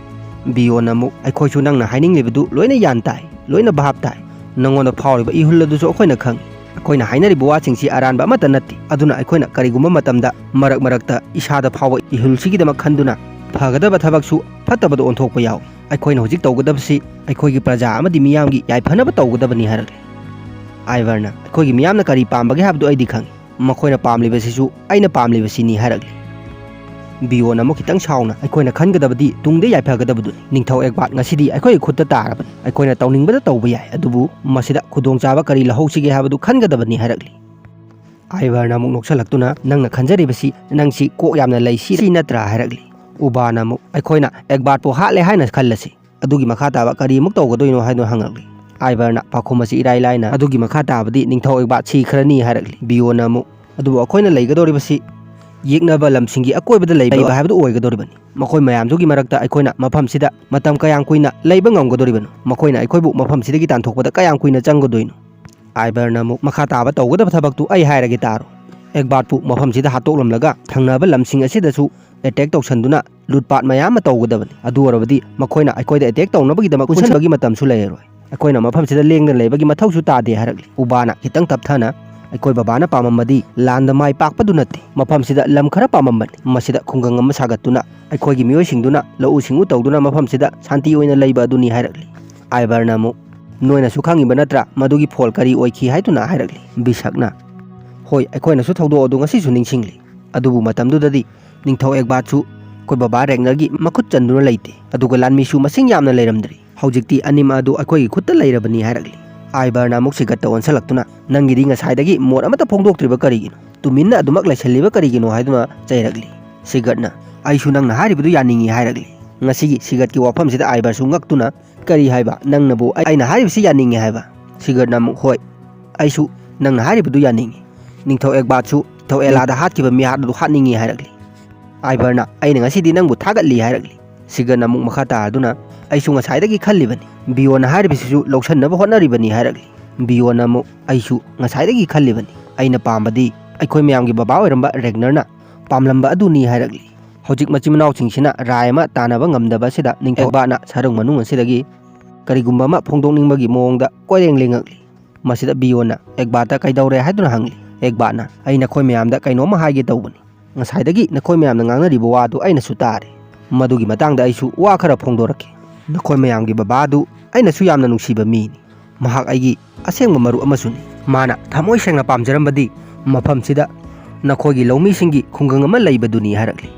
ꯕꯤꯌꯣꯟꯅ ꯑꯃꯨꯛ, "ꯑꯩꯈꯣꯏꯁꯨ ꯅꯪꯅ ꯍꯥꯏꯅꯤꯡꯂꯤꯕꯗꯨ ꯂꯣꯏꯅ ꯒ꯭ꯌꯥꯟ ꯇꯥꯏ, ꯂꯣꯏꯅ ꯚꯥꯞ ꯇꯥꯏ꯫ ꯅꯉꯣꯟꯗ ꯐꯥꯎꯔꯤꯕ ꯏꯍꯨꯜ ꯑꯗꯨꯁꯨ ꯑꯩꯈꯣꯏꯅ ꯈꯪꯏ꯫ ꯑꯩꯈꯣꯏꯅ ꯍꯥꯏꯅꯔꯤꯕ ꯋꯥꯁꯤꯡꯁꯤ ꯑꯔꯥꯟꯕ ꯑꯃꯠꯇ ꯅꯠꯇꯦ꯫ ꯑꯗꯨꯅ ꯑꯩꯈꯣꯏꯅ ꯀꯔꯤꯒꯨꯝꯕ ꯃꯇꯝꯗ ꯃꯔꯛ ꯃꯔꯛꯇ ꯏꯁꯥꯗ ꯐꯥꯎꯕ ꯏꯍꯨꯜꯁꯤꯒꯤꯗꯃꯛ ꯈꯟꯗꯨꯅ ꯐꯒꯗꯕ ꯊꯕꯛꯁꯨ ꯐꯠꯇꯕꯗ ꯑꯣꯟꯊꯣꯛꯄ ꯌꯥꯎꯏ꯫ ꯑꯩꯈꯣꯏꯅ ꯍꯧꯖꯤꯛ ꯇꯧꯒꯗꯕꯁꯤ ꯑꯩꯈꯣꯏꯒꯤ ꯄ꯭ꯔꯖꯥ ꯑꯃꯗꯤ ꯃꯤꯌꯥꯝꯒꯤ ꯌꯥꯏꯐꯅꯕ ꯇꯧꯒꯗꯕꯅꯤ" ꯍꯥꯏꯔꯛꯂꯤ꯫ ꯑꯥꯏꯚꯔꯅ, "ꯑꯩꯈꯣꯏꯒꯤ ꯃꯤꯌꯥꯝꯅ ꯀꯔꯤ ꯄꯥꯝꯕꯒꯦ ꯍꯥꯏꯕꯗꯨ ꯑꯩꯗꯤ ꯈꯪꯏ꯫ ꯃꯈꯣꯏꯅ ꯄꯥꯝꯂꯤꯕꯁꯤꯁꯨ ꯑꯩꯅ ꯄꯥꯝꯂꯤꯕꯁꯤꯅꯤ" ꯍꯥꯏꯔꯛꯂꯤ꯫ ꯕꯤꯌꯣꯟ ꯑꯃꯨꯛ ꯈꯤꯇꯪ ꯁꯥꯎꯅ, "ꯑꯩꯈꯣꯏꯅ ꯈꯟꯒꯗꯕꯗꯤ ꯇꯨꯡꯗ ꯌꯥꯏꯐꯒꯗꯕꯗꯨꯅꯤ꯫ ꯅꯤꯡꯊꯧ ꯑꯦꯛꯕꯥꯠ ꯉꯁꯤꯗꯤ ꯑꯩꯈꯣꯏꯒꯤ ꯈꯨꯠꯇ ꯇꯥꯔꯕꯅꯤ꯫ ꯑꯩꯈꯣꯏꯅ ꯇꯧꯅꯤꯡꯕꯗ ꯇꯧꯕ ꯌꯥꯏ, ꯑꯗꯨꯕꯨ ꯃꯁꯤꯗ ꯈꯨꯗꯣꯡꯆꯥꯕ ꯀꯔꯤ ꯂꯧꯍꯧꯁꯤꯒꯦ ꯍꯥꯏꯕꯗꯨ ꯈꯟꯒꯗꯕꯅꯤ" ꯍꯥꯏꯔꯛꯂꯤ꯫ ꯑꯥꯏꯚꯔꯅ ꯑꯃꯨꯛ ꯅꯣꯛꯁꯜꯂꯛꯇꯨꯅ, "ꯅꯪꯅ ꯈꯟꯖꯔꯤꯕꯁꯤ ꯅꯪꯁꯤ ꯀꯣꯛ ꯌꯥꯝꯅ ꯂꯩ ꯁꯤ ꯅꯠꯇ꯭ꯔꯥ?" ꯍꯥꯏꯔꯛꯂꯤ꯫ ꯎꯕꯥꯅ ꯑꯃꯨꯛ, "ꯑꯩꯈꯣꯏꯅ ꯑꯦꯛꯕꯥꯠꯄꯨ ꯍꯥꯠꯂꯦ ꯍꯥꯏꯅ ꯈꯜꯂꯁꯤ꯫ ꯑꯗꯨꯒꯤ ꯃꯈꯥ ꯇꯥꯕ ꯀꯔꯤ ꯑꯃꯨꯛ ꯇꯧꯒꯗꯣꯏꯅꯣ?" ꯍꯥꯏꯗꯨꯅ ꯍꯪꯂꯛꯂꯤ꯫ ꯑꯥꯏꯚꯔꯅ ꯄꯥꯎꯈꯨꯝ ꯑꯁꯤ ꯏꯔꯥꯏ ꯂꯥꯏꯅ, "ꯑꯗꯨꯒꯤ ꯃꯈꯥ ꯇꯥꯕꯗꯤ ꯅꯤꯡꯊꯧ ꯑꯦꯛꯕꯥꯠ ꯁꯤꯈ꯭ꯔꯅꯤ" ꯍꯥꯏꯔꯛꯂꯤ꯫ ꯕꯤꯌꯣꯟꯅ ꯑꯃꯨꯛ, "ꯑꯗꯨꯕꯨ ꯑꯩꯈꯣꯏꯅ ꯂꯩꯒꯗꯧꯔꯤꯕꯁꯤ ꯌꯦꯛꯅꯕ ꯂꯝꯁꯤꯡꯒꯤ ꯑꯀꯣꯏꯕꯗ ꯂꯩꯕ ꯍꯥꯏꯕꯗꯨ ꯑꯣꯏꯒꯗꯧꯔꯤꯕꯅꯤ꯫ ꯃꯈꯣꯏ ꯃꯌꯥꯝꯗꯨꯒꯤ ꯃꯔꯛꯇ ꯑꯩꯈꯣꯏꯅ ꯃꯐꯝꯁꯤꯗ ꯃꯇꯝ ꯀꯌꯥꯝ ꯀꯨꯏꯅ ꯂꯩꯕ ꯉꯝꯒꯗꯧꯔꯤꯕꯅꯣ? ꯃꯈꯣꯏꯅ ꯑꯩꯈꯣꯏꯕꯨ ꯃꯐꯝꯁꯤꯗꯒꯤ ꯇꯥꯟꯊꯣꯛꯄꯗ ꯀꯌꯥꯝ ꯀꯨꯏꯅ ꯆꯪꯒꯗꯣꯏꯅꯣ?" ꯑꯥꯏꯚꯔꯅ ꯑꯃꯨꯛ, "ꯃꯈꯥ ꯇꯥꯕ ꯇꯧꯒꯗꯕ ꯊꯕꯛꯇꯨ ꯑꯩ ꯍꯥꯏꯔꯒꯦ ꯇꯥꯔꯣ꯫ ꯑꯦꯛꯕꯥꯠꯄꯨ ꯃꯐꯝꯁꯤꯗ ꯍꯥꯠꯇꯣꯛꯂꯝꯂꯒ ꯊꯪꯅꯕ ꯂꯝꯁꯤꯡ ꯑꯁꯤꯗꯁꯨ ꯑꯦꯇꯦꯛ ꯇꯧꯁꯟꯗꯨꯅ ꯂꯨꯠꯄꯥꯠ ꯃꯌꯥꯝ ꯑꯃ ꯇꯧꯒꯗꯕꯅꯤ꯫ ꯑꯗꯨ ꯑꯣꯏꯔꯕꯗꯤ ꯃꯈꯣꯏꯅ ꯑꯩꯈꯣꯏꯗ ꯑꯦꯇꯦꯛ ꯇꯧꯅꯕꯒꯤꯗꯃꯛ ꯄꯨꯟꯁꯤꯟꯕꯒꯤ ꯃꯇꯝꯁꯨ ꯂꯩꯔꯔꯣꯏ꯫ ꯑꯩꯈꯣꯏꯅ ꯃꯐꯝꯁꯤꯗ ꯂꯦꯡꯗꯅ ꯂꯩꯕꯒꯤ ꯃꯊꯧꯁꯨ ꯇꯥꯗꯦ" ꯍꯥꯏꯔꯛꯂꯤ꯫ ꯎꯕꯥꯅ ꯈꯤꯇꯪ ꯇꯞꯊꯅ, ꯑꯩꯈꯣꯏ ꯕꯕꯥꯅ ꯄꯥꯝꯃꯝꯕꯗꯤ ꯂꯥꯟꯗ ꯃꯥꯏ ꯄꯥꯛꯄꯗꯨ ꯅꯠꯇꯦ, ꯃꯐꯝꯁꯤꯗ ꯂꯝ ꯈꯔ ꯄꯥꯝꯃꯝꯕꯅꯤ꯫ ꯃꯁꯤꯗ ꯈꯨꯡꯒꯪ ꯑꯃ ꯁꯥꯒꯠꯇꯨꯅ ꯑꯩꯈꯣꯏꯒꯤ ꯃꯤꯑꯣꯏꯁꯤꯡꯗꯨꯅ ꯂꯧꯎ ꯁꯤꯡꯎ ꯇꯧꯗꯨꯅ ꯃꯐꯝꯁꯤꯗ ꯁꯥꯟꯇꯤ ꯑꯣꯏꯅ ꯂꯩꯕ ꯑꯗꯨꯅꯤ ꯍꯥꯏꯔꯛꯂꯤ꯫ ꯑꯥꯏꯕꯔꯅ ꯑꯃꯨꯛ, "ꯅꯣꯏꯅꯁꯨ ꯈꯪꯉꯤꯕ ꯅꯠꯇ꯭ꯔꯥ ꯃꯗꯨꯒꯤ ꯐꯣꯜ ꯀꯔꯤ ꯑꯣꯏꯈꯤ ꯍꯥꯏꯗꯨꯅ?" ꯍꯥꯏꯔꯛꯂꯤ꯫ ꯕꯤꯁꯛꯅ, "ꯍꯣꯏ, ꯑꯩꯈꯣꯏꯅꯁꯨ ꯊꯧꯗꯣꯛ ꯑꯗꯨ ꯉꯁꯤꯁꯨ ꯅꯤꯡꯁꯤꯡꯂꯤ꯫ ꯑꯗꯨꯕꯨ ꯃꯇꯝꯗꯨꯗꯗꯤ ꯅꯤꯡꯊꯧ ꯑꯦꯒꯕꯥꯠꯁꯨ ꯑꯩꯈꯣꯏ ꯕꯕꯥ ꯔꯦꯒꯅꯔꯒꯤ ꯃꯈꯨꯠ ꯆꯟꯗꯨꯅ ꯂꯩꯇꯦ, ꯑꯗꯨꯒ ꯂꯥꯟꯃꯤꯁꯨ ꯃꯁꯤꯡ ꯌꯥꯝꯅ ꯂꯩꯔꯝꯗ꯭ꯔꯤ꯫ ꯍꯧꯖꯤꯛꯇꯤ ꯑꯅꯤꯃꯛ ꯑꯗꯨ ꯑꯩꯈꯣꯏꯒꯤ ꯈꯨꯠꯇ ꯂꯩꯔꯕꯅꯤ" ꯍꯥꯏꯔꯛꯂꯤ꯫ ꯑꯥꯏꯕꯔꯅ ꯑꯃꯨꯛ ꯁꯤꯒꯠꯇ ꯑꯣꯟꯁꯤꯜꯂꯛꯇꯨꯅ, "ꯅꯪꯒꯤꯗꯤ ꯉꯁꯥꯏꯗꯒꯤ ꯃꯣꯠ ꯑꯃꯠꯇ ꯐꯣꯡꯗꯣꯛꯇ꯭ꯔꯤꯕ ꯀꯔꯤꯒꯤꯅꯣ? ꯇꯨꯃꯤꯟꯅ ꯑꯗꯨꯃꯛ ꯂꯩꯁꯜꯂꯤꯕ ꯀꯔꯤꯒꯤꯅꯣ?" ꯍꯥꯏꯗꯨꯅ ꯆꯩꯔꯛꯂꯤ꯫ ꯁꯤꯒꯠꯅ, "ꯑꯩꯁꯨ ꯅꯪꯅ ꯍꯥꯏꯔꯤꯕꯗꯨ ꯌꯥꯅꯤꯡꯏ" ꯍꯥꯏꯔꯛꯂꯤ꯫ ꯉꯁꯤꯒꯤ ꯁꯤꯒꯠꯀꯤ ꯋꯥꯐꯝꯁꯤꯗ ꯑꯥꯏꯕꯔꯁꯨ ꯉꯛꯇꯨꯅ, "ꯀꯔꯤ ꯍꯥꯏꯕ? ꯅꯪꯅꯕꯨ ꯑꯩ-, ꯑꯩꯅ ꯍꯥꯏꯔꯤꯕꯁꯤ ꯌꯥꯅꯤꯡꯉꯤ ꯍꯥꯏꯕ?" ꯁꯤꯒꯔꯠꯅ ꯑꯃꯨꯛ, "ꯍꯣꯏ, ꯑꯩꯁꯨ ꯅꯪꯅ ꯍꯥꯏꯔꯤꯕꯗꯨ ꯌꯥꯅꯤꯡꯉꯤ꯫ ꯅꯤꯡꯊꯧ ꯑꯦꯒꯕꯥꯠꯁꯨ ꯅꯤꯡꯊꯧ ꯑꯦꯂꯥꯗ ꯍꯥꯠꯈꯤꯕ ꯃꯤꯍꯥꯠ ꯑꯗꯨ ꯍꯥꯠꯅꯤꯡꯉꯤ" ꯍꯥꯏꯔꯛꯂꯤ꯫ ꯑꯥꯏꯕꯔꯅ, "ꯑꯩꯅ ꯉꯁꯤꯗꯤ ꯅꯪꯕꯨ ꯊꯥꯒꯠꯂꯤ" ꯍꯥꯏꯔꯛꯂꯤ꯫ ꯁꯤꯒꯔꯠꯅ ꯑꯃꯨꯛ ꯃꯈꯥ ꯇꯥꯔꯗꯨꯅ, "ꯑꯩꯁꯨ ꯉꯁꯥꯏꯗꯒꯤ ꯈꯜꯂꯤꯕꯅꯤ꯫ ꯕꯤꯌꯣꯟꯅ ꯍꯥꯏꯔꯤꯕꯁꯤꯁꯨ ꯂꯧꯁꯟꯅꯕ ꯍꯣꯠꯅꯔꯤꯕꯅꯤ" ꯍꯥꯏꯔꯛꯂꯤ꯫ ꯕꯤꯌꯣꯟꯅ ꯑꯃꯨꯛ, "ꯑꯩꯁꯨ ꯉꯁꯥꯏꯗꯒꯤ ꯈꯜꯂꯤꯕꯅꯤ꯫ ꯑꯩꯅ ꯄꯥꯝꯕꯗꯤ ꯑꯩꯈꯣꯏ ꯃꯌꯥꯝꯒꯤ ꯕꯕꯥ ꯑꯣꯏꯔꯝꯕ ꯔꯦꯒꯅꯔꯅ ꯄꯥꯝꯂꯝꯕ ꯑꯗꯨꯅꯤ" ꯍꯥꯏꯔꯛꯂꯤ꯫ ꯍꯧꯖꯤꯛ ꯃꯆꯤꯟ ꯃꯅꯥꯎꯁꯤꯡꯁꯤꯅ ꯔꯥꯏ ꯑꯃ ꯇꯥꯟꯅꯕ ꯉꯝꯗꯕ ꯑꯁꯤꯗ ꯅꯤꯡꯊꯧ ꯑꯦꯒꯕꯥꯠꯅ ꯁꯔꯨꯡ ꯃꯅꯨꯡ ꯑꯁꯤꯗꯒꯤ ꯀꯔꯤꯒꯨꯝꯕ ꯑꯃ ꯐꯣꯡꯗꯣꯛꯅꯤꯡꯕꯒꯤ ꯃꯑꯣꯡꯗ ꯀꯣꯏꯔꯦꯡ ꯂꯦꯡꯉꯛꯂꯤ꯫ ꯃꯁꯤꯗ ꯕꯤꯌꯣꯟꯅ ꯑꯦꯒꯕꯥꯠꯇ ꯀꯩꯗꯧꯔꯦ ꯍꯥꯏꯗꯨꯅ ꯍꯪꯂꯤ꯫ ꯑꯦꯒꯕꯥꯠꯅ, "ꯑꯩ ꯅꯈꯣꯏ ꯃꯌꯥꯝꯗ ꯀꯩꯅꯣꯝꯃ ꯍꯥꯏꯒꯦ ꯇꯧꯕꯅꯤ꯫ ꯉꯁꯥꯏꯗꯒꯤ ꯅꯈꯣꯏ ꯃꯌꯥꯝꯅ ꯉꯥꯡꯅꯔꯤꯕ ꯋꯥꯗꯨ ꯑꯩꯅꯁꯨ ꯇꯥꯔꯦ꯫ ꯃꯗꯨꯒꯤ ꯃꯇꯥꯡꯗ ꯑꯩꯁꯨ ꯋꯥ ꯈꯔ ꯐꯣꯡꯗꯣꯔꯛꯀꯦ꯫ ꯅꯈꯣꯏ ꯃꯌꯥꯝꯒꯤ ꯕꯕꯥꯗꯨ ꯑꯩꯅꯁꯨ ꯌꯥꯝꯅ ꯅꯨꯡꯁꯤꯕ ꯃꯤꯅꯤ꯫ ꯃꯍꯥꯛ ꯑꯩꯒꯤ ꯑꯁꯦꯡꯕ ꯃꯔꯨꯞ ꯑꯃꯁꯨꯅꯤ꯫ ꯃꯥꯅ ꯊꯃꯣꯏ ꯁꯦꯡꯅ ꯄꯥꯝꯖꯔꯝꯕꯗꯤ ꯃꯐꯝꯁꯤꯗ ꯅꯈꯣꯏꯒꯤ ꯂꯧꯃꯤꯁꯤꯡꯒꯤ ꯈꯨꯡꯒꯪ ꯑꯃ ꯂꯩꯕꯗꯨꯅꯤ" ꯍꯥꯏꯔꯛꯂꯤ꯫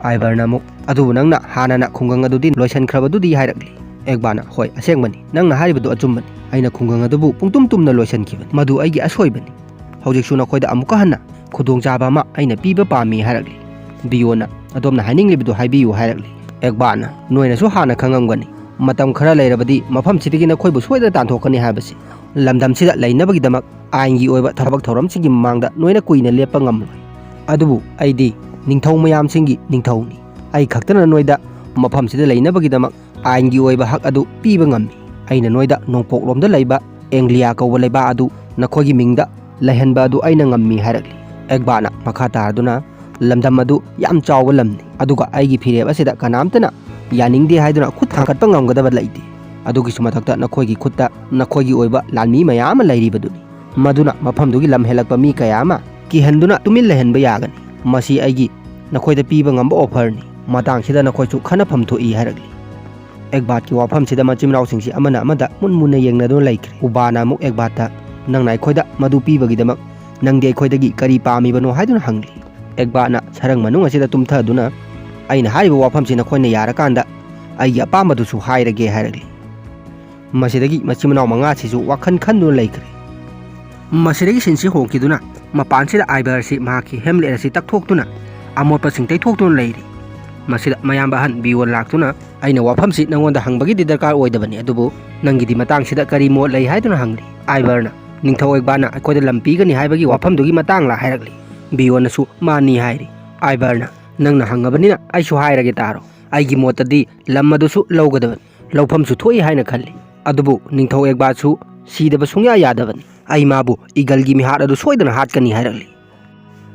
ꯑꯥꯏꯕꯔꯅ ꯑꯃꯨꯛ, "ꯑꯗꯨꯕꯨ ꯅꯪꯅ ꯍꯥꯟꯅꯅ ꯈꯨꯡꯒꯪ ꯑꯗꯨꯗꯤ ꯂꯣꯏꯁꯤꯟꯈ꯭ꯔꯕꯗꯨꯗꯤ" ꯍꯥꯏꯔꯛꯂꯤ꯫ ꯑꯦꯒꯕꯥꯅ, "ꯍꯣꯏ, ꯑꯁꯦꯡꯕꯅꯤ, ꯅꯪꯅ ꯍꯥꯏꯔꯤꯕꯗꯨ ꯑꯆꯨꯝꯕꯅꯤ꯫ ꯑꯩꯅ ꯈꯨꯡꯒꯪ ꯑꯗꯨꯕꯨ ꯄꯨꯡꯇꯨꯝ ꯇꯨꯝꯅ ꯂꯣꯏꯁꯤꯟꯈꯤꯕꯅꯤ꯫ ꯃꯗꯨ ꯑꯩꯒꯤ ꯑꯁꯣꯏꯕꯅꯤ꯫ ꯍꯧꯖꯤꯛꯁꯨ ꯅꯈꯣꯏꯗ ꯑꯃꯨꯛꯀ ꯍꯟꯅ ꯈꯨꯗꯣꯡꯆꯥꯕ ꯑꯃ ꯑꯩꯅ ꯄꯤꯕ ꯄꯥꯝꯃꯤ" ꯍꯥꯏꯔꯛꯂꯤ꯫ ꯕꯤꯌꯣꯅ, "ꯑꯗꯣꯝꯅ ꯍꯥꯏꯅꯤꯡꯂꯤꯕꯗꯨ ꯍꯥꯏꯕꯤꯌꯨ" ꯍꯥꯏꯔꯛꯂꯤ꯫ ꯑꯦꯒꯕꯥꯅ, "ꯅꯣꯏꯅꯁꯨ ꯍꯥꯟꯅ ꯈꯪꯉꯝꯒꯅꯤ, ꯃꯇꯝ ꯈꯔ ꯂꯩꯔꯕꯗꯤ ꯃꯐꯝꯁꯤꯗꯒꯤ ꯅꯈꯣꯏꯕꯨ ꯁꯣꯏꯗꯅ ꯇꯥꯟꯊꯣꯛꯀꯅꯤ ꯍꯥꯏꯕꯁꯤ꯫ ꯂꯝꯗꯝꯁꯤꯗ ꯂꯩꯅꯕꯒꯤꯗꯃꯛ ꯑꯥꯏꯟꯒꯤ ꯑꯣꯏꯕ ꯊꯕꯛ ꯊꯧꯔꯝꯁꯤꯡꯒꯤ ꯃꯃꯥꯡꯗ ꯅꯣꯏꯅ ꯀꯨꯏꯅ ꯂꯦꯞꯄ ꯉꯝꯂꯣꯏ꯫ ꯑꯗꯨꯕꯨ ꯑꯩꯗꯤ ꯅꯤꯡꯊꯧ ꯃꯌꯥꯝꯁꯤꯡꯒꯤ ꯅꯤꯡꯊꯧꯅꯤ꯫ ꯑꯩ ꯈꯛꯇꯅ ꯅꯣꯏꯗ ꯃꯐꯝꯁꯤꯗ ꯂꯩꯅꯕꯒꯤꯗꯃꯛ ꯑꯥꯏꯟꯒꯤ ꯑꯣꯏꯕ ꯍꯛ ꯑꯗꯨ ꯄꯤꯕ ꯉꯝꯃꯤ꯫ ꯑꯩꯅ ꯅꯣꯏꯗ ꯅꯣꯡꯄꯣꯛꯂꯣꯝꯗ ꯂꯩꯕ ꯑꯦꯡꯂꯤꯌꯥ ꯀꯧꯕ ꯂꯩꯕꯥꯛ ꯑꯗꯨ ꯅꯈꯣꯏꯒꯤ ꯃꯤꯡꯗ ꯂꯩꯍꯟꯕ ꯑꯗꯨ ꯑꯩꯅ ꯉꯝꯃꯤ" ꯍꯥꯏꯔꯛꯂꯤ꯫ ꯑꯦꯒꯕꯥꯅ ꯃꯈꯥ ꯇꯥꯔꯗꯨꯅ, "ꯂꯝꯗꯝ ꯑꯗꯨ ꯌꯥꯝ ꯆꯥꯎꯕ ꯂꯝꯅꯤ, ꯑꯗꯨꯒ ꯑꯩꯒꯤ ꯐꯤꯔꯦꯞ ꯑꯁꯤꯗ ꯀꯅꯥꯝꯇꯅ ꯌꯥꯅꯤꯡꯗꯦ ꯍꯥꯏꯗꯨꯅ ꯈꯨꯠ ꯊꯥꯡꯒꯠꯄ ꯉꯝꯒꯗꯕ ꯂꯩꯇꯦ꯫ ꯑꯗꯨꯒꯤꯁꯨ ꯃꯊꯛꯇ ꯅꯈꯣꯏꯒꯤ ꯈꯨꯠꯇ ꯅꯈꯣꯏꯒꯤ ꯑꯣꯏꯕ ꯂꯥꯟꯃꯤ ꯃꯌꯥꯝ ꯑꯃ ꯂꯩꯔꯤꯕꯗꯨꯅꯤ꯫ ꯃꯗꯨꯅ ꯃꯐꯝꯗꯨꯒꯤ ꯂꯝ ꯍꯦꯜꯂꯛꯄ ꯃꯤ ꯀꯌꯥ ꯑꯃ ꯀꯤꯍꯟꯗꯨꯅ ꯇꯨꯃꯤꯟ ꯂꯩꯍꯟꯕ ꯌꯥꯒꯅꯤ꯫ ꯃꯁꯤ ꯑꯩꯒꯤ ꯅꯈꯣꯏꯗ ꯄꯤꯕ ꯉꯝꯕ offerꯅꯤ꯫ ꯃꯇꯥꯡꯁꯤꯗ ꯅꯈꯣꯏꯁꯨ ꯈꯟꯅꯐꯝ ꯊꯣꯛꯏ ꯍꯥꯏꯔꯛꯂꯤ꯫ ꯑꯦꯒꯕꯥꯠꯀꯤ ꯋꯥꯐꯝꯁꯤꯗ ꯃꯆꯤꯟ ꯃꯅꯥꯎꯁꯤꯡꯁꯤ ꯑꯃꯅ ꯑꯃꯗ ꯃꯨꯟ ꯃꯨꯟꯅ ꯌꯦꯡꯅꯗꯨꯅ ꯂꯩꯈ꯭ꯔꯦ꯫ ꯎꯕꯥꯅ ꯑꯃꯨꯛ ꯑꯦꯒꯕꯥꯠꯇ, "ꯅꯪꯅ ꯑꯩꯈꯣꯏꯗ ꯃꯗꯨ ꯄꯤꯕꯒꯤꯗꯃꯛ ꯅꯪꯗꯤ ꯑꯩꯈꯣꯏꯗꯒꯤ ꯀꯔꯤ ꯄꯥꯝꯃꯤꯕꯅꯣ?" ꯍꯥꯏꯗꯨꯅ ꯍꯪꯂꯤ꯫ ꯑꯦꯒꯕꯥꯠꯅ ꯁꯔꯪ ꯃꯅꯨꯡ ꯑꯁꯤꯗ ꯇꯨꯝꯊꯗꯨꯅ, "ꯑꯩꯅ ꯍꯥꯏꯔꯤꯕ ꯋꯥꯐꯝꯁꯤ ꯅꯈꯣꯏꯅ ꯌꯥꯔꯀꯥꯟꯗ ꯑꯩꯒꯤ ꯑꯄꯥꯝꯕꯗꯨꯁꯨ ꯍꯥꯏꯔꯒꯦ" ꯍꯥꯏꯔꯛꯂꯤ꯫ ꯃꯁꯤꯗꯒꯤ ꯃꯆꯤꯟ ꯃꯅꯥꯎ ꯃꯉꯥꯁꯤꯁꯨ ꯋꯥꯈꯜ ꯈꯟꯗꯨꯅ ꯂꯩꯈ꯭ꯔꯦ꯫ ꯃꯁꯤꯗꯒꯤ ꯁꯤꯟꯁꯤ ꯍꯣꯡꯈꯤꯗꯨꯅ ꯃꯄꯥꯟꯁꯤꯗ ꯑꯥꯏꯕꯔꯁꯤ ꯃꯍꯥꯛꯀꯤ ꯍꯦꯝꯂꯦꯠ ꯑꯁꯤ ꯇꯛꯊꯣꯛꯇꯨꯅ ꯑꯃꯣꯠꯄꯁꯤꯡ ꯇꯩꯊꯣꯛꯇꯨꯅ ꯂꯩꯔꯤ꯫ ꯃꯁꯤꯗ ꯃꯌꯥꯝꯕ ꯑꯍꯟ ꯕꯤꯌꯣꯟ ꯂꯥꯛꯇꯨꯅ, "ꯑꯩꯅ ꯋꯥꯐꯝꯁꯤ ꯅꯉꯣꯟꯗ ꯍꯪꯕꯒꯤꯗꯤ ꯗꯔꯀꯥꯔ ꯑꯣꯏꯗꯕꯅꯤ, ꯑꯗꯨꯕꯨ ꯅꯪꯒꯤꯗꯤ ꯃꯇꯥꯡꯁꯤꯗ ꯀꯔꯤ ꯃꯣꯠ ꯂꯩ?" ꯍꯥꯏꯗꯨꯅ ꯍꯪꯂꯤ꯫ ꯑꯥꯏꯕꯔꯅ, "ꯅꯤꯡꯊꯧ ꯑꯦꯒꯕꯥꯅ ꯑꯩꯈꯣꯏꯗ ꯂꯝ ꯄꯤꯒꯅꯤ ꯍꯥꯏꯕꯒꯤ ꯋꯥꯐꯝꯗꯨꯒꯤ ꯃꯇꯥꯡꯂꯥ?" ꯍꯥꯏꯔꯛꯂꯤ꯫ ꯕꯤꯌꯣꯟꯅꯁꯨ ꯃꯥꯅꯤ ꯍꯥꯏꯔꯤ꯫ ꯑꯥꯏꯕꯔꯅ, "ꯅꯪꯅ ꯍꯪꯉꯕꯅꯤꯅ ꯑꯩꯁꯨ ꯍꯥꯏꯔꯒꯦ ꯇꯥꯔꯣ꯫ ꯑꯩꯒꯤ ꯃꯣꯠꯇꯗꯤ ꯂꯝ ꯑꯗꯨꯁꯨ ꯂꯧꯒꯗꯕꯅꯤ, ꯂꯧꯐꯝꯁꯨ ꯊꯣꯛꯏ ꯍꯥꯏꯅ ꯈꯜꯂꯤ, ꯑꯗꯨꯕꯨ ꯅꯤꯡꯊꯧ ꯑꯦꯒꯕꯥꯁꯨ ꯁꯤꯗꯕ ꯁꯨꯡꯌꯥ ꯌꯥꯗꯕꯅꯤ꯫ ꯑꯩ ꯃꯥꯕꯨ ꯏꯒꯜꯒꯤ ꯃꯤꯍꯥꯠ ꯑꯗꯨ ꯁꯣꯏꯗꯅ ꯍꯥꯠꯀꯅꯤ" ꯍꯥꯏꯔꯛꯂꯤ꯫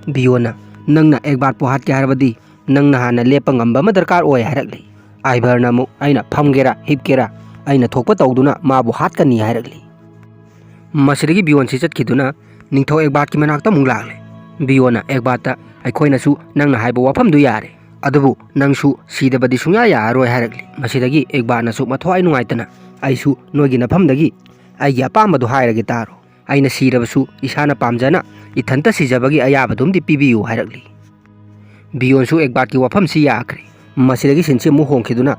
ꯕꯤꯌꯣꯟꯅ, "ꯅꯪꯅ ꯑꯦꯒꯕꯥꯠꯄꯨ ꯍꯥꯠꯀꯦ ꯍꯥꯏꯔꯕꯗꯤ ꯅꯪꯅ ꯍꯥꯟꯅ ꯂꯦꯞꯄ ꯉꯝꯕ ꯑꯃ ꯗꯔꯀꯥꯔ ꯑꯣꯏ" ꯍꯥꯏꯔꯛꯂꯤ꯫ ꯑꯥꯏꯕꯔꯅ ꯑꯃꯨꯛ, "ꯑꯩꯅ ꯐꯝꯒꯦꯔꯥ ꯍꯤꯞꯀꯦꯔꯥ ꯑꯩꯅ ꯊꯣꯛꯄ ꯇꯧꯗꯨꯅ ꯃꯥꯕꯨ ꯍꯥꯠꯀꯅꯤ" ꯍꯥꯏꯔꯛꯂꯤ꯫ ꯃꯁꯤꯗꯒꯤ ꯕꯤꯌꯣꯟꯁꯤ ꯆꯠꯈꯤꯗꯨꯅ ꯅꯤꯡꯊꯧ ꯑꯦꯒꯕꯥꯠꯀꯤ ꯃꯅꯥꯛꯇ ꯑꯃꯨꯛ ꯂꯥꯛꯂꯦ꯫ ꯕꯤꯌꯣꯟꯅ ꯑꯦꯒꯕꯥꯠꯇ, "ꯑꯩꯈꯣꯏꯅꯁꯨ ꯅꯪꯅ ꯍꯥꯏꯕ ꯋꯥꯐꯝꯗꯨ ꯌꯥꯔꯦ, ꯑꯗꯨꯕꯨ ꯅꯪꯁꯨ ꯁꯤꯗꯕꯗꯤ ꯁꯨꯡꯌꯥ ꯌꯥꯔꯔꯣꯏ" ꯍꯥꯏꯔꯛꯂꯤ꯫ ꯃꯁꯤꯗꯒꯤ ꯑꯦꯒꯕꯥꯠꯅꯁꯨ ꯃꯊ꯭ꯋꯥꯏ ꯅꯨꯡꯉꯥꯏꯇꯅ, "ꯑꯩꯁꯨ ꯅꯣꯏꯒꯤ ꯅꯐꯝꯗꯒꯤ ꯑꯩꯒꯤ ꯑꯄꯥꯝꯕꯗꯨ ꯍꯥꯏꯔꯒꯦ ꯇꯥꯔꯣ꯫ ꯑꯩꯅ ꯁꯤꯔꯕꯁꯨ ꯏꯁꯥꯅ ꯄꯥꯝꯖꯅ ꯏꯊꯟꯇ ꯁꯤꯖꯕꯒꯤ ꯑꯌꯥꯕꯗꯨꯝꯗꯤ ꯄꯤꯕꯤꯌꯨ" ꯍꯥꯏꯔꯛꯂꯤ꯫ ꯕꯤꯌꯣꯟꯁꯨ ꯑꯦꯒꯕꯥꯠꯀꯤ ꯋꯥꯐꯝꯁꯤ ꯌꯥꯈ꯭ꯔꯦ꯫ ꯃꯁꯤꯗꯒꯤ ꯁꯤꯟꯁꯤ ꯑꯃꯨꯛ ꯍꯣꯡꯈꯤꯗꯨꯅ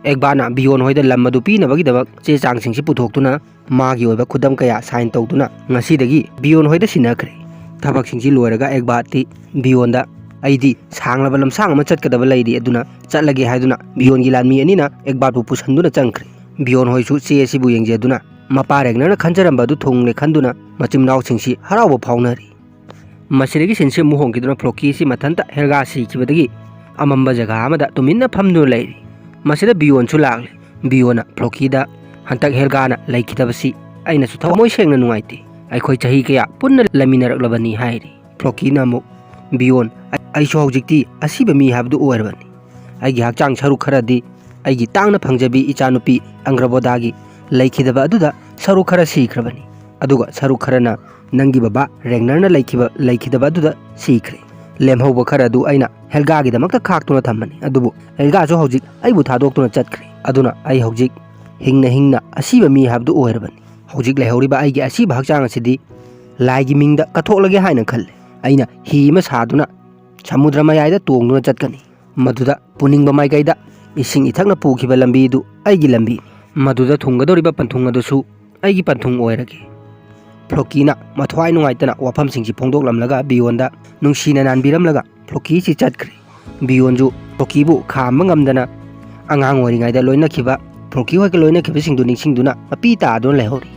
ꯑꯦꯒꯕꯥꯠꯅ ꯕꯤꯌꯣꯟ ꯍꯣꯏꯗ ꯂꯝ ꯑꯗꯨ ꯄꯤꯅꯕꯒꯤꯗꯃꯛ ꯆꯦ ꯆꯥꯡꯁꯤꯡꯁꯤ ꯄꯨꯊꯣꯛꯇꯨꯅ ꯃꯥꯒꯤ ꯑꯣꯏꯕ ꯈꯨꯗꯝ ꯀꯌꯥ ꯁꯥꯏꯟ ꯇꯧꯗꯨꯅ ꯉꯁꯤꯗꯒꯤ ꯕꯤꯌꯣꯟ ꯍꯣꯏꯗ ꯁꯤꯟꯅꯈ꯭ꯔꯦ꯫ ꯊꯕꯛꯁꯤꯡꯁꯤ ꯂꯣꯏꯔꯒ ꯑꯦꯒꯕꯥꯠꯇꯤ ꯕꯤꯌꯣꯟꯗ, "ꯑꯩꯗꯤ ꯁꯥꯡꯂꯕ ꯂꯝꯁꯥꯡ ꯑꯃ ꯆꯠꯀꯗꯕ ꯂꯩꯔꯤ, ꯑꯗꯨꯅ ꯆꯠꯂꯒꯦ" ꯍꯥꯏꯗꯨꯅ ꯕꯤꯌꯣꯟꯒꯤ ꯂꯥꯟꯃꯤ ꯑꯅꯤꯅ ꯑꯦꯒꯕꯥꯠꯄꯨ ꯄꯨꯁꯟꯗꯨꯅ ꯆꯪꯈ꯭ꯔꯦ꯫ ꯕꯤꯌꯣꯟ ꯍꯣꯏꯁꯨ ꯆꯦ ꯑꯁꯤꯕꯨ ꯌꯦꯡꯖꯗꯨꯅ ꯃꯄꯥ ꯔꯦꯒꯅꯔꯅ ꯈꯟꯖꯔꯝꯕ ꯑꯗꯨ ꯊꯨꯡꯂꯦ ꯈꯟꯗꯨꯅ ꯃꯆꯤꯟ ꯃꯅꯥꯎꯁꯤꯡꯁꯤ ꯍꯔꯥꯎꯕ ꯐꯥꯎꯅꯔꯤ꯫ ꯃꯁꯤꯗꯒꯤ ꯁꯤꯟꯁꯤ ꯑꯃꯨꯛ ꯍꯣꯡꯈꯤꯗꯨꯅ ꯐ꯭ꯂꯣꯀꯤ ꯑꯁꯤ ꯃꯊꯟꯇ ꯍꯦꯜꯒꯥ ꯁꯤꯈꯤꯕꯗꯒꯤ ꯑꯃꯝꯕ ꯖꯒꯥ ꯑꯃꯗ ꯇꯨꯃꯤꯟꯅ ꯐꯝꯗꯨꯅ ꯂꯩꯔꯤ꯫ ꯃꯁꯤꯗ ꯕꯤꯌꯣꯟꯁꯨ ꯂꯥꯛꯂꯦ꯫ ꯕꯤꯌꯣꯟꯅ ꯐ꯭ꯂꯣꯀꯤꯗ, "ꯍꯟꯇꯛ ꯍꯦꯜꯒꯥꯅ ꯂꯩꯈꯤꯗꯕꯁꯤ ꯑꯩꯅꯁꯨ ꯊꯃꯣꯏ ꯁꯦꯡꯅ ꯅꯨꯡꯉꯥꯏꯇꯦ꯫ ꯑꯩꯈꯣꯏ ꯆꯍꯤ ꯀꯌꯥ ꯄꯨꯟꯅ ꯂꯩꯃꯤꯟꯅꯔꯛꯂꯕꯅꯤ" ꯍꯥꯏꯔꯤ꯫ ꯐ꯭ꯂꯣꯀꯤꯅ ꯑꯃꯨꯛ, "ꯕꯤꯌꯣꯟ, ꯑꯩ-, ꯑꯩꯁꯨ ꯍꯧꯖꯤꯛꯇꯤ ꯑꯁꯤꯕ ꯃꯤ ꯍꯥꯏꯕꯗꯨ ꯑꯣꯏꯔꯕꯅꯤ꯫ ꯑꯩꯒꯤ ꯍꯛꯆꯥꯡ ꯁꯔꯨꯛ ꯈꯔꯗꯤ ꯑꯩꯒꯤ ꯇꯥꯡꯅ ꯐꯪꯖꯕꯤ ꯏꯆꯥꯅꯨꯄꯤ ꯑꯪꯒ꯭ꯔꯕꯣꯗꯥꯒꯤ ꯂꯩꯈꯤꯗꯕ ꯑꯗꯨꯗ ꯁꯔꯨꯛ ꯈꯔ ꯁꯤꯈ꯭ꯔꯕꯅꯤ꯫ ꯑꯗꯨꯒ ꯁꯔꯨꯛ ꯈꯔꯅ ꯅꯪꯒꯤ ꯕꯕꯥ ꯔꯦꯒꯅꯔꯅ ꯂꯩꯈꯤꯕ, ꯂꯩꯈꯤꯗꯕ ꯑꯗꯨꯗ ꯁꯤꯈ꯭ꯔꯦ꯫ ꯂꯦꯝꯍꯧꯕ ꯈꯔ ꯑꯗꯨ ꯑꯩꯅ ꯍꯦꯜꯒꯥꯒꯤꯗꯃꯛꯇ ꯈꯥꯛꯇꯨꯅ ꯊꯝꯕꯅꯤ, ꯑꯗꯨꯕꯨ ꯍꯦꯜꯒꯥꯁꯨ ꯍꯧꯖꯤꯛ ꯑꯩꯕꯨ ꯊꯥꯗꯣꯛꯇꯨꯅ ꯆꯠꯈ꯭ꯔꯦ꯫ ꯑꯗꯨꯅ ꯑꯩ ꯍꯧꯖꯤꯛ ꯍꯤꯡꯅ ꯍꯤꯡꯅ ꯑꯁꯤꯕ ꯃꯤ ꯍꯥꯏꯕꯗꯨ ꯑꯣꯏꯔꯕꯅꯤ꯫ ꯍꯧꯖꯤꯛ ꯂꯩꯍꯧꯔꯤꯕ ꯑꯩꯒꯤ ꯑꯁꯤꯕ ꯍꯛꯆꯥꯡ ꯑꯁꯤꯗꯤ ꯂꯥꯏꯒꯤ ꯃꯤꯡꯗ ꯀꯠꯊꯣꯛꯂꯒꯦ ꯍꯥꯏꯅ ꯈꯜꯂꯦ꯫ ꯑꯩꯅ ꯍꯤ ꯑꯃ ꯁꯥꯗꯨꯅ ꯁꯃꯨꯗ꯭ꯔ ꯃꯌꯥꯏꯗ ꯇꯣꯡꯗꯨꯅ ꯆꯠꯀꯅꯤ꯫ ꯃꯗꯨꯗ ꯄꯨꯅꯤꯡꯕ ꯃꯥꯏꯀꯩꯗ ꯏꯁꯤꯡ ꯏꯊꯛꯅ ꯄꯨꯈꯤꯕ ꯂꯝꯕꯤꯗꯨ ꯑꯩꯒꯤ ꯂꯝꯕꯤꯅꯤ꯫ ꯃꯗꯨꯗ ꯊꯨꯡꯒꯗꯧꯔꯤꯕ ꯄꯟꯊꯨꯡ ꯑꯗꯨꯁꯨ ꯑꯩꯒꯤ ꯄꯟꯊꯨꯡ ꯑꯣꯏꯔꯒꯦ꯫ ꯐ꯭ꯂꯣꯀꯤꯅ ꯃꯊ꯭ꯋꯥꯏ ꯅꯨꯡꯉꯥꯏꯇꯅ ꯋꯥꯐꯝꯁꯤꯡꯁꯤ ꯐꯣꯡꯗꯣꯛꯂꯝꯂꯒ ꯕꯤꯌꯣꯟꯗ ꯅꯨꯡꯁꯤꯅ ꯅꯥꯟꯕꯤꯔꯝꯂꯒ ꯐ꯭ꯂꯣꯀꯤꯁꯤ ꯆꯠꯈ꯭ꯔꯦ꯫ ꯕꯤꯌꯣꯟꯁꯨ ꯐ꯭ꯂꯣꯀꯤꯕꯨ ꯈꯥꯝꯕ ꯉꯝꯗꯅ ꯑꯉꯥꯡ ꯑꯣꯏꯔꯤꯉꯩꯗ ꯂꯣꯏꯅꯈꯤꯕ, ꯐ꯭ꯂꯣꯀꯤ ꯍꯣꯏꯒ ꯂꯣꯏꯅꯈꯤꯕꯁꯤꯡꯗꯨ ꯅꯤꯡꯁꯤꯡꯗꯨꯅ ꯃꯄꯤ ꯇꯥꯗꯨꯅ ꯂꯩꯍꯧꯔꯤ꯫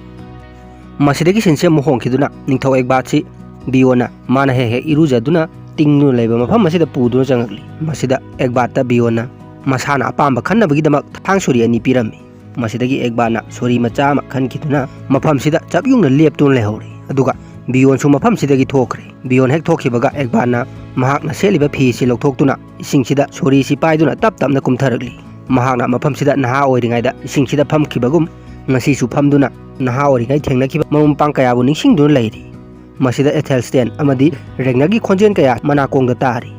ꯃꯁꯤꯗꯒꯤ ꯁꯤꯟꯁꯦ ꯑꯃꯨꯛ ꯍꯣꯡꯈꯤꯗꯨꯅ ꯅꯤꯡꯊꯧ ꯑꯦꯒꯕꯥꯠꯁꯤ ꯕꯤꯌꯣꯟꯅ ꯃꯥꯅ ꯍꯦꯛ ꯍꯦꯛ ꯏꯔꯨꯖꯗꯨꯅ ꯇꯤꯡꯗꯨꯅ ꯂꯩꯕ ꯃꯐꯝ ꯑꯁꯤꯗ ꯄꯨꯗꯨꯅ ꯆꯪꯉꯛꯂꯤ꯫ ꯃꯁꯤꯗ ꯑꯦꯒꯕꯥꯠꯇ ꯕꯤꯌꯣꯟꯅ ꯃꯁꯥꯅ ꯑꯄꯥꯝꯕ ꯈꯟꯅꯕꯒꯤꯗꯃꯛ ꯊꯥꯡ ꯁꯣꯔꯤ ꯑꯅꯤ ꯄꯤꯔꯝꯃꯤ꯫ ꯃꯁꯤꯗꯒꯤ ꯑꯦꯒꯕꯥꯠꯅ ꯁꯣꯔꯤ ꯃꯆꯥ ꯑꯃ ꯈꯟꯈꯤꯗꯨꯅ ꯃꯐꯝꯁꯤꯗ ꯆꯞ ꯌꯨꯡꯅ ꯂꯦꯞꯇꯨꯅ ꯂꯩꯍꯧꯔꯦ꯫ ꯑꯗꯨꯒ ꯕꯤꯌꯣꯟꯁꯨ ꯃꯐꯝꯁꯤꯗꯒꯤ ꯊꯣꯛꯈ꯭ꯔꯦ꯫ ꯕꯤꯌꯣꯟ ꯍꯦꯛ ꯊꯣꯛꯈꯤꯕꯒ ꯑꯦꯒꯕꯥꯠꯅ ꯃꯍꯥꯛꯅ ꯁꯦꯠꯂꯤꯕ ꯐꯤ ꯑꯁꯤ ꯂꯧꯊꯣꯛꯇꯨꯅ ꯏꯁꯤꯡꯁꯤꯗ ꯁꯣꯔꯤꯁꯤ ꯄꯥꯏꯗꯨꯅ ꯇꯞ ꯇꯞꯅ ꯀꯨꯝꯊꯔꯛꯂꯤ꯫ ꯃꯍꯥꯛꯅ ꯃꯐꯝꯁꯤꯗ ꯅꯍꯥ ꯑꯣꯏꯔꯤꯉꯩꯗ ꯏꯁꯤꯡꯁꯤꯗ ꯐꯝꯈꯤꯕꯒꯨꯝ ꯉꯁꯤꯁꯨ ꯐꯝꯗꯨꯅ ꯅꯍꯥ ꯑꯣꯏꯔꯤꯉꯩ ꯊꯦꯡꯅꯈꯤꯕ ꯃꯔꯨꯞ ꯃꯄꯥꯡ ꯀꯌꯥꯕꯨ ꯅꯤꯡꯁꯤꯡꯗꯨꯅ ꯂꯩꯔꯤ꯫ ꯃꯁꯤꯗ ꯑꯦꯊꯦꯜꯁꯇꯦꯟ ꯑꯃꯗꯤ ꯔꯦꯒꯅꯔꯒꯤ ꯈꯣꯟꯖꯦꯜ ꯀꯌꯥ ꯃꯅꯥꯀꯣꯡꯗ ꯇꯥꯔꯤ꯫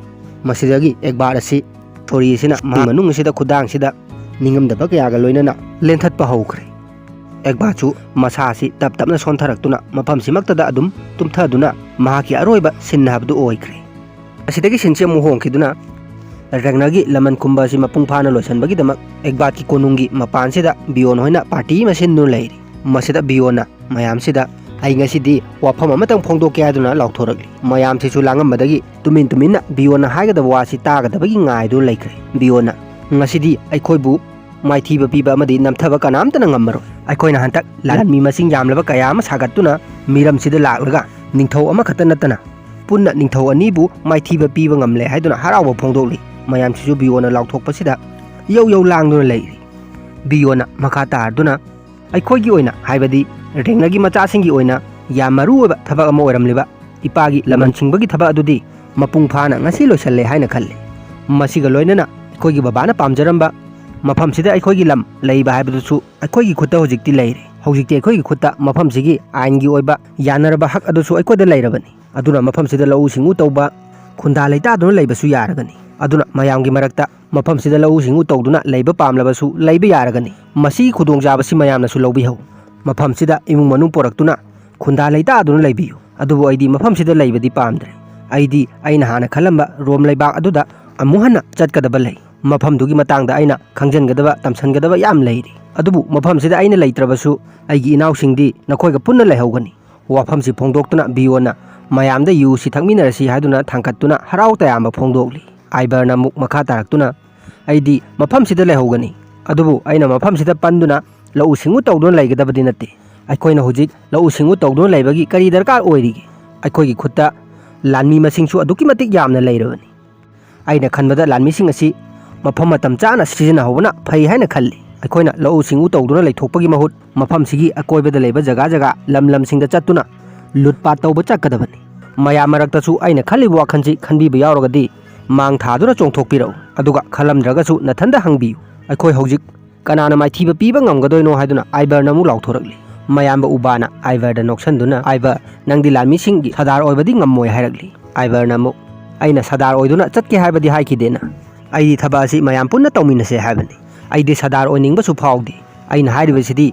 ꯃꯁꯤꯗꯒꯤ ꯑꯦꯒꯕꯥꯠ ꯑꯁꯤ ꯁꯣꯔꯤ ꯑꯁꯤꯅ ꯃꯍꯥꯛ ꯃꯅꯨꯡ ꯑꯁꯤꯗ ꯈꯨꯗꯥꯡꯁꯤꯗ ꯅꯤꯡꯉꯝꯗꯕ ꯀꯌꯥꯒ ꯂꯣꯏꯅꯅ ꯂꯦꯟꯊꯠꯄ ꯍꯧꯈ꯭ꯔꯦ꯫ ꯑꯦꯒꯕꯥꯠꯁꯨ ꯃꯁꯥ ꯑꯁꯤ ꯇꯞ ꯇꯞꯅ ꯁꯣꯟꯊꯔꯛꯇꯨꯅ ꯃꯐꯝꯁꯤꯃꯛꯇꯗ ꯑꯗꯨꯝ ꯇꯨꯝꯊꯗꯨꯅ ꯃꯍꯥꯛꯀꯤ ꯑꯔꯣꯏꯕ ꯁꯤꯟ ꯍꯥꯏꯕꯗꯨ ꯑꯣꯏꯈ꯭ꯔꯦ꯫ ꯑꯁꯤꯗꯒꯤ ꯁꯤꯟꯁꯤ ꯑꯃꯨꯛ ꯍꯣꯡꯈꯤꯗꯨꯅ ꯔꯦꯒꯅꯔꯒꯤ ꯂꯃꯟ ꯈꯨꯝꯕ ꯑꯁꯤ ꯃꯄꯨꯡ ꯐꯥꯅ ꯂꯣꯏꯁꯤꯟꯕꯒꯤꯗꯃꯛ ꯑꯦꯒꯕꯥꯠꯀꯤ ꯀꯣꯅꯨꯡꯒꯤ ꯃꯄꯥꯟꯁꯤꯗ ꯕꯤꯌꯣꯟ ꯍꯣꯏꯅ ꯄꯥꯔꯇꯤ ꯑꯃ ꯁꯤꯟꯗꯨꯅ ꯂꯩꯔꯤ꯫ ꯃꯁꯤꯗ ꯕꯤꯌꯣꯟꯅ ꯃꯌꯥꯝꯁꯤꯗ "ꯑꯩ ꯉꯁꯤꯗꯤ ꯋꯥꯐꯝ ꯑꯃꯇꯪ ꯐꯣꯡꯗꯣꯛꯀꯦ" ꯍꯥꯏꯗꯨꯅ ꯂꯥꯎꯊꯣꯔꯛꯂꯤ꯫ ꯃꯌꯥꯝꯁꯤꯁꯨ ꯂꯥꯡꯉꯝꯕꯗꯒꯤ ꯇꯨꯃꯤꯟ ꯇꯨꯃꯤꯟꯅ ꯕꯤꯌꯣꯟꯅ ꯍꯥꯏꯒꯗꯕ ꯋꯥꯁꯤ ꯇꯥꯒꯗꯕꯒꯤ ꯉꯥꯏꯗꯨꯅ ꯂꯩꯈ꯭ꯔꯦ꯫ ꯕꯤꯌꯣꯟꯅ, "ꯉꯁꯤꯗꯤ ꯑꯩꯈꯣꯏꯕꯨ ꯃꯥꯏꯊꯤꯕ ꯄꯤꯕ ꯑꯃꯗꯤ ꯅꯝꯊꯕ ꯀꯅꯥꯝꯇꯅ ꯉꯝꯃꯔꯣꯏ꯫ ꯑꯩꯈꯣꯏꯅ ꯍꯟꯗꯛ ꯂꯥꯟꯃꯤ ꯃꯁꯤꯡ ꯌꯥꯝꯂꯕ ꯀꯌꯥ ꯑꯃ ꯁꯥꯒꯠꯇꯨꯅ ꯃꯤꯔꯝꯁꯤꯗ ꯂꯥꯛꯂꯒ ꯅꯤꯡꯊꯧ ꯑꯃꯈꯛꯇ ꯅꯠꯇꯅ ꯄꯨꯟꯅ ꯅꯤꯡꯊꯧ ꯑꯅꯤꯕꯨ ꯃꯥꯏꯊꯤꯕ ꯄꯤꯕ ꯉꯝꯂꯦ" ꯍꯥꯏꯗꯨꯅ ꯍꯔꯥꯎꯕ ꯐꯣꯡꯗꯣꯛꯂꯤ꯫ ꯃꯌꯥꯝꯁꯤꯁꯨ ꯕꯤꯌꯣꯟꯅ ꯂꯥꯎꯊꯣꯛꯄꯁꯤꯗ ꯌꯧ ꯌꯧ ꯂꯥꯡꯗꯨꯅ ꯂꯩꯔꯤ꯫ ꯕꯤꯌꯣꯟꯅ ꯃꯈꯥ ꯇꯥꯔꯗꯨꯅ, "ꯑꯩꯈꯣꯏꯒꯤ ꯑꯣꯏꯅ, ꯍꯥꯏꯕꯗꯤ ꯔꯦꯒꯅꯔꯒꯤ ꯃꯆꯥꯁꯤꯡꯒꯤ ꯑꯣꯏꯅ ꯌꯥꯝ ꯃꯔꯨ ꯑꯣꯏꯕ ꯊꯕꯛ ꯑꯃ ꯑꯣꯏꯔꯝꯂꯤꯕ ꯏꯄꯥꯒꯤ ꯂꯃꯟ ꯁꯤꯡꯕꯒꯤ ꯊꯕꯛ ꯑꯗꯨꯗꯤ ꯃꯄꯨꯡ ꯐꯥꯅ ꯉꯁꯤ ꯂꯣꯏꯁꯤꯜꯂꯦ ꯍꯥꯏꯅ ꯈꯜꯂꯤ꯫ ꯃꯁꯤꯒ ꯂꯣꯏꯅꯅ ꯑꯩꯈꯣꯏꯒꯤ ꯕꯕꯥꯅ ꯄꯥꯝꯖꯔꯝꯕ ꯃꯐꯝꯁꯤꯗ ꯑꯩꯈꯣꯏꯒꯤ ꯂꯝ ꯂꯩꯕ ꯍꯥꯏꯕꯗꯨꯁꯨ ꯑꯩꯈꯣꯏꯒꯤ ꯈꯨꯠꯇ ꯍꯧꯖꯤꯛꯇꯤ ꯂꯩꯔꯦ꯫ ꯍꯧꯖꯤꯛꯇꯤ ꯑꯩꯈꯣꯏꯒꯤ ꯈꯨꯠꯇ ꯃꯐꯝꯁꯤꯒꯤ ꯑꯥꯏꯟꯒꯤ ꯑꯣꯏꯕ ꯌꯥꯅꯔꯕ ꯍꯛ ꯑꯗꯨꯁꯨ ꯑꯩꯈꯣꯏꯗ ꯂꯩꯔꯕꯅꯤ꯫ ꯑꯗꯨꯅ ꯃꯐꯝꯁꯤꯗ ꯂꯧꯎ ꯁꯤꯡꯎ ꯇꯧꯕ, ꯈꯨꯟꯗꯥ ꯂꯩꯇꯥꯗꯨꯅ ꯂꯩꯕꯁꯨ ꯌꯥꯔꯒꯅꯤ꯫ ꯑꯗꯨꯅ ꯃꯌꯥꯝꯒꯤ ꯃꯔꯛꯇ ꯃꯐꯝꯁꯤꯗ ꯂꯧꯎ ꯁꯤꯡꯎ ꯇꯧꯗꯨꯅ ꯂꯩꯕ ꯄꯥꯝꯂꯕꯁꯨ ꯂꯩꯕ ꯌꯥꯔꯒꯅꯤ꯫ ꯃꯁꯤꯒꯤ ꯈꯨꯗꯣꯡꯆꯥꯕꯁꯤ ꯃꯌꯥꯝꯅꯁꯨ ꯂꯧꯕꯤꯍꯧ꯫ ꯃꯐꯝꯁꯤꯗ ꯏꯃꯨꯡ ꯃꯅꯨꯡ ꯄꯨꯔꯛꯇꯨꯅ ꯈꯨꯟꯗꯥ ꯂꯩꯇꯥꯗꯨꯅ ꯂꯩꯕꯤꯌꯨ꯫ ꯑꯗꯨꯕꯨ ꯑꯩꯗꯤ ꯃꯐꯝꯁꯤꯗ ꯂꯩꯕꯗꯤ ꯄꯥꯝꯗ꯭ꯔꯦ꯫ ꯑꯩꯗꯤ ꯑꯩꯅ ꯍꯥꯟꯅ ꯈꯜꯂꯝꯕ ꯔꯣꯝ ꯂꯩꯕꯥꯛ ꯑꯗꯨꯗ ꯑꯃꯨꯛ ꯍꯟꯅ ꯆꯠꯀꯗꯕ ꯂꯩ꯫ ꯃꯐꯝꯗꯨꯒꯤ ꯃꯇꯥꯡꯗ ꯑꯩꯅ ꯈꯪꯖꯤꯟꯒꯗꯕ, ꯇꯝꯁꯤꯟꯒꯗꯕ ꯌꯥꯝ ꯂꯩꯔꯤ꯫ ꯑꯗꯨꯕꯨ ꯃꯐꯝꯁꯤꯗ ꯑꯩꯅ ꯂꯩꯇ꯭ꯔꯕꯁꯨ ꯑꯩꯒꯤ ꯏꯅꯥꯎꯁꯤꯡꯗꯤ ꯅꯈꯣꯏꯒ ꯄꯨꯟꯅ ꯂꯩꯍꯧꯒꯅꯤ꯫ ꯋꯥꯐꯝꯁꯤ ꯐꯣꯡꯗꯣꯛꯇꯨꯅ ꯕꯤꯌꯣꯟꯅ ꯃꯌꯥꯝꯗ ꯌꯨ ꯁꯤ ꯊꯛꯃꯤꯟꯅꯔꯁꯤ ꯍꯥꯏꯗꯨꯅ ꯊꯥꯡꯒꯠꯇꯨꯅ ꯍꯔꯥꯎ ꯇꯌꯥꯝꯕ ꯐꯣꯡꯗꯣꯛꯂꯤ꯫ ꯑꯥꯏꯕꯔꯅ ꯑꯃꯨꯛ ꯃꯈꯥ ꯇꯥꯔꯛꯇꯨꯅ, "ꯑꯩꯗꯤ ꯃꯐꯝꯁꯤꯗ ꯂꯩꯍꯧꯒꯅꯤ꯫ ꯑꯗꯨꯕꯨ ꯑꯩꯅ ꯃꯐꯝꯁꯤꯗ ꯄꯟꯗꯨꯅ ꯂꯧꯎ ꯁꯤꯡꯎ ꯇꯧꯗꯨꯅ ꯂꯩꯒꯗꯕꯗꯤ ꯅꯠꯇꯦ꯫ ꯑꯩꯈꯣꯏꯅ ꯍꯧꯖꯤꯛ ꯂꯧꯎ ꯁꯤꯡꯎ ꯇꯧꯗꯨꯅ ꯂꯩꯕꯒꯤ ꯀꯔꯤ ꯗꯔꯀꯥꯔ ꯑꯣꯏꯔꯤꯒꯦ? ꯑꯩꯈꯣꯏꯒꯤ ꯈꯨꯠꯇ ꯂꯥꯟꯃꯤ ꯃꯁꯤꯡꯁꯨ ꯑꯗꯨꯛꯀꯤ ꯃꯇꯤꯛ ꯌꯥꯝꯅ ꯂꯩꯔꯕꯅꯤ꯫ ꯑꯩꯅ ꯈꯟꯕꯗ ꯂꯥꯟꯃꯤꯁꯤꯡ ꯑꯁꯤ ꯃꯐꯝ ꯃꯇꯝ ꯆꯥꯅ ꯁꯤꯖꯤꯟꯅꯍꯧꯕꯅ ꯐꯩ ꯍꯥꯏꯅ ꯈꯜꯂꯤ꯫ ꯑꯩꯈꯣꯏꯅ ꯂꯧꯎ ꯁꯤꯡꯎ ꯇꯧꯗꯨꯅ ꯂꯩꯊꯣꯛꯄꯒꯤ ꯃꯍꯨꯠ ꯃꯐꯝꯁꯤꯒꯤ ꯑꯀꯣꯏꯕꯗ ꯂꯩꯕ ꯖꯒꯥ ꯖꯒꯥ, ꯂꯝ ꯂꯝꯁꯤꯡꯗ ꯆꯠꯇꯨꯅ ꯂꯨꯠꯄꯥꯠ ꯇꯧꯕ ꯆꯠꯀꯗꯕꯅꯤ꯫ ꯃꯌꯥꯝ ꯃꯔꯛꯇꯁꯨ ꯑꯩꯅ ꯈꯜꯂꯤꯕ ꯋꯥꯈꯜꯁꯤ ꯈꯟꯕꯤꯕ ꯌꯥꯎꯔꯒꯗꯤ ꯃꯥꯡ ꯊꯥꯗꯨꯅ ꯆꯣꯡꯊꯣꯛꯄꯤꯔꯛꯎ꯫ ꯑꯗꯨꯒ ꯈꯜꯂꯝꯗ꯭ꯔꯒꯁꯨ ꯅꯊꯟꯗ ꯍꯪꯕꯤꯌꯨ꯫ ꯑꯩꯈꯣꯏ ꯍꯧꯖꯤꯛ ꯀꯅꯥꯅ ꯃꯥꯏꯊꯤꯕ ꯄꯤꯕ ꯉꯝꯒꯗꯣꯏꯅꯣ?" ꯍꯥꯏꯗꯨꯅ ꯑꯥꯏꯕꯔꯅ ꯑꯃꯨꯛ ꯂꯥꯎꯊꯣꯔꯛꯂꯤ꯫ ꯃꯌꯥꯝꯕ ꯎꯕꯥꯅ ꯑꯥꯏꯕꯔꯗ ꯅꯣꯛꯁꯟꯗꯨꯅ, "ꯑꯥꯏꯕꯔ, ꯅꯪꯗꯤ ꯂꯥꯟꯃꯤꯁꯤꯡꯒꯤ ꯁꯔꯗꯥꯔ ꯑꯣꯏꯕꯗꯤ ꯉꯝꯃꯣꯏ" ꯍꯥꯏꯔꯛꯂꯤ꯫ ꯑꯥꯏꯕꯔꯅ ꯑꯃꯨꯛ, "ꯑꯩꯅ ꯁꯔꯗꯥꯔ ꯑꯣꯏꯗꯨꯅ ꯆꯠꯀꯦ ꯍꯥꯏꯕꯗꯤ ꯍꯥꯏꯈꯤꯗꯦꯅ꯫ ꯑꯩꯗꯤ ꯊꯕꯛ ꯑꯁꯤ ꯃꯌꯥꯝ ꯄꯨꯟꯅ ꯇꯧꯃꯤꯟꯅꯁꯦ ꯍꯥꯏꯕꯅꯤ꯫ ꯑꯩꯗꯤ ꯁꯔꯗꯥꯔ ꯑꯣꯏꯅꯤꯡꯕꯁꯨ ꯐꯥꯎꯗꯦ꯫ ꯑꯩꯅ ꯍꯥꯏꯔꯤꯕꯁꯤꯗꯤ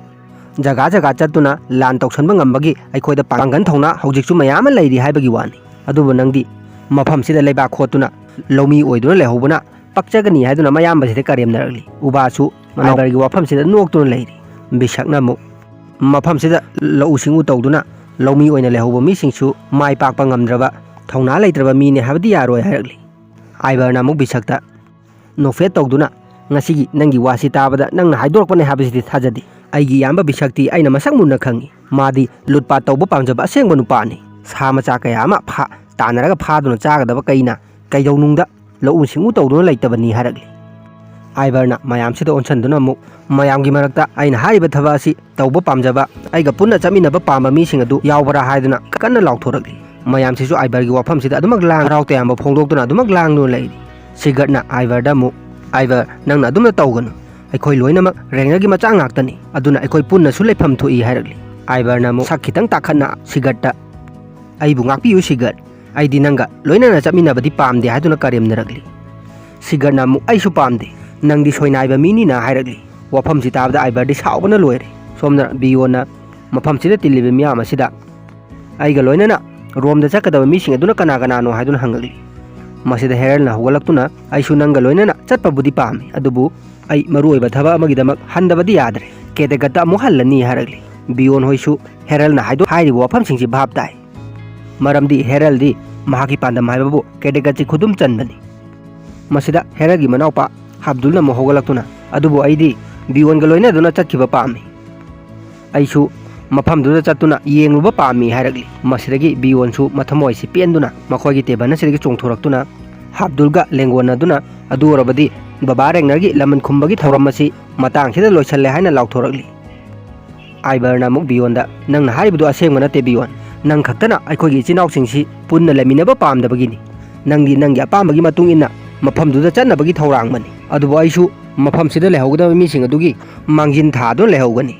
ꯖꯒꯥ ꯖꯒꯥ ꯆꯠꯇꯨꯅ ꯂꯥꯟ ꯇꯧꯁꯟꯕ ꯉꯝꯕꯒꯤ ꯑꯩꯈꯣꯏꯗ ꯄꯥꯡꯒꯟ ꯊꯧꯅꯥ ꯍꯧꯖꯤꯛꯁꯨ ꯃꯌꯥꯝ ꯑꯃ ꯂꯩꯔꯤ ꯍꯥꯏꯕꯒꯤ ꯋꯥꯅꯤ꯫ ꯑꯗꯨꯕꯨ ꯅꯪꯗꯤ ꯃꯐꯝꯁꯤꯗ ꯂꯩꯕꯥꯛ ꯈꯣꯠꯇꯨꯅ ꯂꯧꯃꯤ ꯑꯣꯏꯗꯨꯅ ꯂꯩꯍꯧꯕꯅ ꯄꯛꯆꯒꯅꯤ" ꯍꯥꯏꯗꯨꯅ ꯃꯌꯥꯝꯕꯁꯤꯗ ꯀꯔꯦꯝꯅꯔꯛꯂꯤ꯫ ꯎꯕꯥꯁꯨ ꯃꯅꯥꯎ ꯑꯥꯏꯕꯔꯒꯤ ꯋꯥꯐꯝꯁꯤꯗ ꯅꯣꯛꯇꯨꯅ ꯂꯩꯔꯤ꯫ ꯕꯤꯁꯛꯅ ꯑꯃꯨꯛ, "ꯃꯐꯝꯁꯤꯗ ꯂꯧꯎ ꯁꯤꯡꯎ ꯇꯧꯗꯨꯅ ꯂꯧꯃꯤ ꯑꯣꯏꯅ ꯂꯩꯍꯧꯕ ꯃꯤꯁꯤꯡꯁꯨ ꯃꯥꯏ ꯄꯥꯛꯄ ꯉꯝꯗ꯭ꯔꯕ, ꯊꯧꯅꯥ ꯂꯩꯇ꯭ꯔꯕ ꯃꯤꯅꯤ ꯍꯥꯏꯕꯗꯤ ꯌꯥꯔꯣꯏ" ꯍꯥꯏꯔꯛꯂꯤ꯫ ꯑꯥꯏꯕꯔꯅ ꯑꯃꯨꯛ ꯕꯤꯁꯛꯇ ꯅꯣꯛꯐꯦꯠ ꯇꯧꯗꯨꯅ, "ꯉꯁꯤꯒꯤ ꯅꯪꯒꯤ ꯋꯥꯁꯤ ꯇꯥꯕꯗ ꯅꯪꯅ ꯍꯥꯏꯗꯣꯔꯛꯄꯅꯦ ꯍꯥꯏꯕꯁꯤꯗꯤ ꯊꯥꯖꯗꯦ꯫ ꯑꯩꯒꯤ ꯏꯌꯥꯝꯕ ꯕꯤꯁꯛꯇꯤ ꯑꯩꯅ ꯃꯁꯛ ꯃꯨꯟꯅ ꯈꯪꯏ꯫ ꯃꯥꯗꯤ ꯂꯨꯠꯄꯥꯠ ꯇꯧꯕ ꯄꯥꯝꯖꯕ ꯑꯁꯦꯡꯕ ꯅꯨꯄꯥꯅꯤ꯫ ꯁꯥ ꯃꯆꯥ ꯀꯌꯥ ꯑꯃ ꯐꯥ ꯇꯥꯟꯅꯔꯒ ꯐꯥꯗꯨꯅ ꯆꯥꯒꯗꯕ ꯀꯩꯅ ꯀꯩꯗꯧꯅꯨꯡꯗ ꯂꯧꯎ ꯁꯤꯡꯎ ꯇꯧꯗꯨꯅ ꯂꯩꯇꯕꯅꯤ" ꯍꯥꯏꯔꯛꯂꯤ꯫ ꯑꯥꯏꯕꯔꯅ ꯃꯌꯥꯝꯁꯤꯗ ꯑꯣꯟꯁꯤꯟꯗꯨꯅ ꯑꯃꯨꯛ ꯃꯌꯥꯝꯒꯤ ꯃꯔꯛꯇ ꯑꯩꯅ ꯍꯥꯏꯔꯤꯕ ꯊꯕꯛ ꯑꯁꯤ ꯇꯧꯕ ꯄꯥꯝꯖꯕ, ꯑꯩꯒ ꯄꯨꯟꯅ ꯆꯠꯃꯤꯟꯅꯕ ꯄꯥꯝꯕ ꯃꯤꯁꯤꯡ ꯑꯗꯨ ꯌꯥꯎꯕ꯭ꯔꯥ ꯍꯥꯏꯗꯨꯅ ꯀꯟꯅ ꯂꯥꯎꯊꯣꯔꯛꯂꯤ꯫ ꯃꯌꯥꯝꯁꯤꯁꯨ ꯑꯥꯏꯕꯔꯒꯤ ꯋꯥꯐꯝꯁꯤꯗ ꯑꯗꯨꯃꯛ ꯂꯥꯡ ꯍꯔꯥꯎ ꯇꯌꯥꯝꯕ ꯐꯣꯡꯗꯣꯛꯇꯨꯅ ꯑꯗꯨꯃꯛ ꯂꯥꯡꯗꯨꯅ ꯂꯩꯔꯤ꯫ ꯁꯤꯒꯔꯠꯅ ꯑꯥꯏꯕꯔꯗ ꯑꯃꯨꯛ, "ꯑꯥꯏꯕꯔ, ꯅꯪꯅ ꯑꯗꯨꯝꯅ ꯇꯧꯒꯅꯨ꯫ ꯑꯩꯈꯣꯏ ꯂꯣꯏꯅꯃꯛ ꯔꯦꯡꯅꯔꯒꯤ ꯃꯆꯥ ꯉꯥꯛꯇꯅꯤ, ꯑꯗꯨꯅ ꯑꯩꯈꯣꯏ ꯄꯨꯟꯅꯁꯨ ꯂꯩꯐꯝ ꯊꯣꯛꯏ" ꯍꯥꯏꯔꯛꯂꯤ꯫ ꯑꯥꯏꯕꯔꯅ ꯑꯃꯨꯛ ꯁꯛ ꯈꯤꯇꯪ ꯇꯥꯈꯠꯅ ꯁꯤꯒꯔꯠꯇ, "ꯑꯩꯕꯨ ꯉꯥꯛꯄꯤꯌꯨ ꯁꯤꯒꯔꯠ, ꯑꯩꯗꯤ ꯅꯪꯒ ꯂꯣꯏꯅꯅ ꯆꯠꯃꯤꯟꯅꯕꯗꯤ ꯄꯥꯝꯗꯦ" ꯍꯥꯏꯗꯨꯅ ꯀꯔꯦꯝꯅꯔꯛꯂꯤ꯫ ꯁꯤꯒꯔꯠꯅ ꯑꯃꯨꯛ, "ꯑꯩꯁꯨ ꯄꯥꯝꯗꯦ, ꯅꯪꯗꯤ ꯁꯣꯏꯅꯥꯏꯕ ꯃꯤꯅꯤꯅ" ꯍꯥꯏꯔꯛꯂꯤ꯫ ꯋꯥꯐꯝꯁꯤ ꯇꯥꯕꯗ ꯑꯥꯏꯕꯔꯗꯤ ꯁꯥꯎꯕꯅ ꯂꯣꯏꯔꯦ꯫ ꯁꯣꯝꯗ ꯕꯤꯌꯣꯟꯅ ꯃꯐꯝꯁꯤꯗ ꯇꯤꯜꯂꯤꯕ ꯃꯤꯌꯥꯝ ꯑꯁꯤꯗ, "ꯑꯩꯒ ꯂꯣꯏꯅꯅ ꯔꯣꯝꯗ ꯆꯠꯀꯗꯕ ꯃꯤꯁꯤꯡ ꯑꯗꯨꯅ ꯀꯅꯥ ꯀꯅꯥꯅꯣ?" ꯍꯥꯏꯗꯨꯅ ꯍꯪꯂꯛꯂꯤ꯫ ꯃꯁꯤꯗ ꯍꯦꯔꯜꯅ ꯍꯧꯒꯠꯂꯛꯇꯨꯅ, "ꯑꯩꯁꯨ ꯅꯪꯒ ꯂꯣꯏꯅꯅ ꯆꯠꯄꯕꯨꯗꯤ ꯄꯥꯝꯃꯤ, ꯑꯗꯨꯕꯨ ꯑꯩ ꯃꯔꯨꯑꯣꯏꯕ ꯊꯕꯛ ꯑꯃꯒꯤꯗꯃꯛ ꯍꯟꯗꯕꯗꯤ ꯌꯥꯗ꯭ꯔꯦ꯫ ꯀꯦꯗꯦꯒꯠꯇ ꯑꯃꯨꯛ ꯍꯜꯂꯅꯤ" ꯍꯥꯏꯔꯛꯂꯤ꯫ ꯕꯤꯌꯣꯟ ꯍꯣꯏꯁꯨ ꯍꯦꯔꯜꯅ ꯍꯥꯏꯗꯣ-, ꯍꯥꯏꯔꯤꯕ ꯋꯥꯐꯝꯁꯤꯡꯁꯤ ꯚꯥꯞ ꯇꯥꯏ꯫ ꯃꯔꯝꯗꯤ ꯍꯦꯔꯜꯗꯤ ꯃꯍꯥꯛꯀꯤ ꯄꯥꯟꯗꯝ ꯍꯥꯏꯕꯕꯨ ꯀꯦꯗꯦꯒꯠꯁꯤ ꯈꯨꯗꯨꯝ ꯆꯟꯕꯅꯤ꯫ ꯃꯁꯤꯗ ꯍꯦꯔꯜꯒꯤ ꯃꯅꯥꯎꯄꯥ ꯍꯥꯕꯗꯨꯜꯅ ꯑꯃꯨꯛ ꯍꯧꯒꯠꯂꯛꯇꯨꯅ, "ꯑꯗꯨꯕꯨ ꯑꯩꯗꯤ ꯕꯤꯌꯣꯟꯒ ꯂꯣꯏꯅꯗꯨꯅ ꯆꯠꯈꯤꯕ ꯄꯥꯝꯃꯤ꯫ ꯑꯩꯁꯨ ꯃꯐꯝꯗꯨꯗ ꯆꯠꯇꯨꯅ ꯌꯦꯡꯂꯨꯕ ꯄꯥꯝꯃꯤ" ꯍꯥꯏꯔꯛꯂꯤ꯫ ꯃꯁꯤꯗꯒꯤ ꯕꯤꯌꯣꯟꯁꯨ ꯃꯊꯃꯣꯏꯁꯤ ꯄꯦꯟꯗꯨꯅ ꯃꯈꯣꯏꯒꯤ ꯇꯦꯕꯜ ꯑꯁꯤꯗꯒꯤ ꯆꯣꯡꯊꯣꯔꯛꯇꯨꯅ ꯍꯥꯕꯗꯨꯜꯒ ꯂꯦꯡꯒꯣꯟꯅꯗꯨꯅ, "ꯑꯗꯨ ꯑꯣꯏꯔꯕꯗꯤ ꯕꯕꯥ ꯔꯦꯡꯅꯔꯒꯤ ꯂꯃꯟ ꯈꯨꯝꯕꯒꯤ ꯊꯧꯔꯝ ꯑꯁꯤ ꯃꯇꯥꯡꯁꯤꯗ ꯂꯣꯏꯁꯜꯂꯦ" ꯍꯥꯏꯅ ꯂꯥꯎꯊꯣꯔꯛꯂꯤ꯫ ꯑꯥꯏꯕꯔꯅ ꯑꯃꯨꯛ ꯕꯤꯌꯣꯟꯗ, "ꯅꯪꯅ ꯍꯥꯏꯔꯤꯕꯗꯨ ꯑꯁꯦꯡꯕ ꯅꯠꯇꯦ ꯕꯤꯌꯣꯟ꯫ ꯅꯪ ꯈꯛꯇꯅ ꯑꯩꯈꯣꯏꯒꯤ ꯏꯆꯤꯟ ꯏꯅꯥꯎꯁꯤꯡꯁꯤ ꯄꯨꯟꯅ ꯂꯩꯃꯤꯟꯅꯕ ꯄꯥꯝꯗꯕꯒꯤꯅꯤ꯫ ꯅꯪꯗꯤ ꯅꯪꯒꯤ ꯑꯄꯥꯝꯕꯒꯤ ꯃꯇꯨꯡ ꯏꯟꯅ ꯃꯐꯝꯗꯨꯗ ꯆꯠꯅꯕꯒꯤ ꯊꯧꯔꯥꯡꯕꯅꯤ꯫ ꯑꯗꯨꯕꯨ ꯑꯩꯁꯨ ꯃꯐꯝꯁꯤꯗ ꯂꯩꯍꯧꯒꯗꯕ ꯃꯤꯁꯤꯡ ꯑꯗꯨꯒꯤ ꯃꯥꯡꯖꯤꯟ ꯊꯥꯗꯨꯅ ꯂꯩꯍꯧꯒꯅꯤ"꯫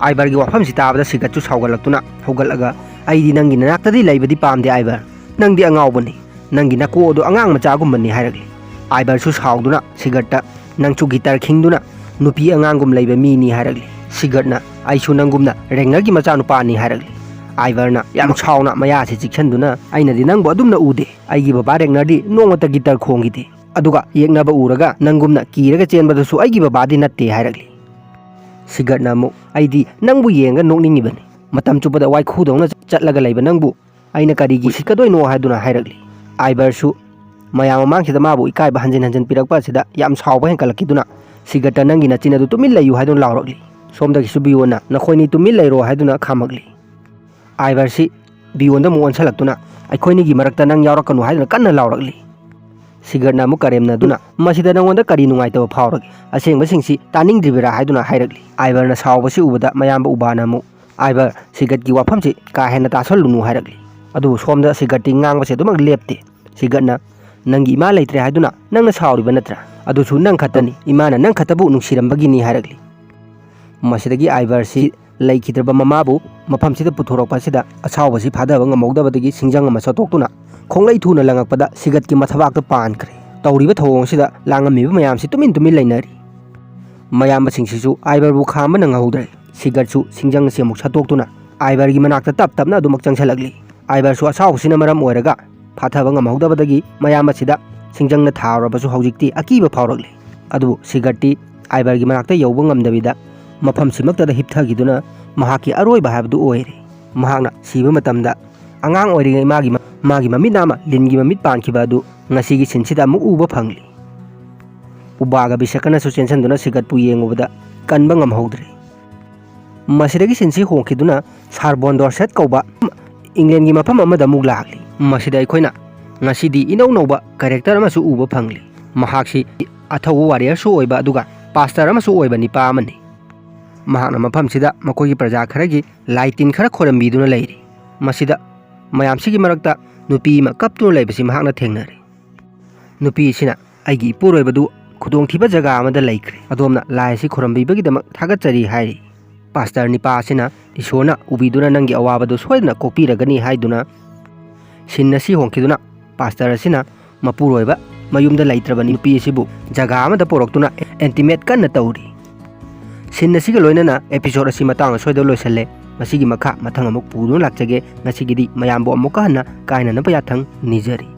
ꯑꯥꯏꯕꯔꯒꯤ ꯋꯥꯐꯝꯁꯤ ꯇꯥꯕꯗ ꯁꯤꯒꯠꯁꯨ ꯁꯥꯎꯒꯠꯂꯛꯇꯨꯅ ꯍꯧꯒꯠꯂꯒ, "ꯑꯩꯗꯤ ꯅꯪꯒꯤ ꯅꯅꯥꯛꯇꯗꯤ ꯂꯩꯕꯗꯤ ꯄꯥꯝꯗꯦ ꯑꯥꯏꯕꯔ꯫ ꯅꯪꯗꯤ ꯑꯉꯥꯎꯕꯅꯤ꯫ ꯅꯪꯒꯤ ꯅꯀꯣꯛ ꯑꯗꯨ ꯑꯉꯥꯡ ꯃꯆꯥꯒꯨꯝꯕꯅꯤ" ꯍꯥꯏꯔꯛꯂꯤ꯫ ꯑꯥꯏꯕꯔꯁꯨ ꯁꯥꯎꯗꯨꯅ ꯁꯤꯒꯔꯠꯇ, "ꯅꯪꯁꯨ ꯒꯤꯇꯔ ꯈꯤꯡꯗꯨꯅ ꯅꯨꯄꯤ ꯑꯉꯥꯡꯒꯨꯝ ꯂꯩꯕ ꯃꯤꯅꯤ" ꯍꯥꯏꯔꯛꯂꯤ꯫ ꯁꯤꯒꯔꯠꯅ, "ꯑꯩꯁꯨ ꯅꯪꯒꯨꯝꯅ ꯔꯦꯡꯅꯔꯒꯤ ꯃꯆꯥꯅꯨꯄꯥꯅꯤ" ꯍꯥꯏꯔꯛꯂꯤ꯫ ꯑꯥꯏꯕꯔꯅ ꯌꯥꯝ ꯁꯥꯎꯅ ꯃꯌꯥꯁꯤ ꯆꯤꯛꯁꯟꯗꯨꯅ, "ꯑꯩꯅꯗꯤ ꯅꯪꯕꯨ ꯑꯗꯨꯝꯅ ꯎꯗꯦ꯫ ꯑꯩꯒꯤ ꯕꯕꯥ ꯔꯦꯡꯅꯔꯗꯤ ꯅꯣꯡꯃꯇ ꯒꯤꯇꯔ ꯈꯣꯡꯈꯤꯗꯦ꯫ ꯑꯗꯨꯒ ꯌꯦꯛꯅꯕ ꯎꯔꯒ ꯅꯪꯒꯨꯝꯅ ꯀꯤꯔꯒ ꯆꯦꯟꯕꯗꯨꯁꯨ ꯑꯩꯒꯤ ꯕꯕꯥꯗꯤ ꯅꯠꯇꯦ" ꯍꯥꯏꯔꯛꯂꯤ꯫ ꯁꯤꯒꯔꯠꯅ ꯑꯃꯨꯛ, "ꯑꯩꯗꯤ ꯅꯪꯕꯨ ꯌꯦꯡꯉꯒ ꯅꯣꯛꯅꯤꯡꯉꯤꯕꯅꯤ꯫ ꯃꯇꯝ ꯆꯨꯞꯄꯗ ꯋꯥꯏꯈꯨꯗꯧꯅ ꯆꯠꯂꯒ ꯂꯩꯕ ꯅꯪꯕꯨ ꯑꯩꯅ ꯀꯔꯤꯒꯤ ꯎꯁꯤꯠꯀꯗꯣꯏꯅꯣ?" ꯍꯥꯏꯗꯨꯅ ꯍꯥꯏꯔꯛꯂꯤ꯫ ꯑꯥꯏꯕꯔꯁꯨ ꯃꯌꯥꯝ ꯃꯃꯥꯡꯁꯤꯗ ꯃꯥꯕꯨ ꯏꯀꯥꯏꯕ ꯍꯟꯖꯤꯟ ꯍꯟꯖꯤꯟ ꯄꯤꯔꯛꯄ ꯑꯁꯤꯗ ꯌꯥꯝ ꯁꯥꯎꯕ ꯍꯦꯟꯒꯠꯂꯛꯈꯤꯗꯨꯅ, "ꯁꯤꯒꯔꯠꯇ ꯅꯪꯒꯤ ꯅꯆꯤꯟ ꯑꯗꯨ ꯇꯨꯃꯤꯟ ꯂꯩꯌꯨ" ꯍꯥꯏꯗꯨꯅ ꯂꯥꯎꯔꯛꯂꯤ꯫ ꯁꯣꯝꯗꯒꯤꯁꯨ ꯕꯤꯌꯣꯟꯅ, "ꯅꯈꯣꯏꯅꯤ ꯇꯨꯃꯤꯟ ꯂꯩꯔꯣ" ꯍꯥꯏꯗꯨꯅ ꯈꯥꯝꯃꯛꯂꯤ꯫ ꯑꯥꯏꯕꯔꯁꯤ ꯕꯤꯌꯣꯟꯗ ꯑꯃꯨꯛ ꯑꯣꯟꯁꯤꯜꯂꯛꯇꯨꯅ, "ꯑꯩꯈꯣꯏꯅꯤꯒꯤ ꯃꯔꯛꯇ ꯅꯪ ꯌꯥꯎꯔꯛꯀꯅꯨ" ꯍꯥꯏꯗꯨꯅ ꯀꯟꯅ ꯂꯥꯎꯔꯛꯂꯤ꯫ ꯁꯤꯒꯔꯠꯅ ꯑꯃꯨꯛ ꯀꯔꯦꯝꯅꯗꯨꯅ, "ꯃꯁꯤꯗ ꯅꯉꯣꯟꯗ ꯀꯔꯤ ꯅꯨꯡꯉꯥꯏꯇꯕ ꯐꯥꯎꯔꯒꯦ? ꯑꯁꯦꯡꯕꯁꯤꯡꯁꯤ ꯇꯥꯅꯤꯡꯗ꯭ꯔꯤꯕꯔꯥ?" ꯍꯥꯏꯗꯨꯅ ꯍꯥꯏꯔꯛꯂꯤ꯫ ꯑꯥꯏꯕꯔꯅ ꯁꯥꯎꯕꯁꯤ ꯎꯕꯗ ꯃꯌꯥꯝꯕ ꯎꯕꯥꯅ ꯑꯃꯨꯛ, "ꯑꯥꯏꯕꯔ, ꯁꯤꯒꯔꯠꯀꯤ ꯋꯥꯐꯝꯁꯤ ꯀꯥ ꯍꯦꯟꯅ ꯇꯥꯁꯜꯂꯨꯅꯨ" ꯍꯥꯏꯔꯛꯂꯤ꯫ ꯑꯗꯨꯕꯨ ꯁꯣꯝꯗ ꯁꯤꯒꯔꯠꯇꯤ ꯉꯥꯡꯕꯁꯤ ꯑꯗꯨꯃꯛ ꯂꯦꯞꯇꯦ꯫ ꯁꯤꯒꯔꯠꯅ, "ꯅꯪꯒꯤ ꯏꯃꯥ ꯂꯩꯇ꯭ꯔꯦ ꯍꯥꯏꯗꯨꯅ ꯅꯪꯅ ꯁꯥꯎꯔꯤꯕ ꯅꯠꯇ꯭ꯔꯥ? ꯑꯗꯨꯁꯨ ꯅꯪ ꯈꯛꯇꯅꯤ, ꯏꯃꯥꯅ ꯅꯪ ꯈꯛꯇꯕꯨ ꯅꯨꯡꯁꯤꯔꯝꯕꯒꯤꯅꯤ" ꯍꯥꯏꯔꯛꯂꯤ꯫ ꯃꯁꯤꯗꯒꯤ ꯑꯥꯏꯕꯔꯁꯤ ꯂꯩꯈꯤꯗ꯭ꯔꯕ ꯃꯃꯥꯕꯨ ꯃꯐꯝꯁꯤꯗ ꯄꯨꯊꯣꯔꯛꯄ ꯑꯁꯤꯗ ꯑꯁꯥꯎꯕꯁꯤ ꯐꯥꯊꯕ ꯉꯝꯍꯧꯗꯕꯗꯒꯤ ꯁꯤꯡꯖꯪ ꯑꯃ ꯁꯠꯇꯣꯛꯇꯨꯅ ꯈꯣꯡꯂꯩ ꯊꯨꯅ ꯂꯪꯉꯛꯄꯗ ꯁꯤꯒꯠꯀꯤ ꯃꯊꯕꯥꯛꯇ ꯄꯥꯟꯈ꯭ꯔꯦ꯫ ꯇꯧꯔꯤꯕ ꯊꯧꯑꯣꯡ ꯑꯁꯤꯗ ꯂꯥꯡꯉꯝꯃꯤꯕ ꯃꯌꯥꯝꯁꯤ ꯇꯨꯃꯤꯟ ꯇꯨꯃꯤꯟ ꯂꯩꯅꯔꯤ꯫ ꯃꯌꯥꯝꯕꯁꯤꯡꯁꯤꯁꯨ ꯑꯥꯏꯕꯔꯕꯨ ꯈꯥꯝꯕ ꯅꯪꯍꯧꯗ꯭ꯔꯦ꯫ ꯁꯤꯒꯠꯁꯨ ꯁꯤꯡꯖꯪ ꯑꯁꯤ ꯑꯃꯨꯛ ꯁꯠꯇꯣꯛꯇꯨꯅ ꯑꯥꯏꯕꯔꯒꯤ ꯃꯅꯥꯛꯇ ꯇꯞ ꯇꯞꯅ ꯑꯗꯨꯃꯛ ꯆꯪꯁꯤꯜꯂꯛꯂꯤ꯫ ꯑꯥꯏꯕꯔꯁꯨ ꯑꯁꯥꯎꯕꯁꯤꯅ ꯃꯔꯝ ꯑꯣꯏꯔꯒ ꯐꯥꯊꯕ ꯉꯝꯍꯧꯗꯕꯗꯒꯤ ꯃꯌꯥꯝꯕꯁꯤꯗ ꯁꯤꯡꯖꯪꯅ ꯊꯥꯔꯨꯔꯕꯁꯨ ꯍꯧꯖꯤꯛꯇꯤ ꯑꯀꯤꯕ ꯐꯥꯎꯔꯛꯂꯤ꯫ ꯑꯗꯨꯕꯨ ꯁꯤꯒꯠꯇꯤ ꯑꯥꯏꯕꯔꯒꯤ ꯃꯅꯥꯛꯇ ꯌꯧꯕ ꯉꯝꯗꯕꯤꯗ ꯃꯐꯝꯁꯤꯃꯛꯇꯗ ꯍꯤꯞꯊꯈꯤꯗꯨꯅ ꯃꯍꯥꯛꯀꯤ ꯑꯔꯣꯏꯕ ꯍꯥꯏꯕꯗꯨ ꯑꯣꯏꯔꯦ꯫ ꯃꯍꯥꯛꯅ ꯁꯤꯕ ꯃꯇꯝꯗ ꯑꯉꯥꯡ ꯑꯣꯏꯔꯤꯉꯩ ꯃꯥꯒꯤ ꯃ-, ꯃꯥꯒꯤ ꯃꯃꯤꯠ ꯑꯃ ꯂꯤꯟꯒꯤ ꯃꯃꯤꯠ ꯄꯥꯟꯈꯤꯕ ꯑꯗꯨ ꯉꯁꯤꯒꯤ ꯁꯤꯟꯁꯤꯗ ꯑꯃꯨꯛ ꯎꯕ ꯐꯪꯂꯤ꯫ ꯎꯕꯥꯒ ꯕꯤꯁꯀꯅꯁꯨ ꯆꯦꯟꯁꯤꯟꯗꯨꯅ ꯁꯤꯒꯠꯄꯨ ꯌꯦꯡꯉꯨꯕꯗ ꯀꯟꯕ ꯉꯝꯍꯧꯗ꯭ꯔꯦ꯫ ꯃꯁꯤꯗꯒꯤ ꯁꯤꯟꯁꯤ ꯍꯣꯡꯈꯤꯗꯨꯅ ꯁꯥꯔꯕꯣꯟ ꯗꯣꯔꯁꯦꯠ ꯀꯧꯕ ꯏꯪꯂꯦꯟꯒꯤ ꯃꯐꯝ ꯑꯃꯗ ꯑꯃꯨꯛ ꯂꯥꯛꯂꯤ꯫ ꯃꯁꯤꯗ ꯑꯩꯈꯣꯏꯅ ꯉꯁꯤꯗꯤ ꯏꯅꯧ ꯅꯧꯕ ꯀꯦꯔꯦꯛꯇꯔ ꯑꯃꯁꯨ ꯎꯕ ꯐꯪꯂꯤ꯫ ꯃꯍꯥꯛꯁꯤ ꯑꯊꯧꯕ ꯋꯥꯔꯤꯌꯔꯁꯨ ꯑꯣꯏꯕ ꯑꯗꯨꯒ ꯄꯥꯁꯇꯔ ꯑꯃꯁꯨ ꯑꯣꯏꯕ ꯅꯤꯄꯥ ꯑꯃꯅꯤ꯫ ꯃꯍꯥꯛꯅ ꯃꯐꯝꯁꯤꯗ ꯃꯈꯣꯏꯒꯤ ꯄ꯭ꯔꯖꯥ ꯈꯔꯒꯤ ꯂꯥꯏ ꯇꯤꯟ ꯈꯔ ꯈꯣꯏꯔꯝꯕꯤꯗꯨꯅ ꯂꯩꯔꯤ꯫ ꯃꯁꯤꯗ ꯃꯌꯥꯝꯁꯤꯒꯤ ꯃꯔꯛꯇ ꯅꯨꯄꯤ ꯑꯃ ꯀꯞꯇꯨꯅ ꯂꯩꯕꯁꯤ ꯃꯍꯥꯛꯅ ꯊꯦꯡꯅꯔꯦ꯫ ꯅꯨꯄꯤ ꯑꯁꯤꯅ, "ꯑꯩꯒꯤ ꯏꯄꯨꯔꯣꯏꯕꯗꯨ ꯈꯨꯗꯣꯡꯊꯤꯕ ꯖꯒꯥ ꯑꯃꯗ ꯂꯩꯈ꯭ꯔꯦ꯫ ꯑꯗꯣꯝꯅ ꯂꯥꯏ ꯑꯁꯤ ꯈꯨꯔꯨꯝꯕꯤꯕꯒꯤꯗꯃꯛ ꯊꯥꯒꯠꯆꯔꯤ" ꯍꯥꯏꯔꯤ꯫ ꯄꯥꯁꯇꯔ ꯅꯤꯄꯥ ꯑꯁꯤꯅ, "ꯏꯁꯣꯔꯅ ꯎꯕꯤꯗꯨꯅ ꯅꯪꯒꯤ ꯑꯋꯥꯕꯗꯨ ꯁꯣꯏꯗꯅ ꯀꯣꯛꯄꯤꯔꯒꯅꯤ" ꯍꯥꯏꯗꯨꯅ ꯁꯤꯟ ꯑꯁꯤ ꯍꯣꯡꯈꯤꯗꯨꯅ ꯄꯥꯁꯇꯔ ꯑꯁꯤꯅ ꯃꯄꯨꯔꯣꯏꯕ ꯃꯌꯨꯝꯗ ꯂꯩꯇ꯭ꯔꯕ ꯅꯨꯄꯤ ꯑꯁꯤꯕꯨ ꯖꯒꯥ ꯑꯃꯗ ꯄꯨꯔꯛꯇꯨꯅ ꯑꯦꯟꯇꯤꯃꯦꯠ ꯀꯟꯅ ꯇꯧꯔꯤ꯫ ꯁꯤꯟ ꯑꯁꯤꯒ ꯂꯣꯏꯅꯅ ꯑꯦꯄꯤꯁꯣꯗ ꯑꯁꯤ ꯃꯇꯥꯡ ꯑꯁ꯭ꯋꯥꯏꯗ ꯂꯣꯏꯁꯤꯜꯂꯦ꯫ ꯃꯁꯤꯒꯤ ꯃꯈꯥ ꯃꯊꯪ ꯑꯃꯨꯛ ꯄꯨꯗꯨꯅ ꯂꯥꯛꯆꯒꯦ꯫ ꯉꯁꯤꯒꯤꯗꯤ ꯃꯌꯥꯝꯕꯨ ꯑꯃꯨꯛꯀ ꯍꯟꯅ ꯀꯥꯏꯅꯅꯕ ꯌꯥꯊꯪ ꯅꯤꯖꯔꯤ꯫